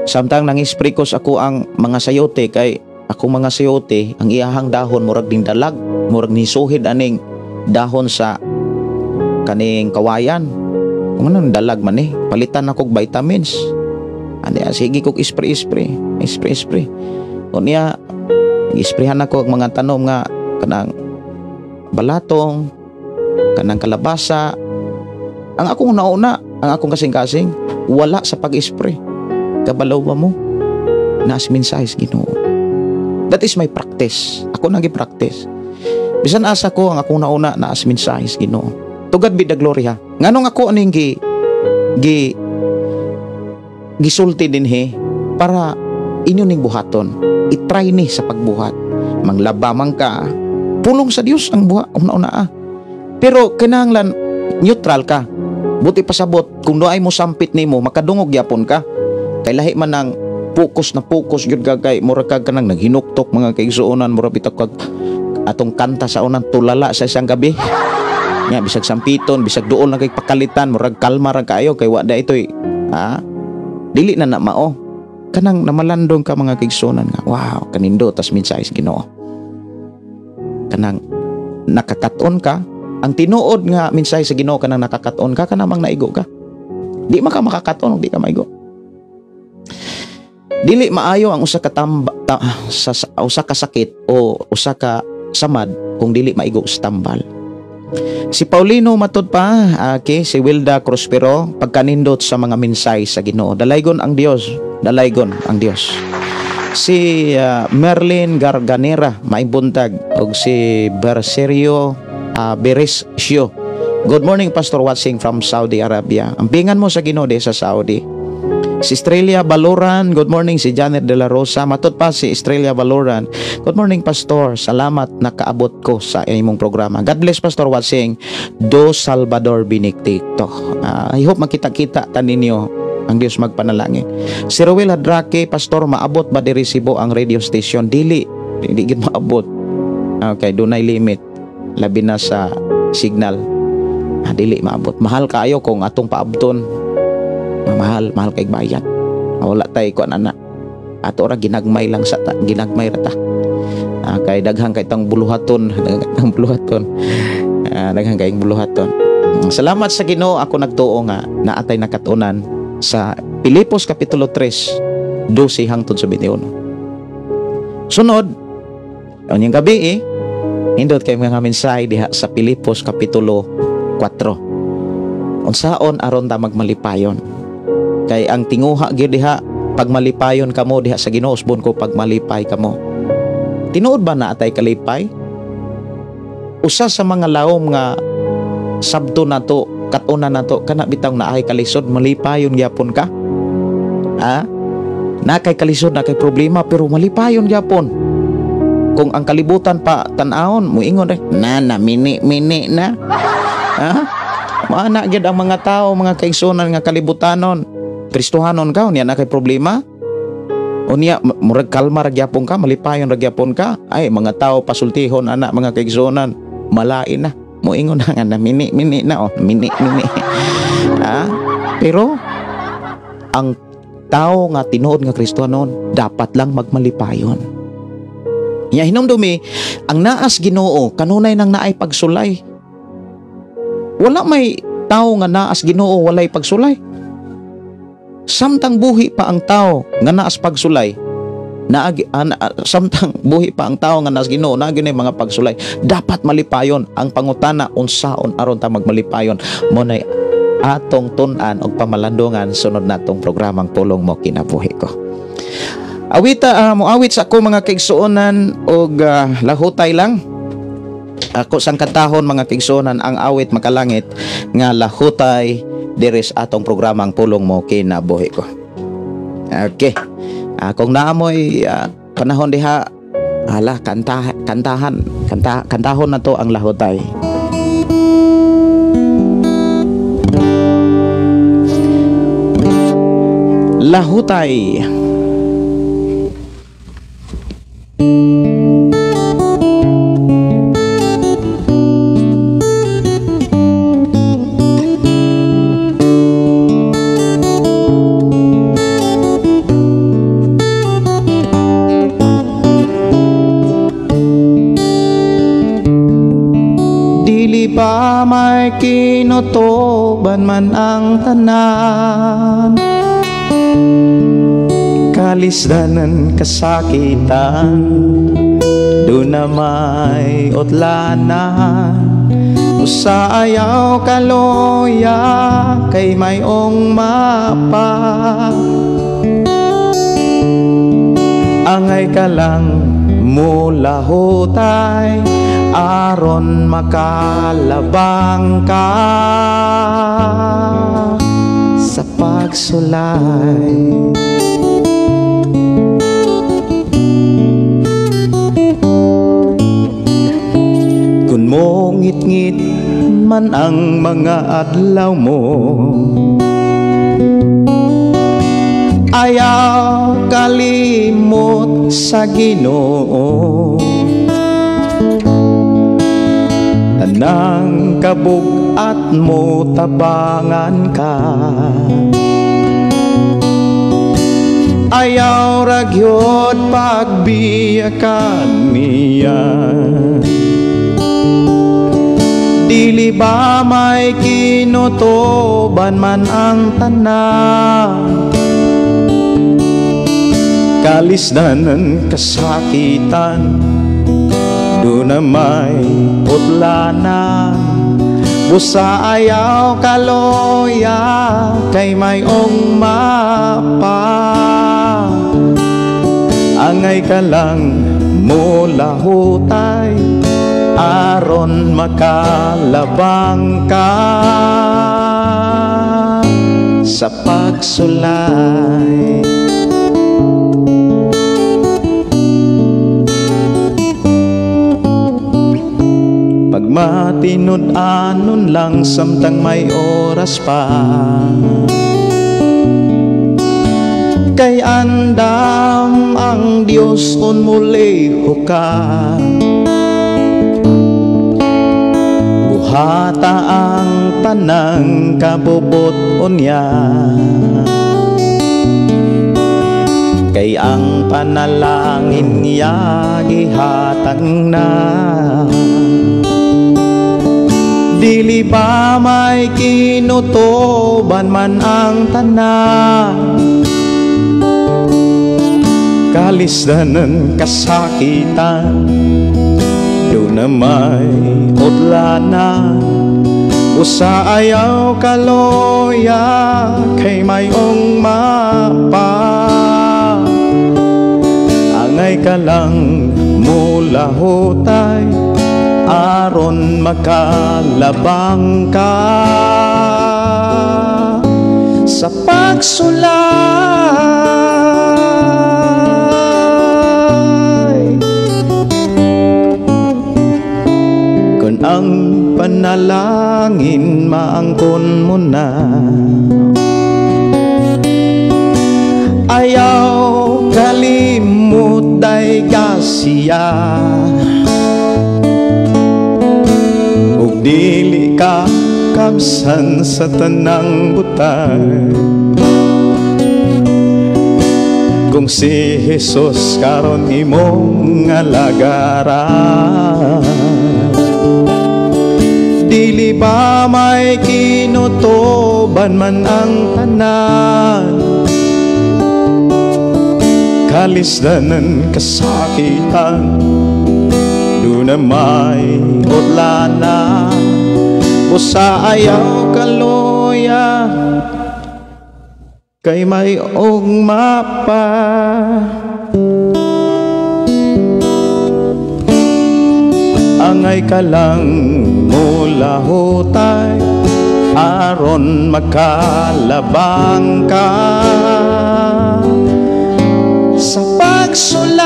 Samtang nangispray ko sa ako ang mga sayote, kay akong mga sayote, ang iyahang dahon murag ding dalag, murag nisuhid aning dahon sa kaning kawayan. Kung anong dalag man eh, palitan ako og vitamins. Ani sige kog spray spray, spray spray. Unya gisprayhan ako og mga tanom nga kanang balatong, kanang kalabasa. Ang akong nauna, ang akong kasing-kasing, wala sa pag-spray. Kabalaw ba mo? Naas mensahe sa Ginoo. That is my practice. Ako nang gi-practice. Bisan asa ko, ang akong nauna, naas mensahe sa Ginoo. To God be the glory, ha. Nganong ako aning gi gi gisulti dinhi para inyo ning buhaton. I-try ni sa pagbuhat. Manglaba man ka, pulong sa Dios ang buha una-una ah. Pero kinahanglan neutral ka. Buti pasabot kung doay mo sampit nimo, makadungog gyapon ka. Kay lahi man ang focus na focus gyud ka, kay mura kag kanang naghinuktok, mga kaigsuonan, mura bitaw kag atong kanta sa unang tulala sa isang gabi. Nga bisag sampiton, bisag duol na kay pakalitan, murag kalma ra kaayo kay wa da itoy ha. Dili na na mao. Kanang namalandong ka, mga kaigsuonan, nga wow, kanindo tas mensahe sa Ginoo. Kanang nakakaton ka, ang tinuod nga mensahe sa Ginoo, kanang nakakaton ka, kanang naigo ka. Di man ka makakaton di ka maigo. Dili maayo ang usa ka tamba, sa usa ka sakit o usa ka samad kung dili maigo sa tambal. Si Paulino, matud pa, okay, si Wilda Prospero, pagkanindot sa mga minsay sa Ginoo. Dalaygon ang Dios, dalaygon ang Dios. Si Merlin Garganera, maayong buntag, og si Berserio Beresio. "Good morning, Pastor, watching from Saudi Arabia." Ampingan mo sa Ginoo sa Saudi. Si Estrella Baloran, good morning. Si Janet De La Rosa, matud pa si Estrella Baloran. "Good morning, Pastor. Salamat nakaabot ko sa imong programa. God bless, Pastor, watching Do Salvador Benedicto." I hope makita-kita ta ninyo, ang Dios magpanalangin. Si Ruel Hadrake, "Pastor, maabot ba diri Cebu ang radio station?" Dili, hindi gid maabot. Okay, dunay limit. Labi na sa signal. Dili maabot. Mahal kaayo kung atong paabton. Mahal, mahal kay bayad. Wala tay kuan ana. Ato ra ginagmay lang sa ta, ginagmay ra ta. Kay daghang kay tang buluhaton, daghang buluhaton. Daghang kayong buluhaton. Salamat sa Ginoo, ako nagtuo nga naatay nakatunan sa Pilipos Kapitulo 3, 12 hangtod sa 21. Sunod, unyang gabi nindot kay mga mensahe diha sa Pilipos Kapitulo 4. Unsaon aron ta magmalipayon? Kay ang tinguha gyud diha, pagmalipayon kamo diha sa Ginoo, usbon ko pagmalipay kamo. Tinuod ba na atay kalipay? Usa sa mga laom nga sabto nato, katunan nato, kana bitaw naay kalisod, malipayon gyapon ka. Ha? Na kay kalisod, na kay problema, pero malipayon gyapon. Kung ang kalibutan pa tan-awon, muingon rin, na na mini-mini na. Ha? Maana gyud ang mga tao, mga kaigsunan nga kalibutanon. Kristohanon ka, unya na kay problema. Unya murag kalma ra gyapon ka, malipayon ra gyapon ka. Ay, mga tao pasultihon ana mga kaigsunan, malain na. Moingon na nga na mini-mini na, oh, mini-mini. Ha? Pero ang tao nga tinuod nga Kristohanon dapat lang magmalipayon. Nya hinumdumi, ang naas Ginoo kanunay nang naay pagsulay. Wala may tao nga naas Ginoo walay pagsulay. Samtang buhi pa ang tao nga naas pagsulay, samtang buhi pa ang tao nga naas Ginoo, naagi na mga pagsulay. Dapat malipayon. Ang pangutana, unsaon aron ta magmalipayon? Mo nay atong tun-an og pamalandungan sunod natong programang Pulong Mo Kinabuhi Ko. Awita, moawit sa ako mga kaigsuonan og lahutay lang. Ako sang kantahon mga kaigsuonan ang awit makalangit nga lahutay diris atong programang Pulong Mo Kinabuhi Ko. Okay. Kung naamoy panahon diha, hala, kantahon na to ang lahutay. Lahutay. Dili pa may kinutuban man ang tanan, kalisdanan kasakitan, do na may utlanan. Usa ayaw kaloya kay mayong mapa, angay ka lang mulahutay aron makalabang ka sa pagsulay. Kung mongit-ngit man ang mga adlaw mo, ayaw kalimot sa Ginoo. Tanang kabug-at mo tabangan ka, ayaw ragyod pagbiyakan niya. Dili ba may kinutuban man ang tanan, kalisdanan kasakitan, do na may utlanan. Busa ayaw kaloya kay mayong mapa, angay ka lang mulahutay aron makalabang ka sa pagsulay. Pagmatinud-anon lang samtang may oras pa, kay andam ang Dios kun muliho ka. Buhata ang tanang kabubut-on niya, kay Kay ang panalangin niya gihatag na. Dili ba may kinutuban man ang tanan, kalisdanan kasakitan, doon na may udlanan. Usa ayaw kaloya kay mayong mapa. Angay ka lang mulahutay aron makalabang ka sa pagsulay. Kung ang panalangin maangkon mo na, ayaw kalimut day kasiya. Ug dili ka kabsan sa tanang butay, kung si Jesus karon imong alagaran. Dili ba may kinutuban man ang tanan, kalisdanan kasakitan, doon na may udlana. Busa ayaw kaloya kay may ugma pa. Angay ka lang mulahutay aron makalabang ka sa pagsulay.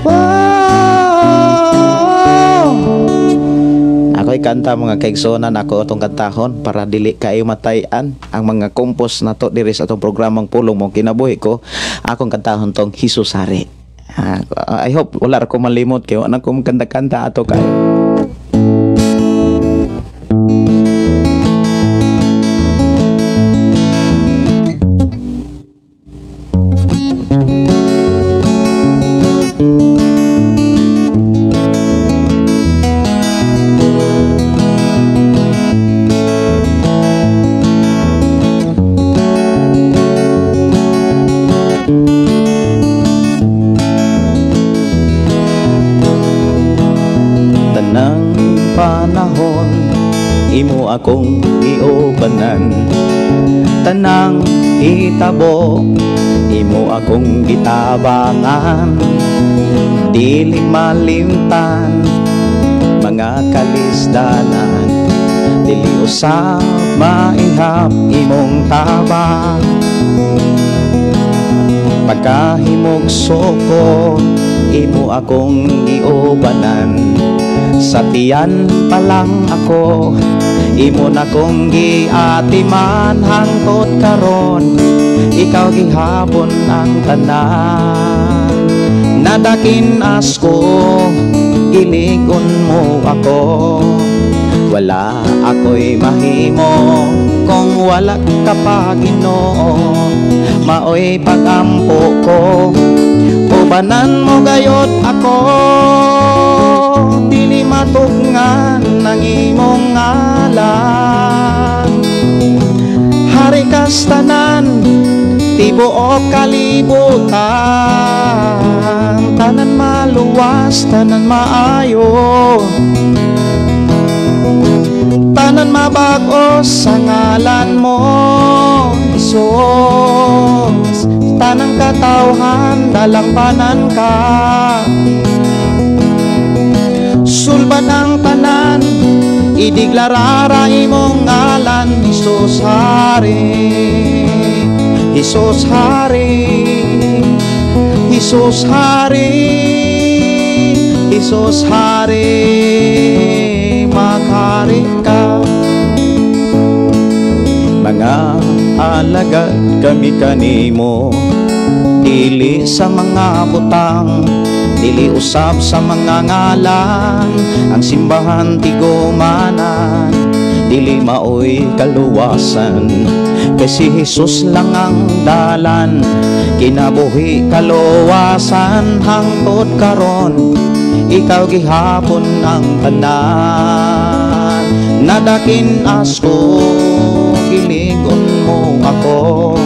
Wow! Ako'y kanta mga kaigsuonan, ako atong kantahon para dili kayo matayan ang mga kompos nato diri sa atong programang Pulong Mo Kinabuhi Ko. Akong kantahon tong Jesus Hari. I hope wala ra ko malimot kay wala ko kanta-kanta ato kayo. Imo akong giubanan, tanang hitabo imo akong gitabangan. Dili malimtan mga kalisdanan, dili usab maihap imong tabang. Pagkahimog soko imo akong giubanan, sa tiyan pa lang ako imo na kong giatiman. Hangtod karon ikaw gihapon ang tanan. Nadakin asko giligon mo ako, wala ako'y mahimo kung wala ka pa Ginoo. Maoy pag-ampo ko, ubanan mo gayod ako. Dili matugngan ang imong ngalan, hari kas tanan tibuok kalibutan. Tanan maluwas, tanan maayo, tanan mabag-o sa ngalan mo, Jesus. Tanang katawhan dalangpanan ka, sulban ang tanan, ideklarara imong ngalan. Jesus Hari, Jesus Hari, Jesus Hari, Jesus Hari, maghari ka. Mga alagad kami kanimo, dili sa mga butang, dili usab sa mga ngalan. Ang simbahan tigumanan, Dili maoy kaluwasan, kay si Jesus lang ang dalan. Kinabuhi kaluwasan hangtod karon, ikaw gihapon ang tanan. Nadakin asko, giligon mo ako.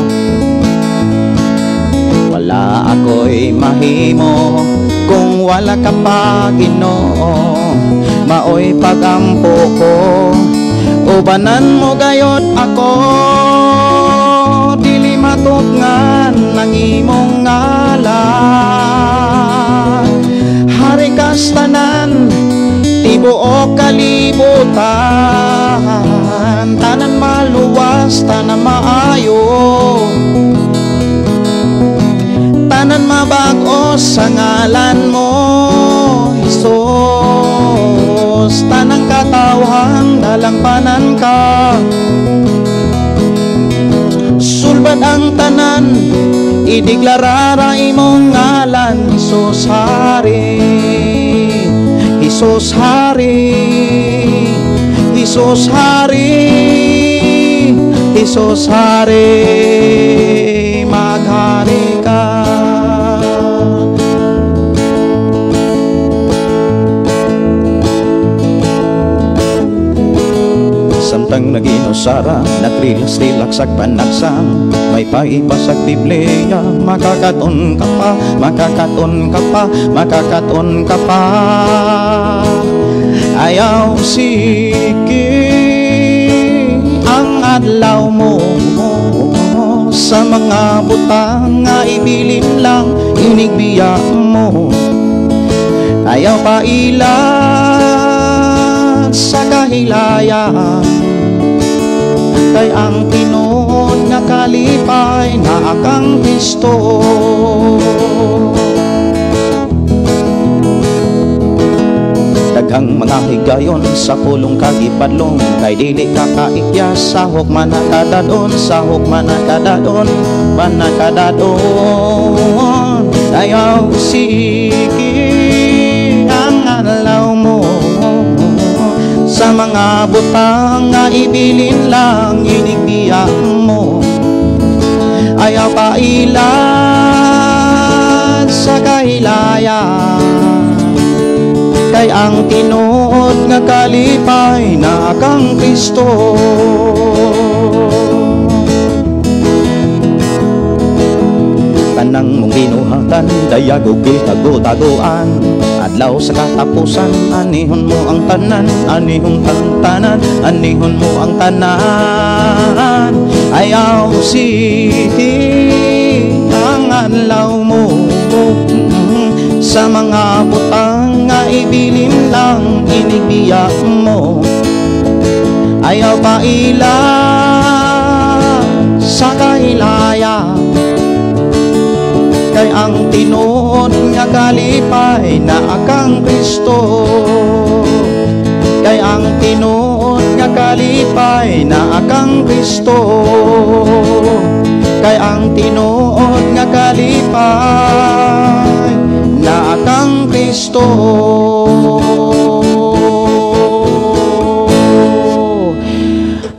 Wala ako'y mahimo kung wala ka pa, Ginoo. Maoy pagampo ko, ubanan mo gayod ako. Dili matupngan ang imong ngalan. Hari kas tanan, tibuok kalibutan. Tanan maluwas, tanan maayo, tanan mabag-o sa ngalan mo, Jesus. Tanang katawhan, dalangpanan ka. Sulbad ang tanan, ideklarara imong ngalan, Jesus Hari, Jesus Hari, Jesus Hari, Jesus Hari, maghari ka. Samtang naginusara, nagrilas-rilak sa panagsang, may paipasag Biblia, makakaton ka pa, makakaton ka pa, makakaton ka pa. Ayaw sige ang adlaw mo sa mga butang nga ibilin lang inigbiya mo. Ayaw pailan sa kahilayan, kay ang tinuod nga kalipay naa kang Kristo. Daghang mga higayon sa pulong kagipadlong, kay dili ka kaikya, sahok man nakadadon, sahok man nakadadon, man nakadadon. Ayaw sige ang adlaw mo sa mga butang nga ibilin lang inigbiya mo. Ayaw pailan sa kahilayan, kay ang tinuod nga kalipay naa kang Kristo. Tanang mong binuhatan, dayag og gitago-taguan, adlaw sa katapusan, anihon mo ang tanan, anihon ang tanan, anihon mo ang tanan. Ayaw sige ang adlaw mo sa mga butang nga ibilin lang inigbiya mo. Ayaw pailan sa kahilayan, kay ang tinuod nga kalipay naa kang Kristo. Kay ang tinuod nga kalipay naa kang Kristo. Kay ang tinuod nga kalipay naa kang Kristo.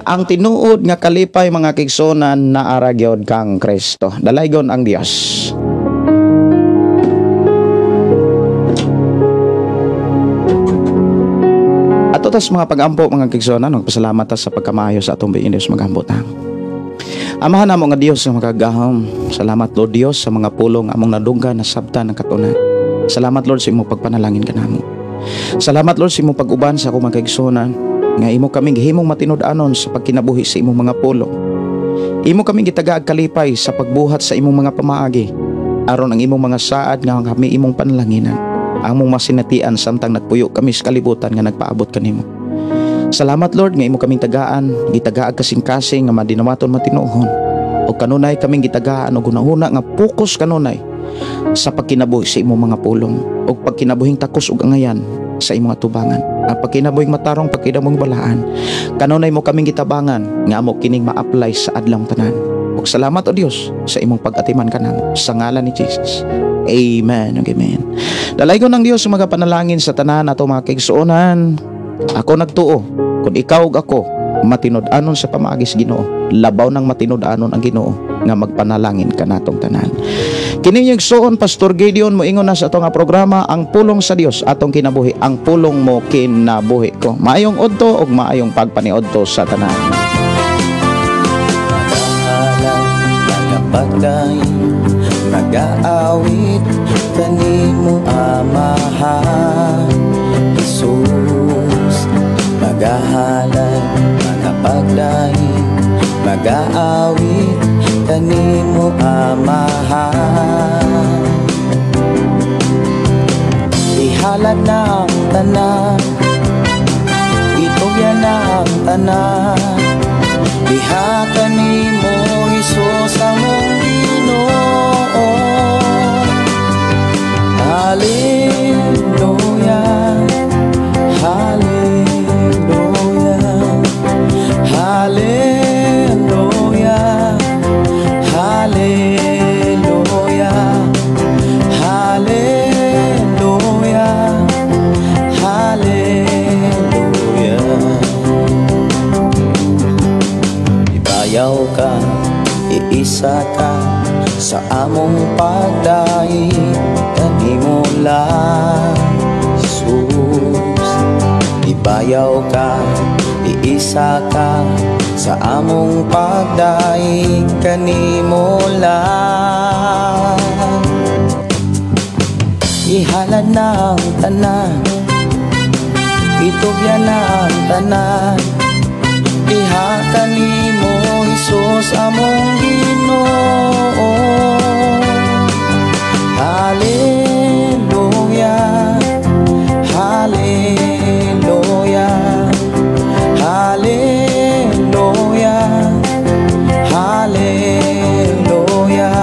Ang tinuod nga kalipay mga kigsunan naa ra gyud kang Kristo. Dalaygon ang Dios. Ato tas mga pag-ampo mga kigsunan, magpasalamat ta sa pagkamayo sa atong biin Dios magampo ta. Amahan namo nga Dios nga makagahom. Salamat Lord Dios sa mga pulong among nadunggan nasabtan ng katunan. Salamat Lord sa imong pagpanalangin kanamo. Salamat Lord sa imong pag-uban sa akong mga kaigsunan nga imo kaming gihimong matinud-anon sa pagkinabuhi sa imong mga pulong. Imo kaming gitagaag kalipay sa pagbuhat sa imong mga pamaagi aron ang imong mga saad nga kami imong panalanginan, among masinatian samtang nagpuyo kami sa kalibutan nga nagpaabot kanimo. Salamat Lord nga imo kaming tagaan, gitagaag kasing-kasing nga madinawaton matinuohon. O kanunay kaming gitagaan og hunahuna nga pokus kanunay sa pagkinabuhi sa imong mga pulong og pagkinabuhing takos og angayan sa imong atubangan. Ang pagkinabuhing matarong, pagkinabuhing balaan, kanunay mo kaming gitabangan nga amo kining ma-apply sa adlong tanan. Og salamat o Dios sa imong pag-atiman kanamo sa ngalan ni Jesus. Amen. Amen. Dalaygon ng Dios mga panalangin sa tanan ato mga kaigsuonan. Ako nagtuo, kung ikaw ug ako Matinud-anon sa pamaagi sa Ginoo, labaw nang matinud-anon ang Ginoo nga magpanalangin kanatong tanan. Kini yung igsuon, Pastor Gideon, moingon na sa ato nga programa, Ang Pulong sa Dios Atong Kinabuhi, ang pulong mo kinabuhi ko. Maayong udto ug maayong pagpaniudto sa tanan. Magahalad, magapagdaig, magaawit kanimo, Amahan Jesus. Magahalad, magapagdaig, magaawit kanimo, Amahan. Ihalad na ang tanan, itugyan na ang tanan diha kanimo, Hesus, among Ginoo. Hallelujah, Hallelujah, Hallelujah, Hallelujah, Hallelujah, Hallelujah. Ibayaw ka, iisa ka sa among pagdaig kanimo lang, Jesus. Ibayaw ka, iisa ka sa among pagdaig kanimo lang. Ihalad na ang tanan, itugyan na ang tanan diha kanimo, Hesus, among Ginoo. Hallelujah, Hallelujah, Hallelujah, Hallelujah,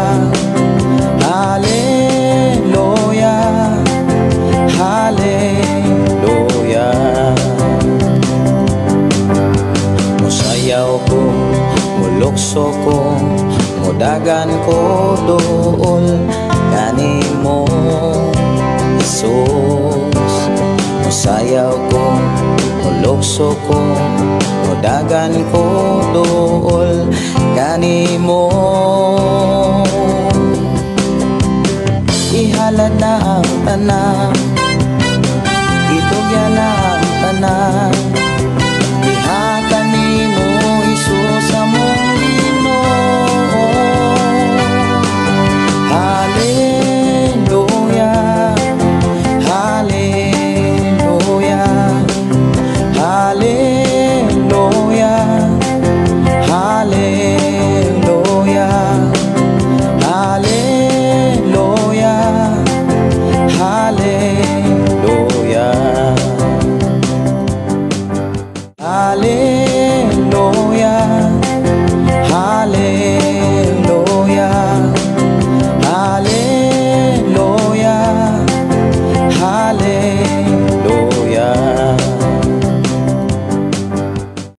Hallelujah, Hallelujah. Musayaw ko, mulukso ko, mudagan ko duol kanimo, Jesus. Musayaw ko, mulukso ko, mudagan ko duol kanimo. Ihalad na ang tanan, itugyan na ang tanan.